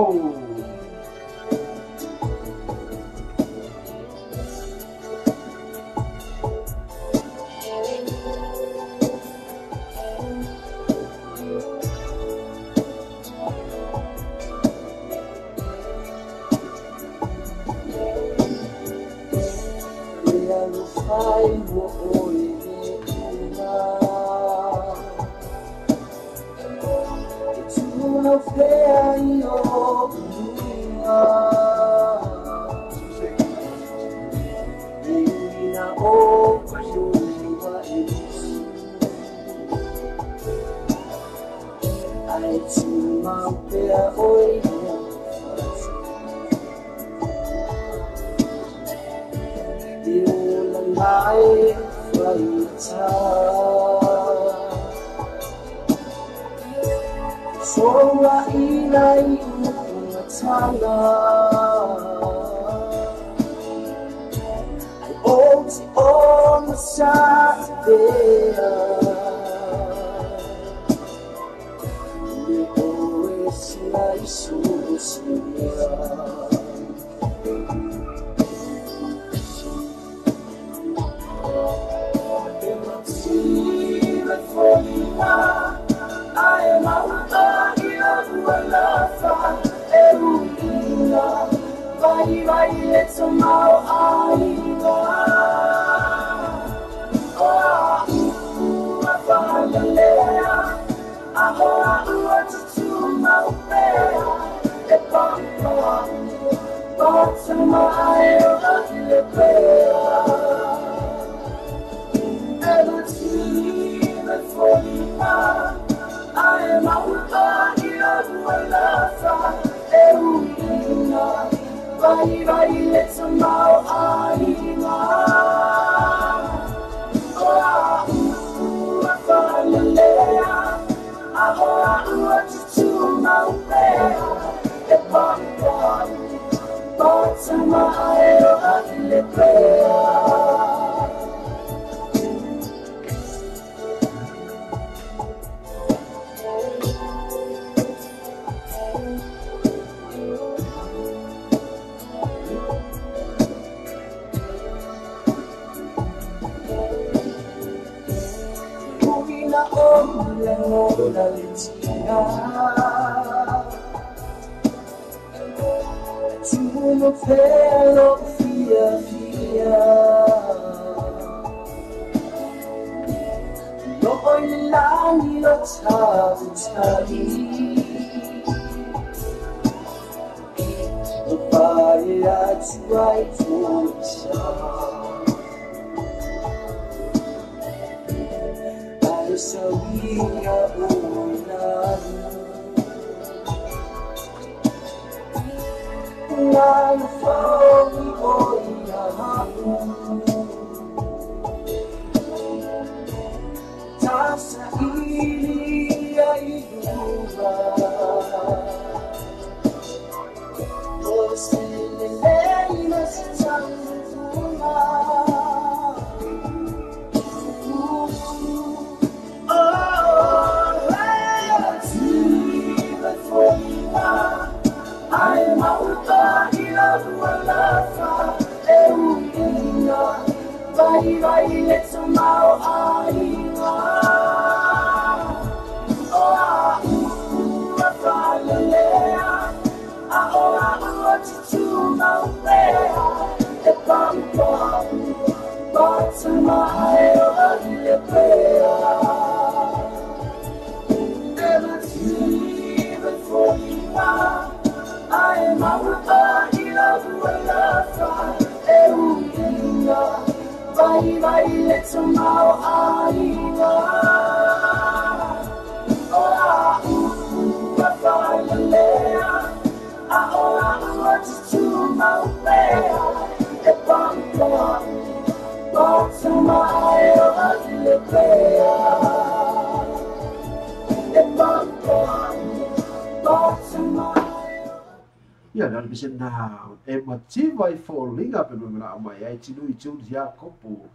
Ia na le na e mativa i foliga pe no mai ai tinu i tunu ia kopo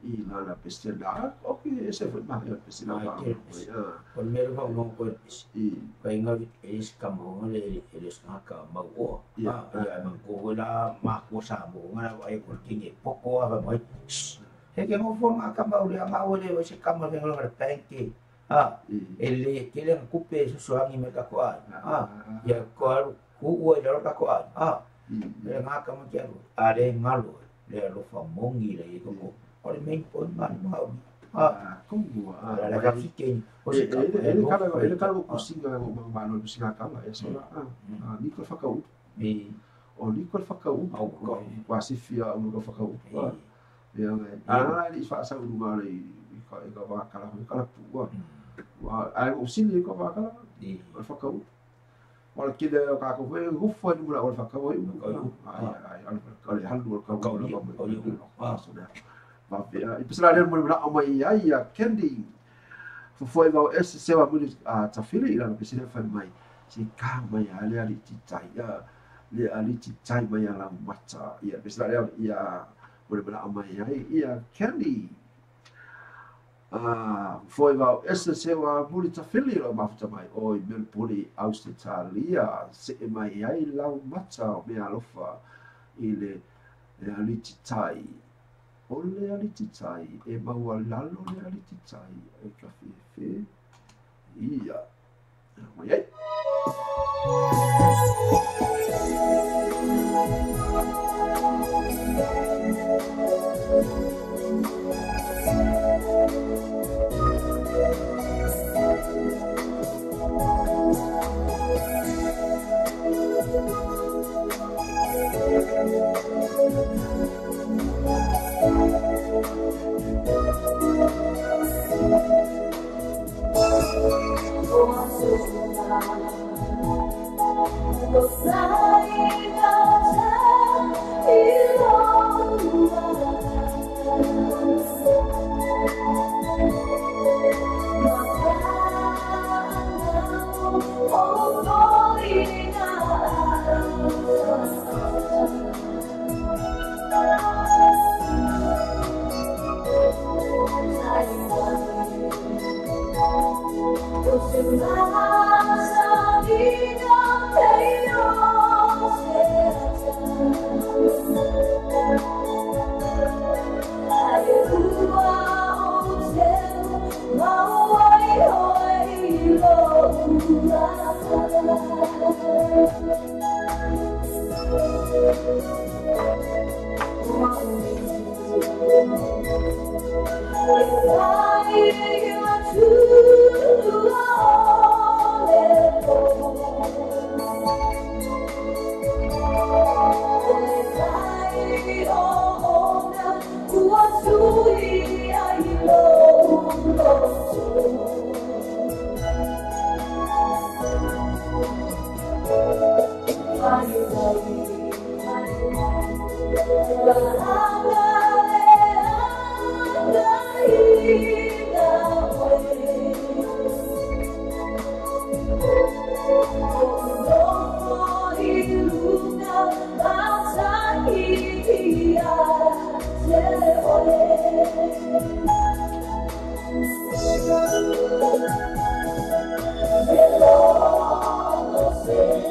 i la la pesela o ke se foi ma ia pesela ba o me ro no ko i kai nga e skam ho le le snaka ma o ia ma ko la ma ko sa mo nga ai ko kinge poko ava mai he ke mo fo nga ka ma o le ma o le se ka ma le le penke a ele ke le kupe so angi me ka ko a ia ko ku ua i laro kako ai. Ah, le ngā kama ki aru. Are ngalo, le alofa mongi le i koko. O le main point ngā ni mau. Ah, kumua. Le ka fike. O se ka. Ele kala ko singa ko mano singa kala e sola. Ah, ni ko whakau. O ni ko whakau. Wa sifia o ko whakau. Ia ngai. Ah, i whaasa uru ngā i ka i ka whakala ko kala pua. Wa ai o sini ko whakala. O whakau. Wala kile o ka ko e hufa ni mura o whakau ai ai ai ai halu o ka ko ma i pesela le mo na mai ai a Candy fofoi va es se va muri a tafili ila na pesela fai mai se ka mai ale ali titai a le ali titai mai ala mata ia pesela le ia mo na mai ai ia Candy foi va esse se va muri tafili lo mafuta mai oi Melbourne Australia se mai ai lau mata me alofa i le alititai o le alititai e maua lalo le alititai e ka fefe ia mai ai Say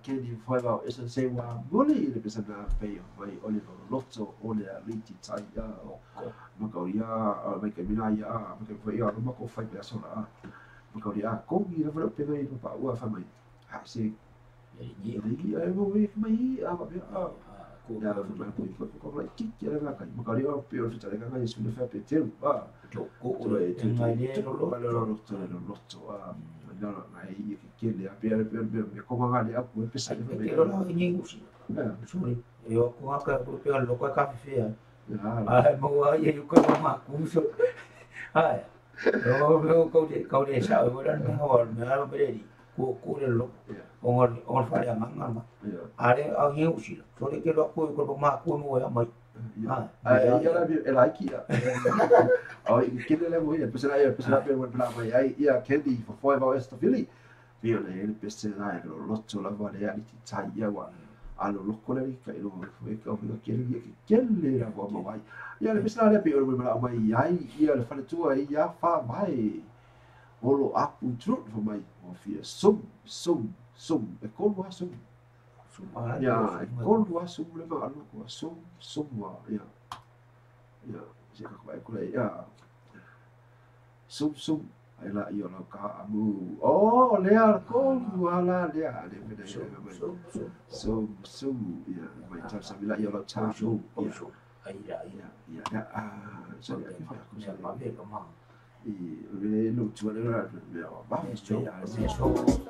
Candy Foiva e se wa muli le pesa na pe vai Oliver Lotto o le liti tai ma ka ia ma ka mina ia ma ka foi ia ma ko fai pe so la ma ka ia ko ni la pe pe pa ua fa mai ha se ni ni ai mo we mai a ma a ko ya fa mai ko ko ko ki ki la ka ma ka ia pe o fa ka ka se fa pe te ba ko ko le ngai le lo Lotto a no ai che le abbia per come va le apu per sai che lo la ni usi suri io ko ka ko pe lo ka ka fe ai mo ai io ko ma ku so ai lo ko de sa o la no ho me la pe ri ko ko le lo o o fa ya ma ma are a ni usi suri che lo ko ko ma ku mo ya mai ai io la e la ki o che le mo ia pese la pe mo la mai ai ia Candy for 5 hours to Philly vi le le pese la lo lotto la va le ali tai ia wa a lo lo le ka lo foi ka o che le che le la va mai ia le pese la pe mo la mai ai ia le fa le tua ia fa mai o lo apu trut for mai o fia sum sum sum e ko wa sum ya ko wa sum le va lo ko sum sum wa ya ya se ka ko ya sum sum ai la io la ka amu oh le a ko wa la le a le me sum sum sum ya mai ta sa la io la cha sum sum ai ya ya ya ah so ya ya ma ve ma i ve lo tu le la me va so so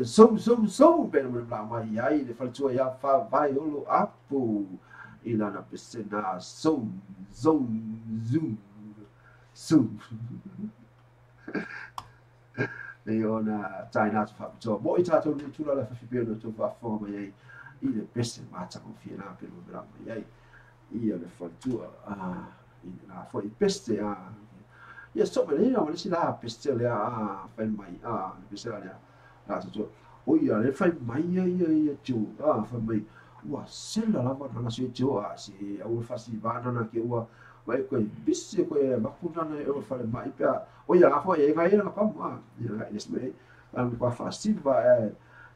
Sum sum sum pe mo la mai ai le faletua ia fa vai olo apu i lana pesena sum zum zum sum le ona taina fa to mo i tatou ni tula la fa fi pe no to fa fo mai ai i le pese mata ko fi na pe mo la mai ai i le faletua a i la fo i pese a ia so me le no le si la pese le a fa mai a le pese la la to o ia le fai mai ia ia tu a fai mai ua sela lava na se tu a se au fa si va na ke ua mai ko bisi ko e makuna na e fa mai pe o ia fa e ga ina pa ma ia le sme a mi pa fa si va e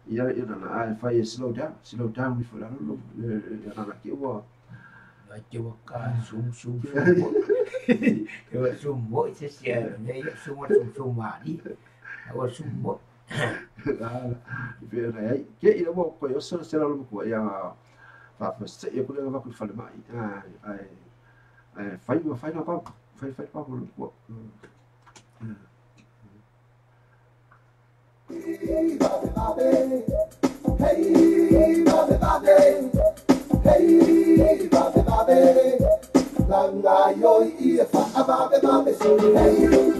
ia ia na a fa e slow down mi fa la lo ia na ke ua ai ke ua ka sum sum sum sum mo se se ne sum sum sum ma ni ua sum mo ke ina mo ko yo so se la lo ko ya fa fa se e ko le va ko fa le mai ai ai fai ma fai na pa fai fai pa mo ko hey hey la la yo i fa ba ba ba so hey hey.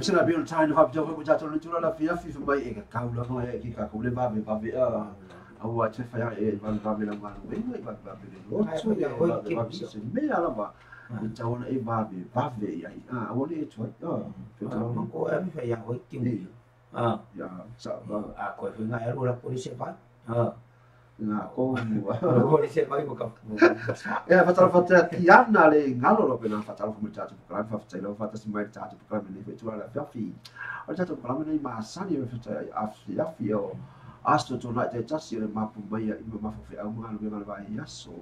Sina bi on time ha jo ko jato le tula la fia fi mai e ka ula no e ki ka ko le va va va a wa te fa e va va la ma we va va le lo tu e va va se me ala va e ta ona e va va ya a o le tu a pe ko e fa ya ho ki a ya sa va a ko fi nga ro la polisi va a nga ko polisi va mo ka e fa tala fa te tiana le ngalo lo pena fa tala fa mo tatu pro fa fa tala fa ta mai tatu pro me ne tu ala fa fi o tatu pro me ma sani me fa a fi a fi o asto to na te tasi le mapu mai i ma fa fi au ma le ma ya so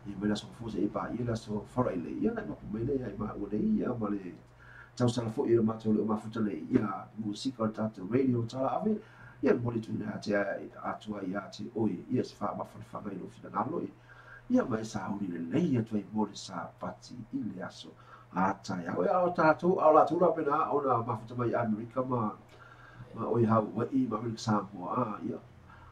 i me la so fu se i pa i la so for ile ia na mapu mai le ia ma o le ia ma le tau sala fo i ma to le ma fu tele ia musika tatu radio tala ave ia mo le tuna te atua ia te oi ia se fa ma fa mai lo fi na lo ia mai sa uri le leia tu ai mo le sa pati i le aso a ta ia o ta tu a la tu la pena ona ma fu mai Amerika ma oi hau wa i ma le sa mo a ia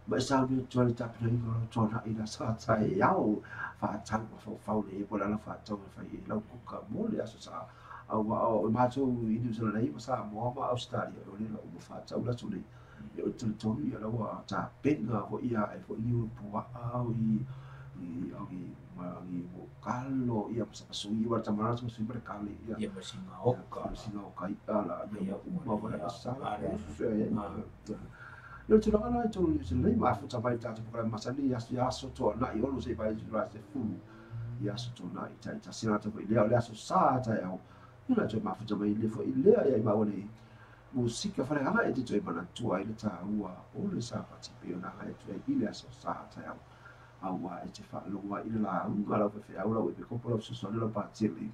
mai sa uri tu le ta pena i lo tu na i la sa ta ia o fa ta ma fa fa le po la fa ta fa i la ku ka mo le aso sa a wa o ma tu i ni so le ma sa mo ma Australia o le o fa ta la tu le o te tonu ia lawa ta penga ho ia e fo liu pua au i i ma i mo kalo ia sa sui wa tamara sa sui kale ia ia masinga oka masinga oka i ala ia uma wa sa yo te langa to le le ma fu ta mai ta te programa sa ni ya so to na i olu se pai ra se fu ya so to na i ta ta sina to le le so sa ta ya yo na to ma fu ta mai le fo i le ya ma wole musika fale hanga e te toe mana tua i le tāua o le sāpati pe o nā e toe i le aso sā tai au aua e te whaaloa i le la unga lau whewhe au lau e pe kopo lau sosone lau pātele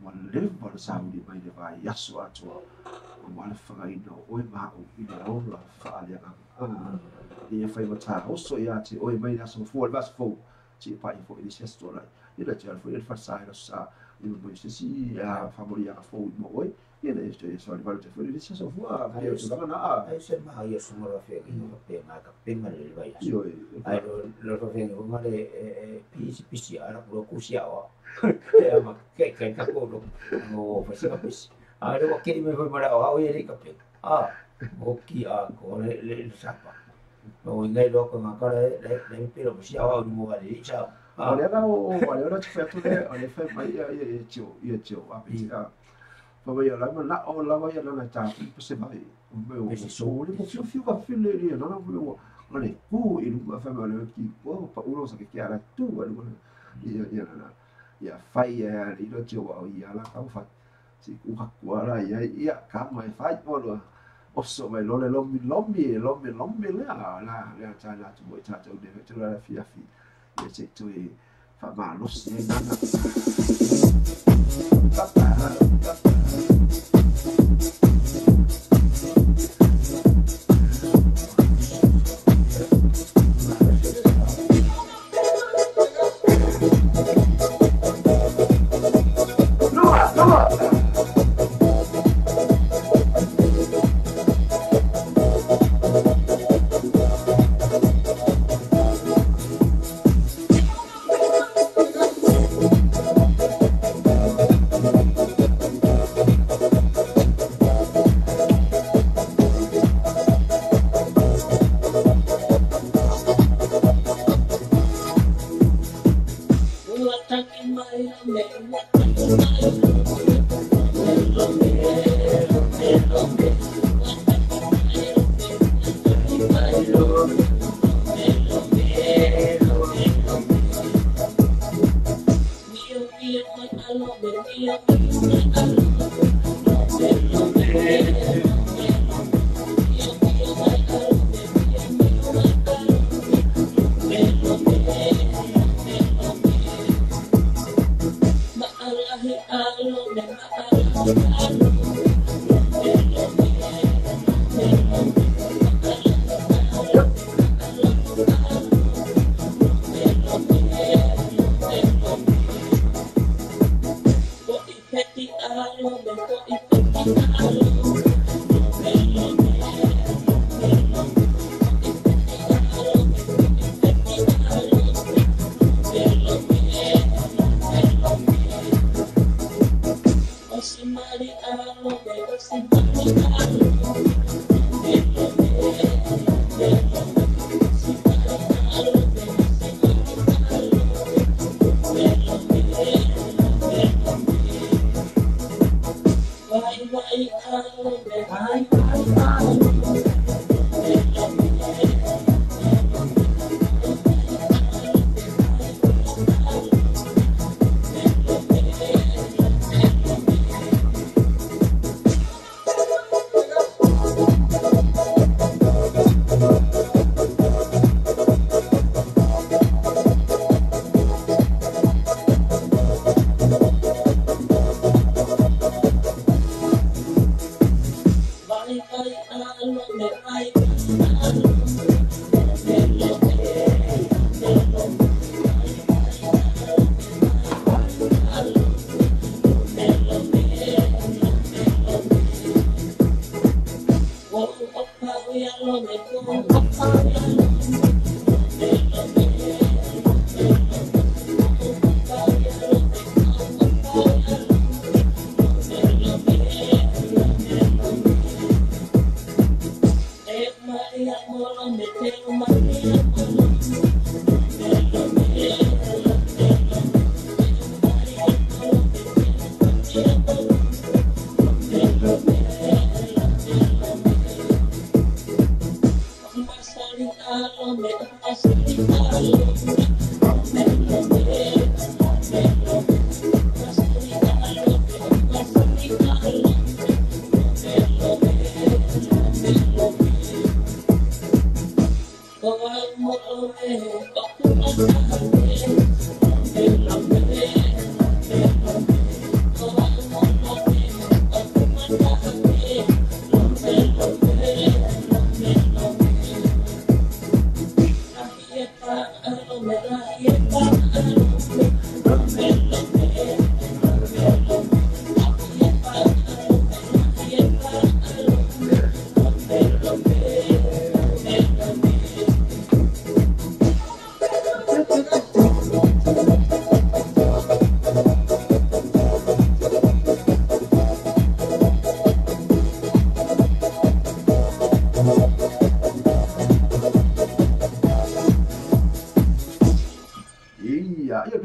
wa lewa le sāuni mai le vai aso atua o wale whangaina o oe maau i le aola whaalea anga e ia whai matā oso i ate oe mai le aso fua le vaso fou ti e pai fo i le siasto lai i le te alfo i le whasai la sa i mo se si a famori a fou i mo oe ia le te so le valu te fo i le siasto fua ai o tulaga na ai se ma ia sumo la fe i no pe nga ka penga le vai aso ai lo lo fe ngo le pisi pisi ala lo kusia o E ma ke ke ka ko lo o fa se ka pisi. A le wa ke me foi mara o au ye ka pe. A o ki a ko le le sapa. O ngai lo ko ngā kara le le pe lo si au mo ga le cha. O le la o o le te tu le o le fa mai ia ia tio ia tio a pe a. Fa mai la ma la o la vai la ta se vai. O meu o so le ko fiu fiu ka fiu le le la o o le ku i lu fa mai le ki ko pa ulo sa ke ara tu a lu ia ia la ia fai ia i lo tio o ia la ka fa si ku ha ku ara ia ia ka mai fai o lo o so mai lo le lo mi lo mi lo mi lo mi le la le ta la tu mo ta tu le tu la fi fi ia se tu e fa ma lo si na na pa pa pa.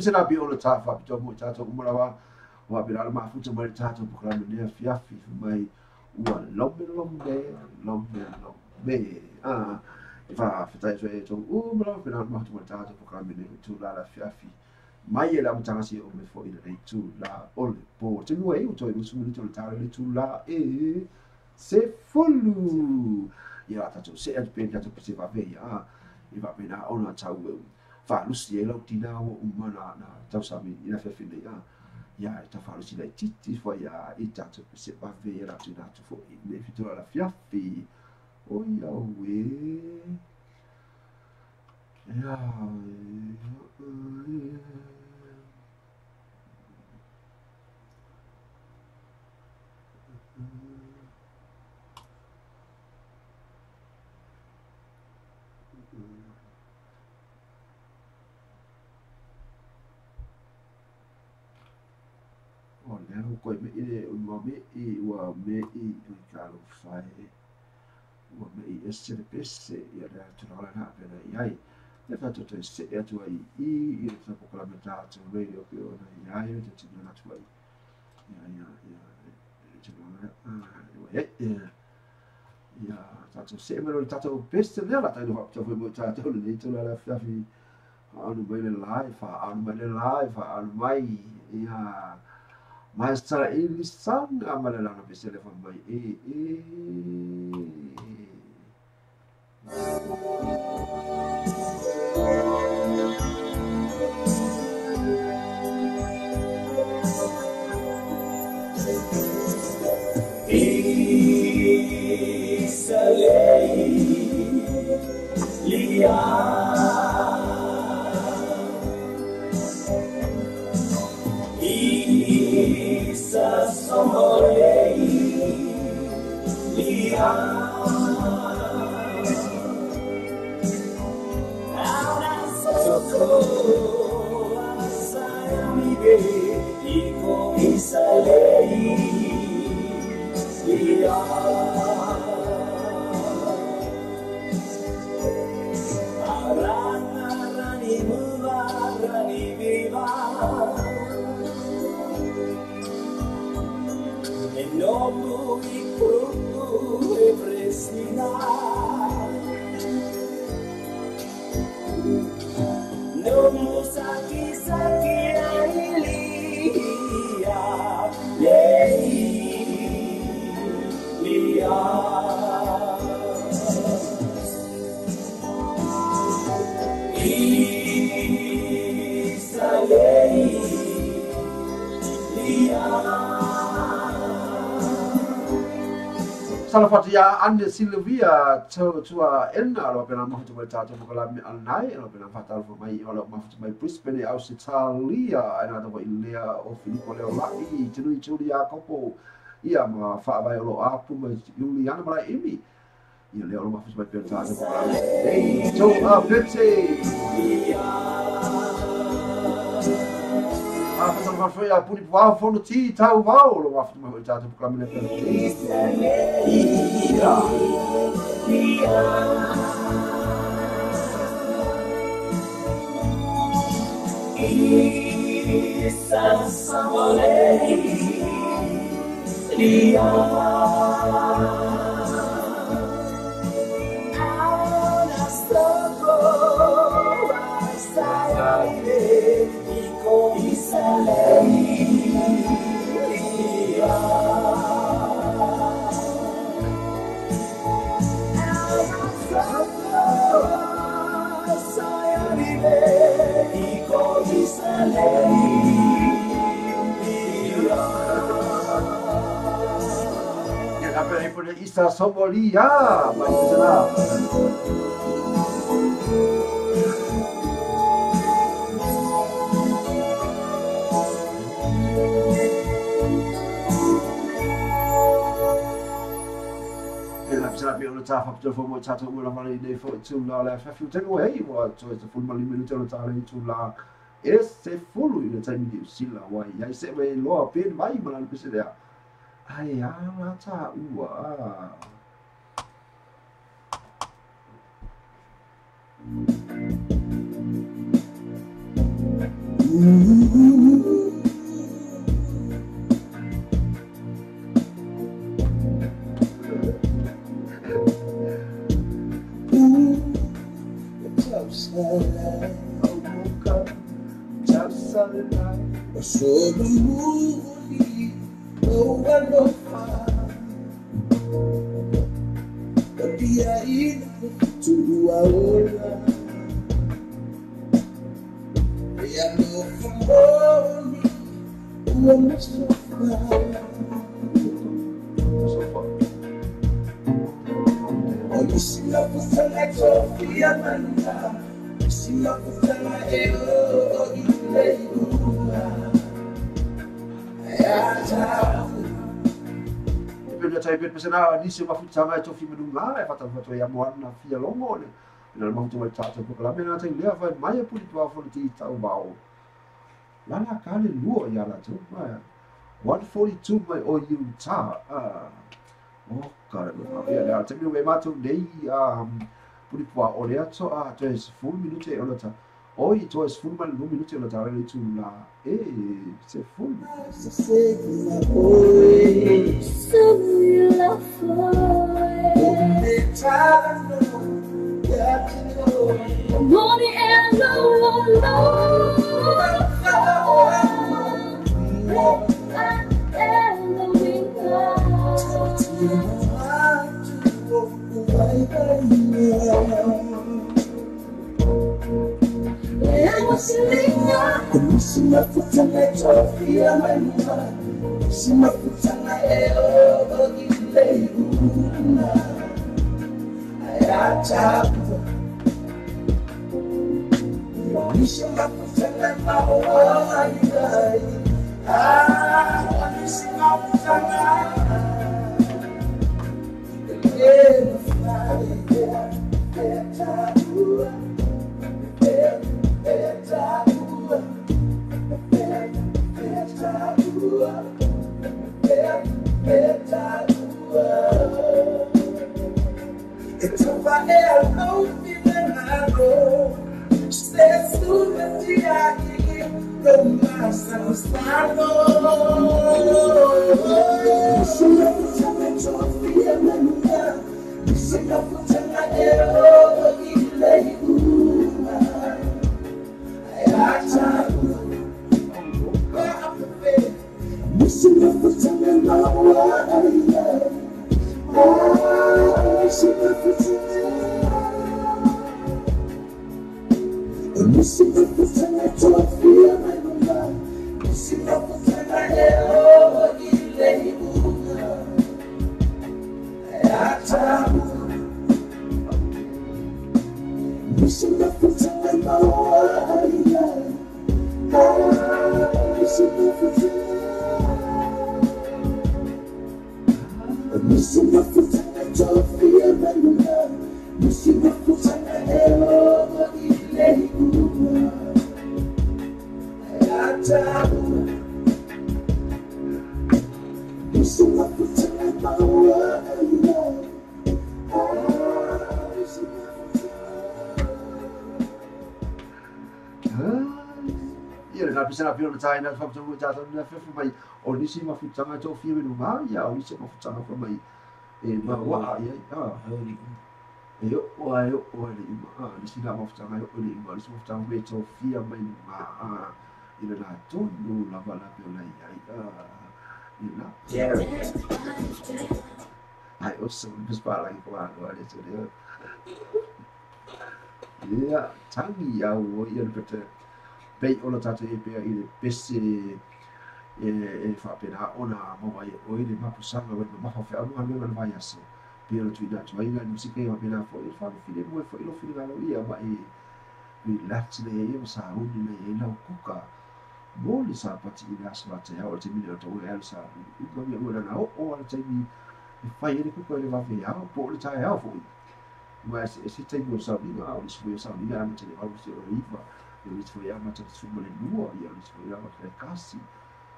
pese la pi o le tā whapitoa mo i tātou umalawa o a pera mafuta mai le tātou pokalame nea fiafi mai ua lome lome lome lome. E wha whitai so e tō umalawa pera mafuta mai le tātou pokalame nea tū la la fiafi. Mai e la mutanga si o me fo i le tū la o le pō. Te mua e o toi usu minuto le tāre le tū la e se fulu. Ia tātou se atu pēn tātou pese wawei ia. I wapena ona tau whalusi e lau tina o umana na tausami i na whiawhine ia. Ia e ta whalusi lai titi fo ia i tātou pese wawei e rātou nā tu fo i ne fitura la fiafi. O ia ue. Ia O lea koe me i ua me i ua me i ui kalo whae ua me i ese le pese ia lea tūranga lana pena i ai. Le whātoto e se atu ai i i le tapo me tātou radio pe ona i ai te tino atu ai. Ia ia ia tino ia ia ia tātou se mero i tātou pese lea la taino whapita fwe mo tātou le nei tōla la whiawhi anu mai le lai wha anu mai le lai wha anu mai ia Maestra Elisan amale lana pese le wha mai e e. Salafati ia Anne Silvia tua ena alo pena mafuta mai tātou mokalame alnai alo pena whatalofo mai alo mafuta mai Brisbane Australia ena tawa i lea o Filipo Leo Lai Tinui Tuli Akopo ia ma whaavai olo apu mai Juliana Malai Imi ia lea olo mafuta mai pena tātou mokalame ei tō a pete a whatalofo ia puni puao fono ti tau vao olo mafuta mai hoi tātou mokalame le pena. Isa Somolia, mai pesena. Ela pesena pe ona tā whapito fo mo tātou ua lamara i nei fo i tū la la whawhi tengo hei wa toi te fulu mali minuto o tā rei tū la e se fulu i le taimi ni usila wai ai se me loa pen mai mana pesena. Ai ala tā ua. Solomuli o alofa Kapia ina tuaola E alofa moni ua masofa O nisi mafutanga tofia mana Nisi mafutanga e o ile ua Pena tai pe pesena nisi mafutanga e tofi menunga e fata fato ia moana fia longo ne na mafutu mai tata ko la mena tai lea fai mai e puli tua fo ti tau bao lala kale lua ia la tu mai 142 mai o Utah oh cara ia la te mi matu nei puli pua o le ato a to es full minute o ta oi to es full man minute o ta le tu la e se full Money and low, Pesena pio tai na fa tu ta na fe mai o nisi mafutanga to fia menunga ia o nisi mafutanga fa mai e ma wa ia a e o ai o le ima a nisi la mafutanga o le ima nisi mafutanga me to fia mai nunga a ina la tonu la va la pio la ia ina ai o so pala i ko a le te ia tangi au ia le pete pei o la tata e pea i le pese e whaapena ona mawa e oi le mapusanga wena mafa whea alu le vai aso pea la tuina atu ai la musika e wapena fo e whalu file mue fo ilo file ngalo ia ma e relax le e ma sa uni le e lau kuka mo le sa pati i le aso la te hao o te mine o tau e alu sa uka mea ua na o o ala taimi e whai e le kuka e le wawe hao po o le tae hao fo i ua e se taimi o sauninga au le sui o sauninga ama te le walu se o iwa e o le sui ama te suma le lua ia o le sui ama te kasi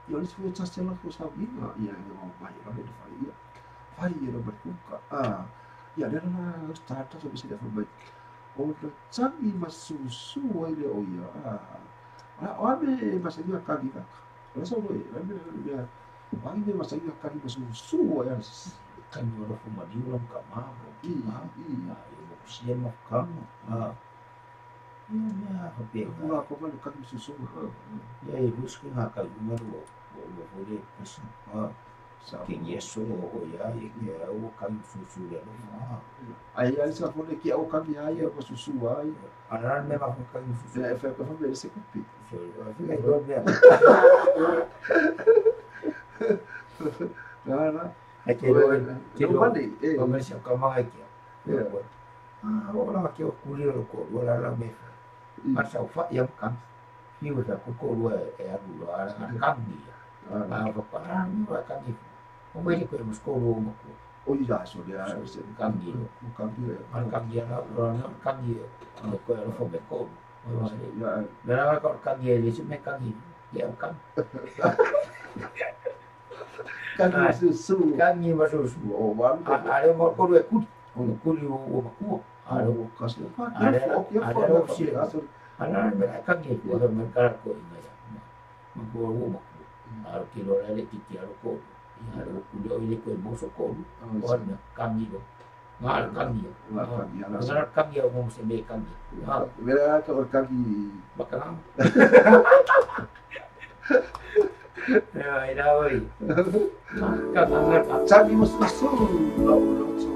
ia o le sui tasi ala ko sauninga ia e ngau mai o le whai ia whai e le kuka a ia le la starta so bisi le mai o le tangi masusu ai le o ia a o ame masainga kaki kaka o le sau e ame me ai me masainga kaki masusu ai kani o rofu maliu la ka mamo i i e mo sia mo kama a Ia fa Nga ko ma le kaki susu. Ia e whisky ngā kai unga rua ua foi le prison. Ke ngeso o ia e ke au kai susu le alofa. Ai ai sa fo le ki au kaki ai o susu ai. Ara me ma fo kai susu. E fa ko fa me se kupi. Fika i doa mea. Na na. Ai te roa te roa. E. O me se ka manga ki. Ah, o la ke o kuri ro ko ro la la me. Ma sa fa ia kan. Fiu fa ko ko ro e aru ro ara kan ni. Ah, fa pa ra ni wa kan ni. O me ko mo sko ro mo ko. O ia so le a se kan ni. Ko kan ni. Kan ni ra ro kan ni. Ko ro fo me ko. Ya. Me ra ko kan ni le se me kan ni. Ia kan. Kan ni susu. Kan ni ma susu. O wa. Are mo ko ro e kuri. O kuri o makua. Are o kasi pa. Are o si. Ara me ra kan ni ko me kara ko inga ya. Makua o makua. Aro ki ro le ki ki aro ko. Aro kuri o ile ko mo so ko. O na kan ni ro. Nga kan ni. Nga kan ni o mo se me kan ni. Me ra ka o kan ni. Baka. Ai ra oi. Ka nga ka. Sabi mo susu. No no so.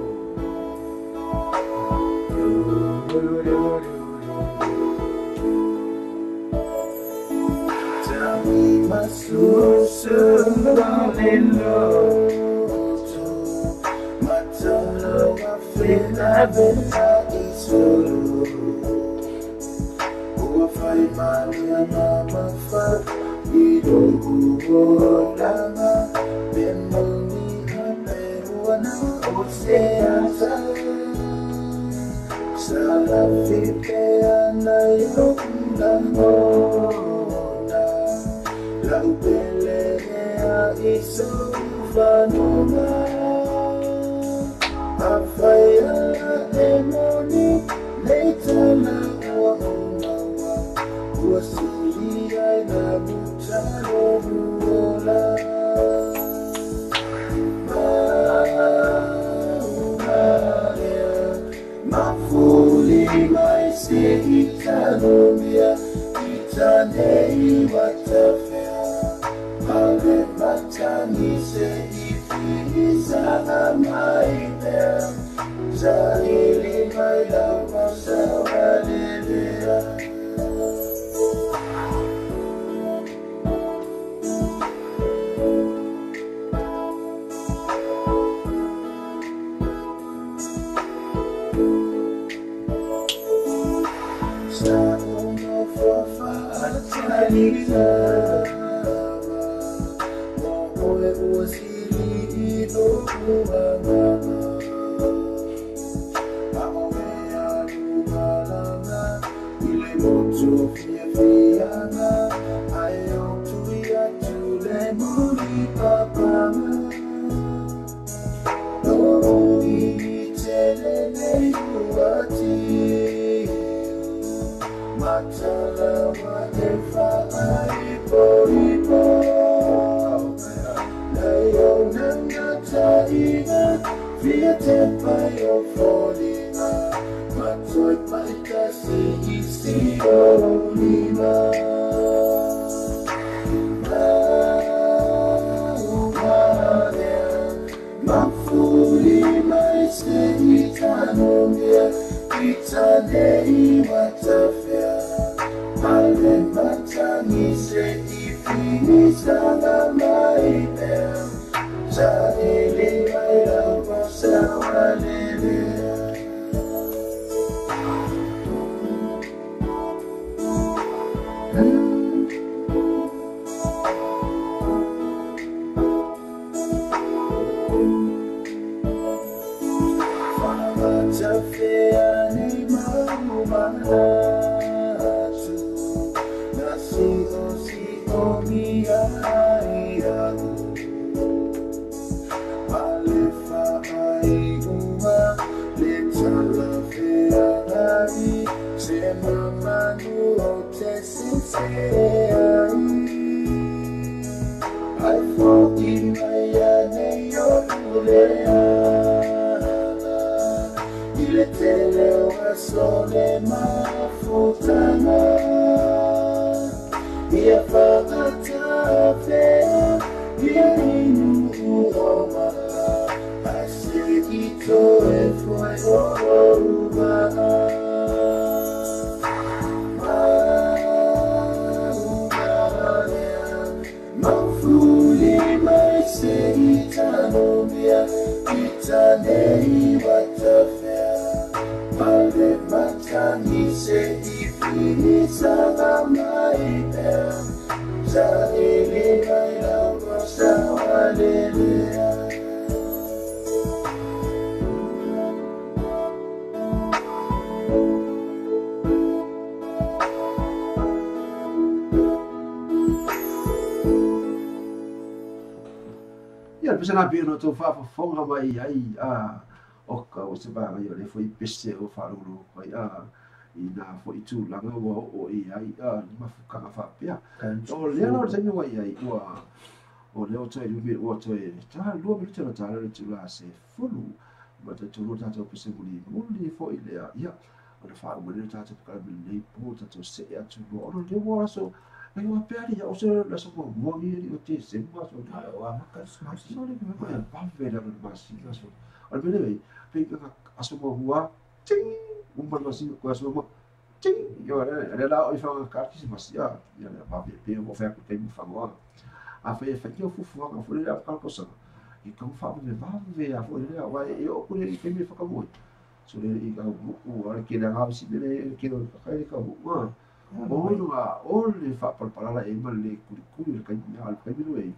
Le tele o aso le mafutanga Ia whakatawhea Ia inu o maa Ase i toe foi o ua Mafuli mai se i tanomia I tanei watawhea Male matangi se i whinisanga mai pea Sa ele mai lawa sa walelea. Ia le pese na pia no tau whaafafonga mai ai a o ka o se vanga i o le foi pese o whalulu kai a i nā foi tūlanga ua o i ai a ni mafukanga whaapea. O lea lau taimi ua i ai ua o lea o toe lumi ua toe tā lua minute na tā le tūla se fulu ma te tūlu tātou pese muli muli foi lea ia o le whaumane le tātou pakara mele nei pō tātou se e atu loa ona lea ua raso Ai ua pea o se la so mo ngi o te se mo so na o ama ka masi so le me ko pa ve la masi la so o le le pe ka aso mo hua ting un pa masi ko aso mo ting yo le la o i fa ka ki masi a ya le pa pe mo fa ko te mo fa mo a fe fa ki o fu fu ka fu le ka ko sa i ka fa me va ve a fu le wa e o ku le ke me fa ka mo so le i ka mo o le ke la ga si le ke lo ka ka mo O o le whapalapalala e ma le kurikuri le kai mea le kai mino e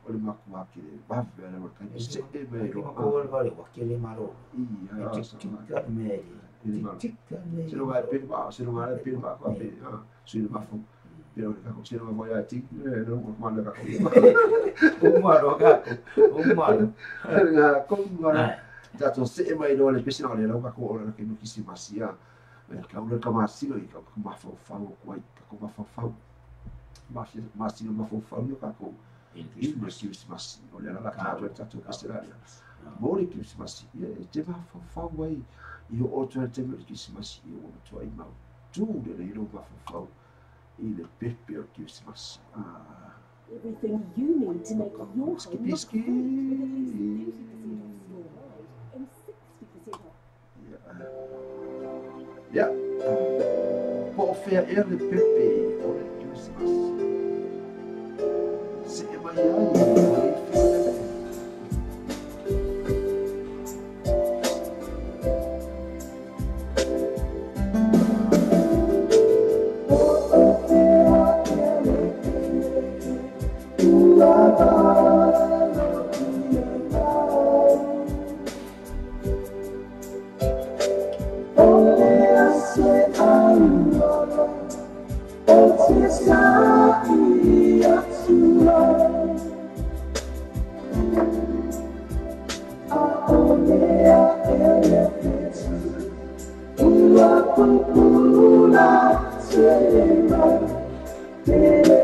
o le makua ke le wawe le kai se e me ro ko wale wale wa ke le maro i a tik tik me tik tik me se no vai pe ma se no vai pe ma ko pe a se no ma fu pero le ka se no vai a tik le no ma le ka ko o maro ka o maro nga ko ma ta to se e mai no le pese no le la ka ko o le ke no kisimasia. Ka ula ka masino i ka mafau ko ai ka mafau masino mafau no ka ko i Christmas o le la ka to ta to la mo le Christmas e te mafau ai i o to te Christmas i o to ai mau tu le le lo mafau i le pepe o Christmas. Everything you need to make your home look great with at least 30% off store-wide and 60% off. Yeah. Po o fea ea le pepe o le Christmas. Se e mai ai o le whina. Po o fea ea le pepe ua valo ia mai. O le aso e auala o te sa'i atua. A o lea e le fetu ua pupula te mai. Te le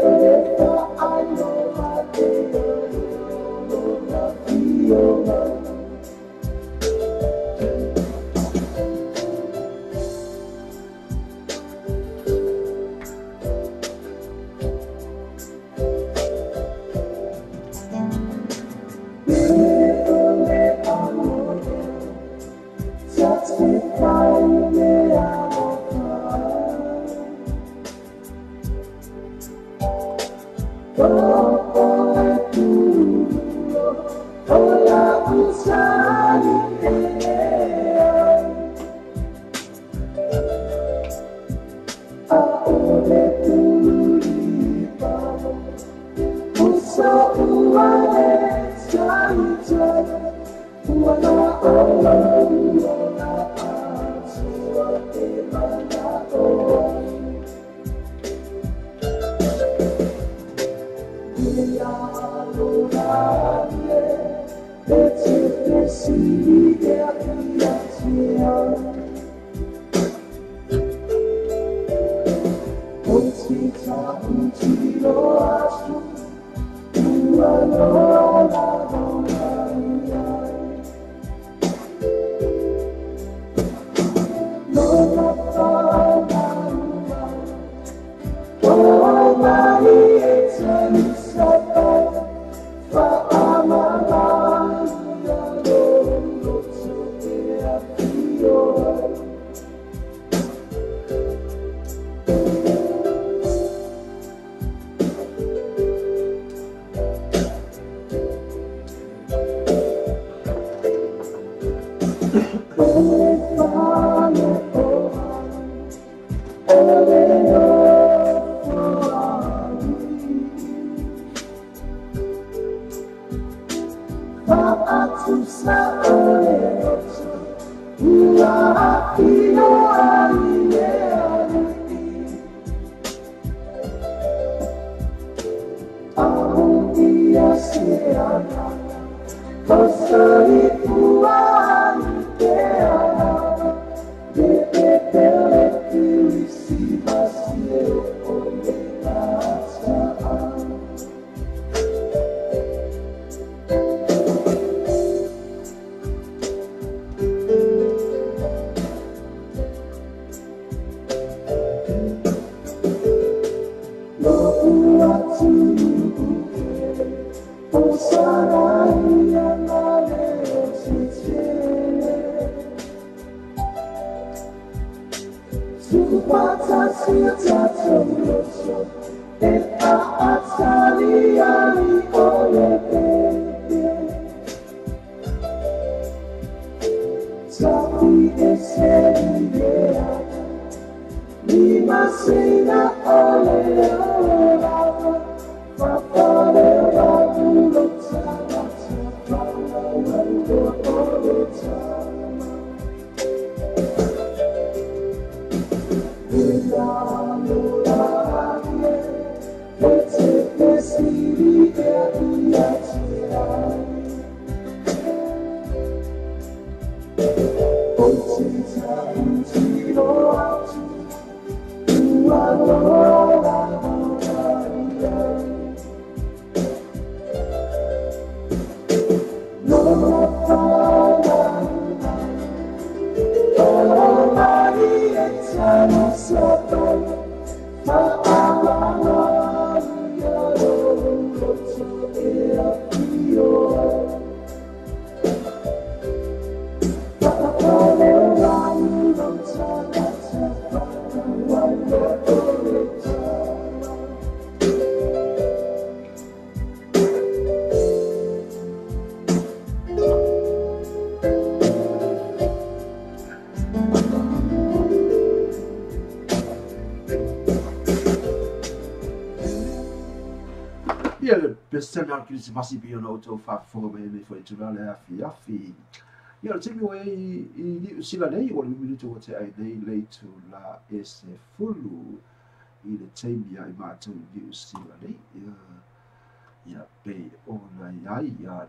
whaaloa te o na whio mai. Pesana Krisimasi pe ona outou faafofoga mai ai foi tulaga le afiafi. Ia o le taimi ua i ai i Niu Sila nei, ua 5 minute ua tea ai nei le itula e 10 i le taimi ia i matou i Niu Sila nei. Ia pei ona i ai ia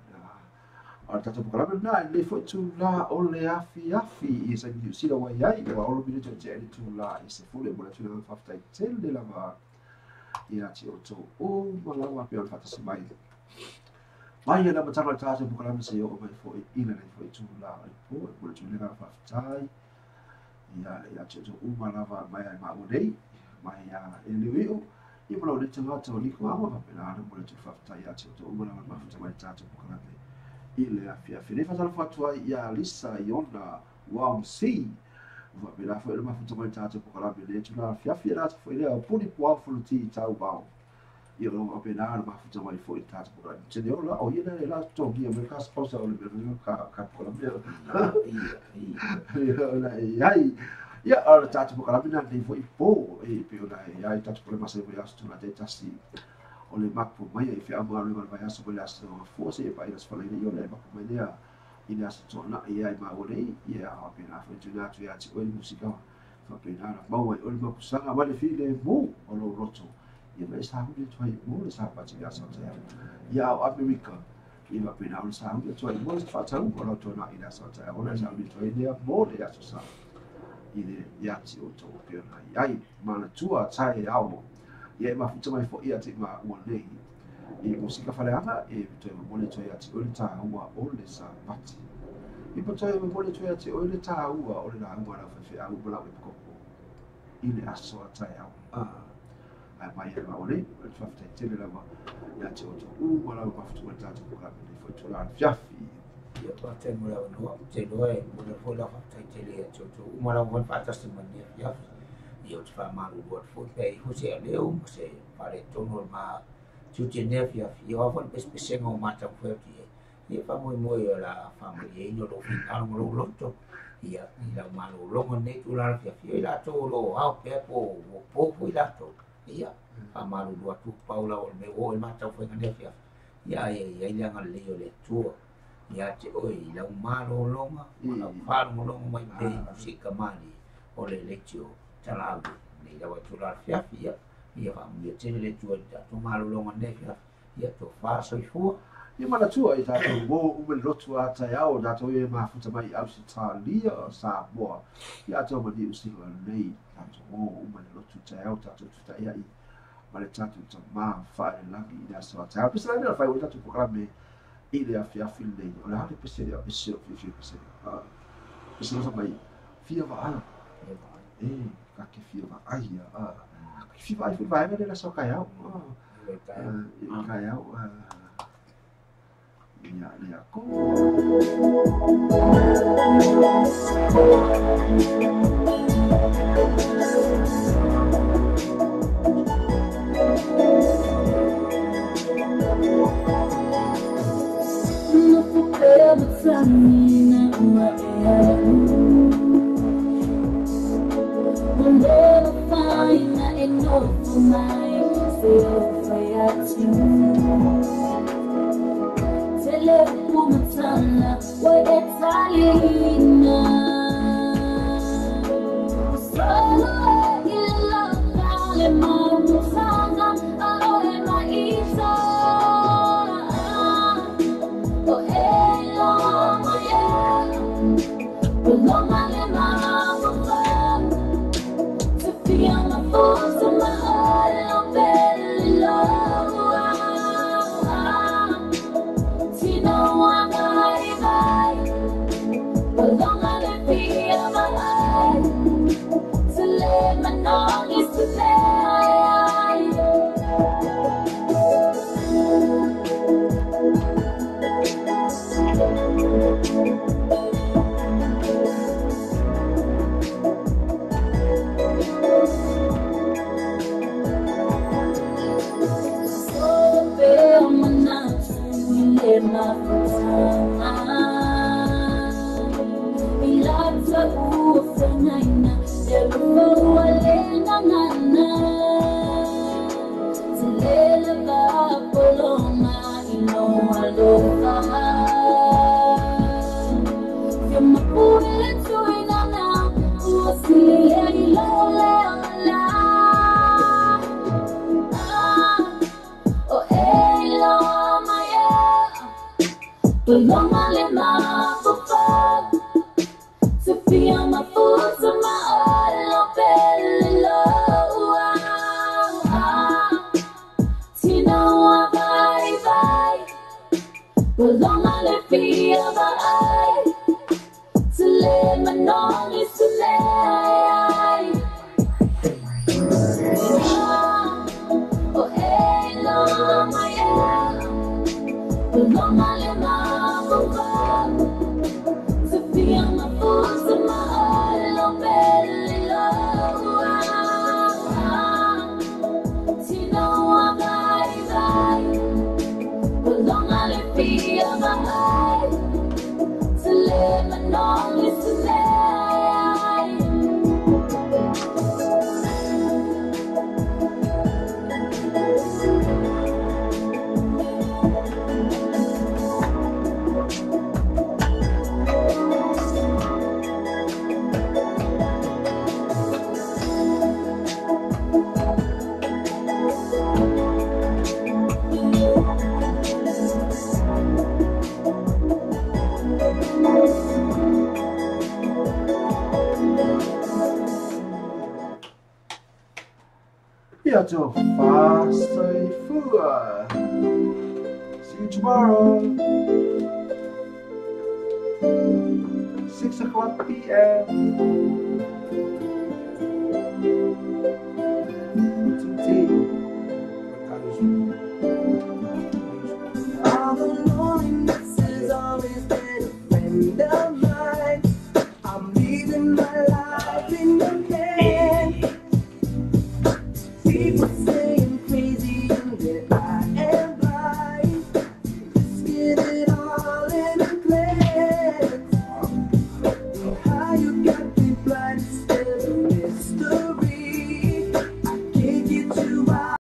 o le tatou polokalame lena i lenei foi itula o le afiafi i sa Niu Sila ua i ai, ua 6 minute ua tea ai le itula e 10 e momoli atu le agaga faafetai tele lava ia te outou uma lava pe o le faatasi mai. Mai e amataga o le tatou polokalame seia oo mai foi i lenei foi itula o le po e momoli atu ai le agaga faafetai ia te outou uma lava mai ai maua nei, mai ia Eliuiu, ia ma lou nei tagata o Niko Awa, faapena ona momoli atu le faafetai ia te outou uma lava mafuta mai le tatou polokalame i le afiafi nei. Faatalofa atu ai ia Lisa Iona Wamsi, faapena foi ona mafuta mai le tatou polokalame i lenei itula afiafi, e le ata foi lea o Puni Puao Fuluti i Tauvao. Ia o lo o faapena ona mafuta mai foi le tatou polokalame. Tele ola, o ia lea e la totogia mai ka sponsor o le mea ka polokalame. Ia ona e iai. Ia o le tatou polokalame na nei foi po, e pei ona e iai tatou polokalame masani mai aso tula taitasi o le mapu mai i feau ma galuega o le vaiaso mai le aso fua seia paia le aso Faraile, ia o le mapu mai lea i le aso Toanai ia i maua nei, ia faapena foi tuuina atu ia te oe le musika, faapena ona maua ai oe le mapusaga ma le filemu o lou loto. Ia ma e sauni atu ai mo le Sapati i le aso taeao. Ia a o Amerika, ia faapena ona sauni atu ai mo le faatauga o lau Toanai i le aso taeao, ona e sauni atu ai lea mo le aso Sa i le ia te outou e pei ona i ai manatua taeao. Ia e mafuta mai foi ia te maua nei i musika faleaga e toe momoli atu ai ia te oe le taua o le Sapati. I po toe momoli atu ai ia te oe le taua o le lauga a lau faifeau ma lau epikopo i le aso a taeao. Ae mai ai maua nei, o le faafetai tele lava ia te outou uma lava mafuta mai le tatou polokalame nei foi itula afiafi. Ia faafetai mo le avanoa, ou te iloa e momoli atu foi lau faafetai tele ia te outou uma lava foi faatasi mai lenei afiafi. Ia ou te faamalulu atu foi pe ai foi se aleu ma se faaletonu o le ma tiute i lenei afiafi. Ia o a foi le pesepesega ua mataumafai atu i ai, ia faamoemoe o le a faamalieina lou finagalo ma lou loto. Ia i lau malologa i lenei itula afiafi, ia i latou o lo o ao pea po ua po foi latou. Ia faamalulu atu pau lava o le mea ua oo i le mataufaiga i lenei afiafi. Ia ai ai le agalelei o le Atua. Ia te oe i lau malologa ma lau faalogologo mai pea i musika malie o le leitio talaau nei lava itula afiafi. Ia ia faamanuia tele le Atua i le tatou malologa i lenei afiafi. Ia tofa soifua. Ia manatua i tatou uo uma le lotu a taeao o tatou e mafuta mai i Ausetalia, Samoa, ia atoa ma Niu Sila nei, tatou uo uma le lotu taeao tatou fetaiai ma le tatou Tama faale-lagi i le aso a taeao. Pese la lea fai o le tatou polokalame i le afiafi lenei. O le a le pese lea, ese o fiafia pese. Pese la mai, fia vaai. E, ka ke fia vaai ia. Ka ke fia vaai foi vaega lea le aso a taeao. I le taeao. Ia, ia ko. See you tomorrow. 6 o'clock p.m.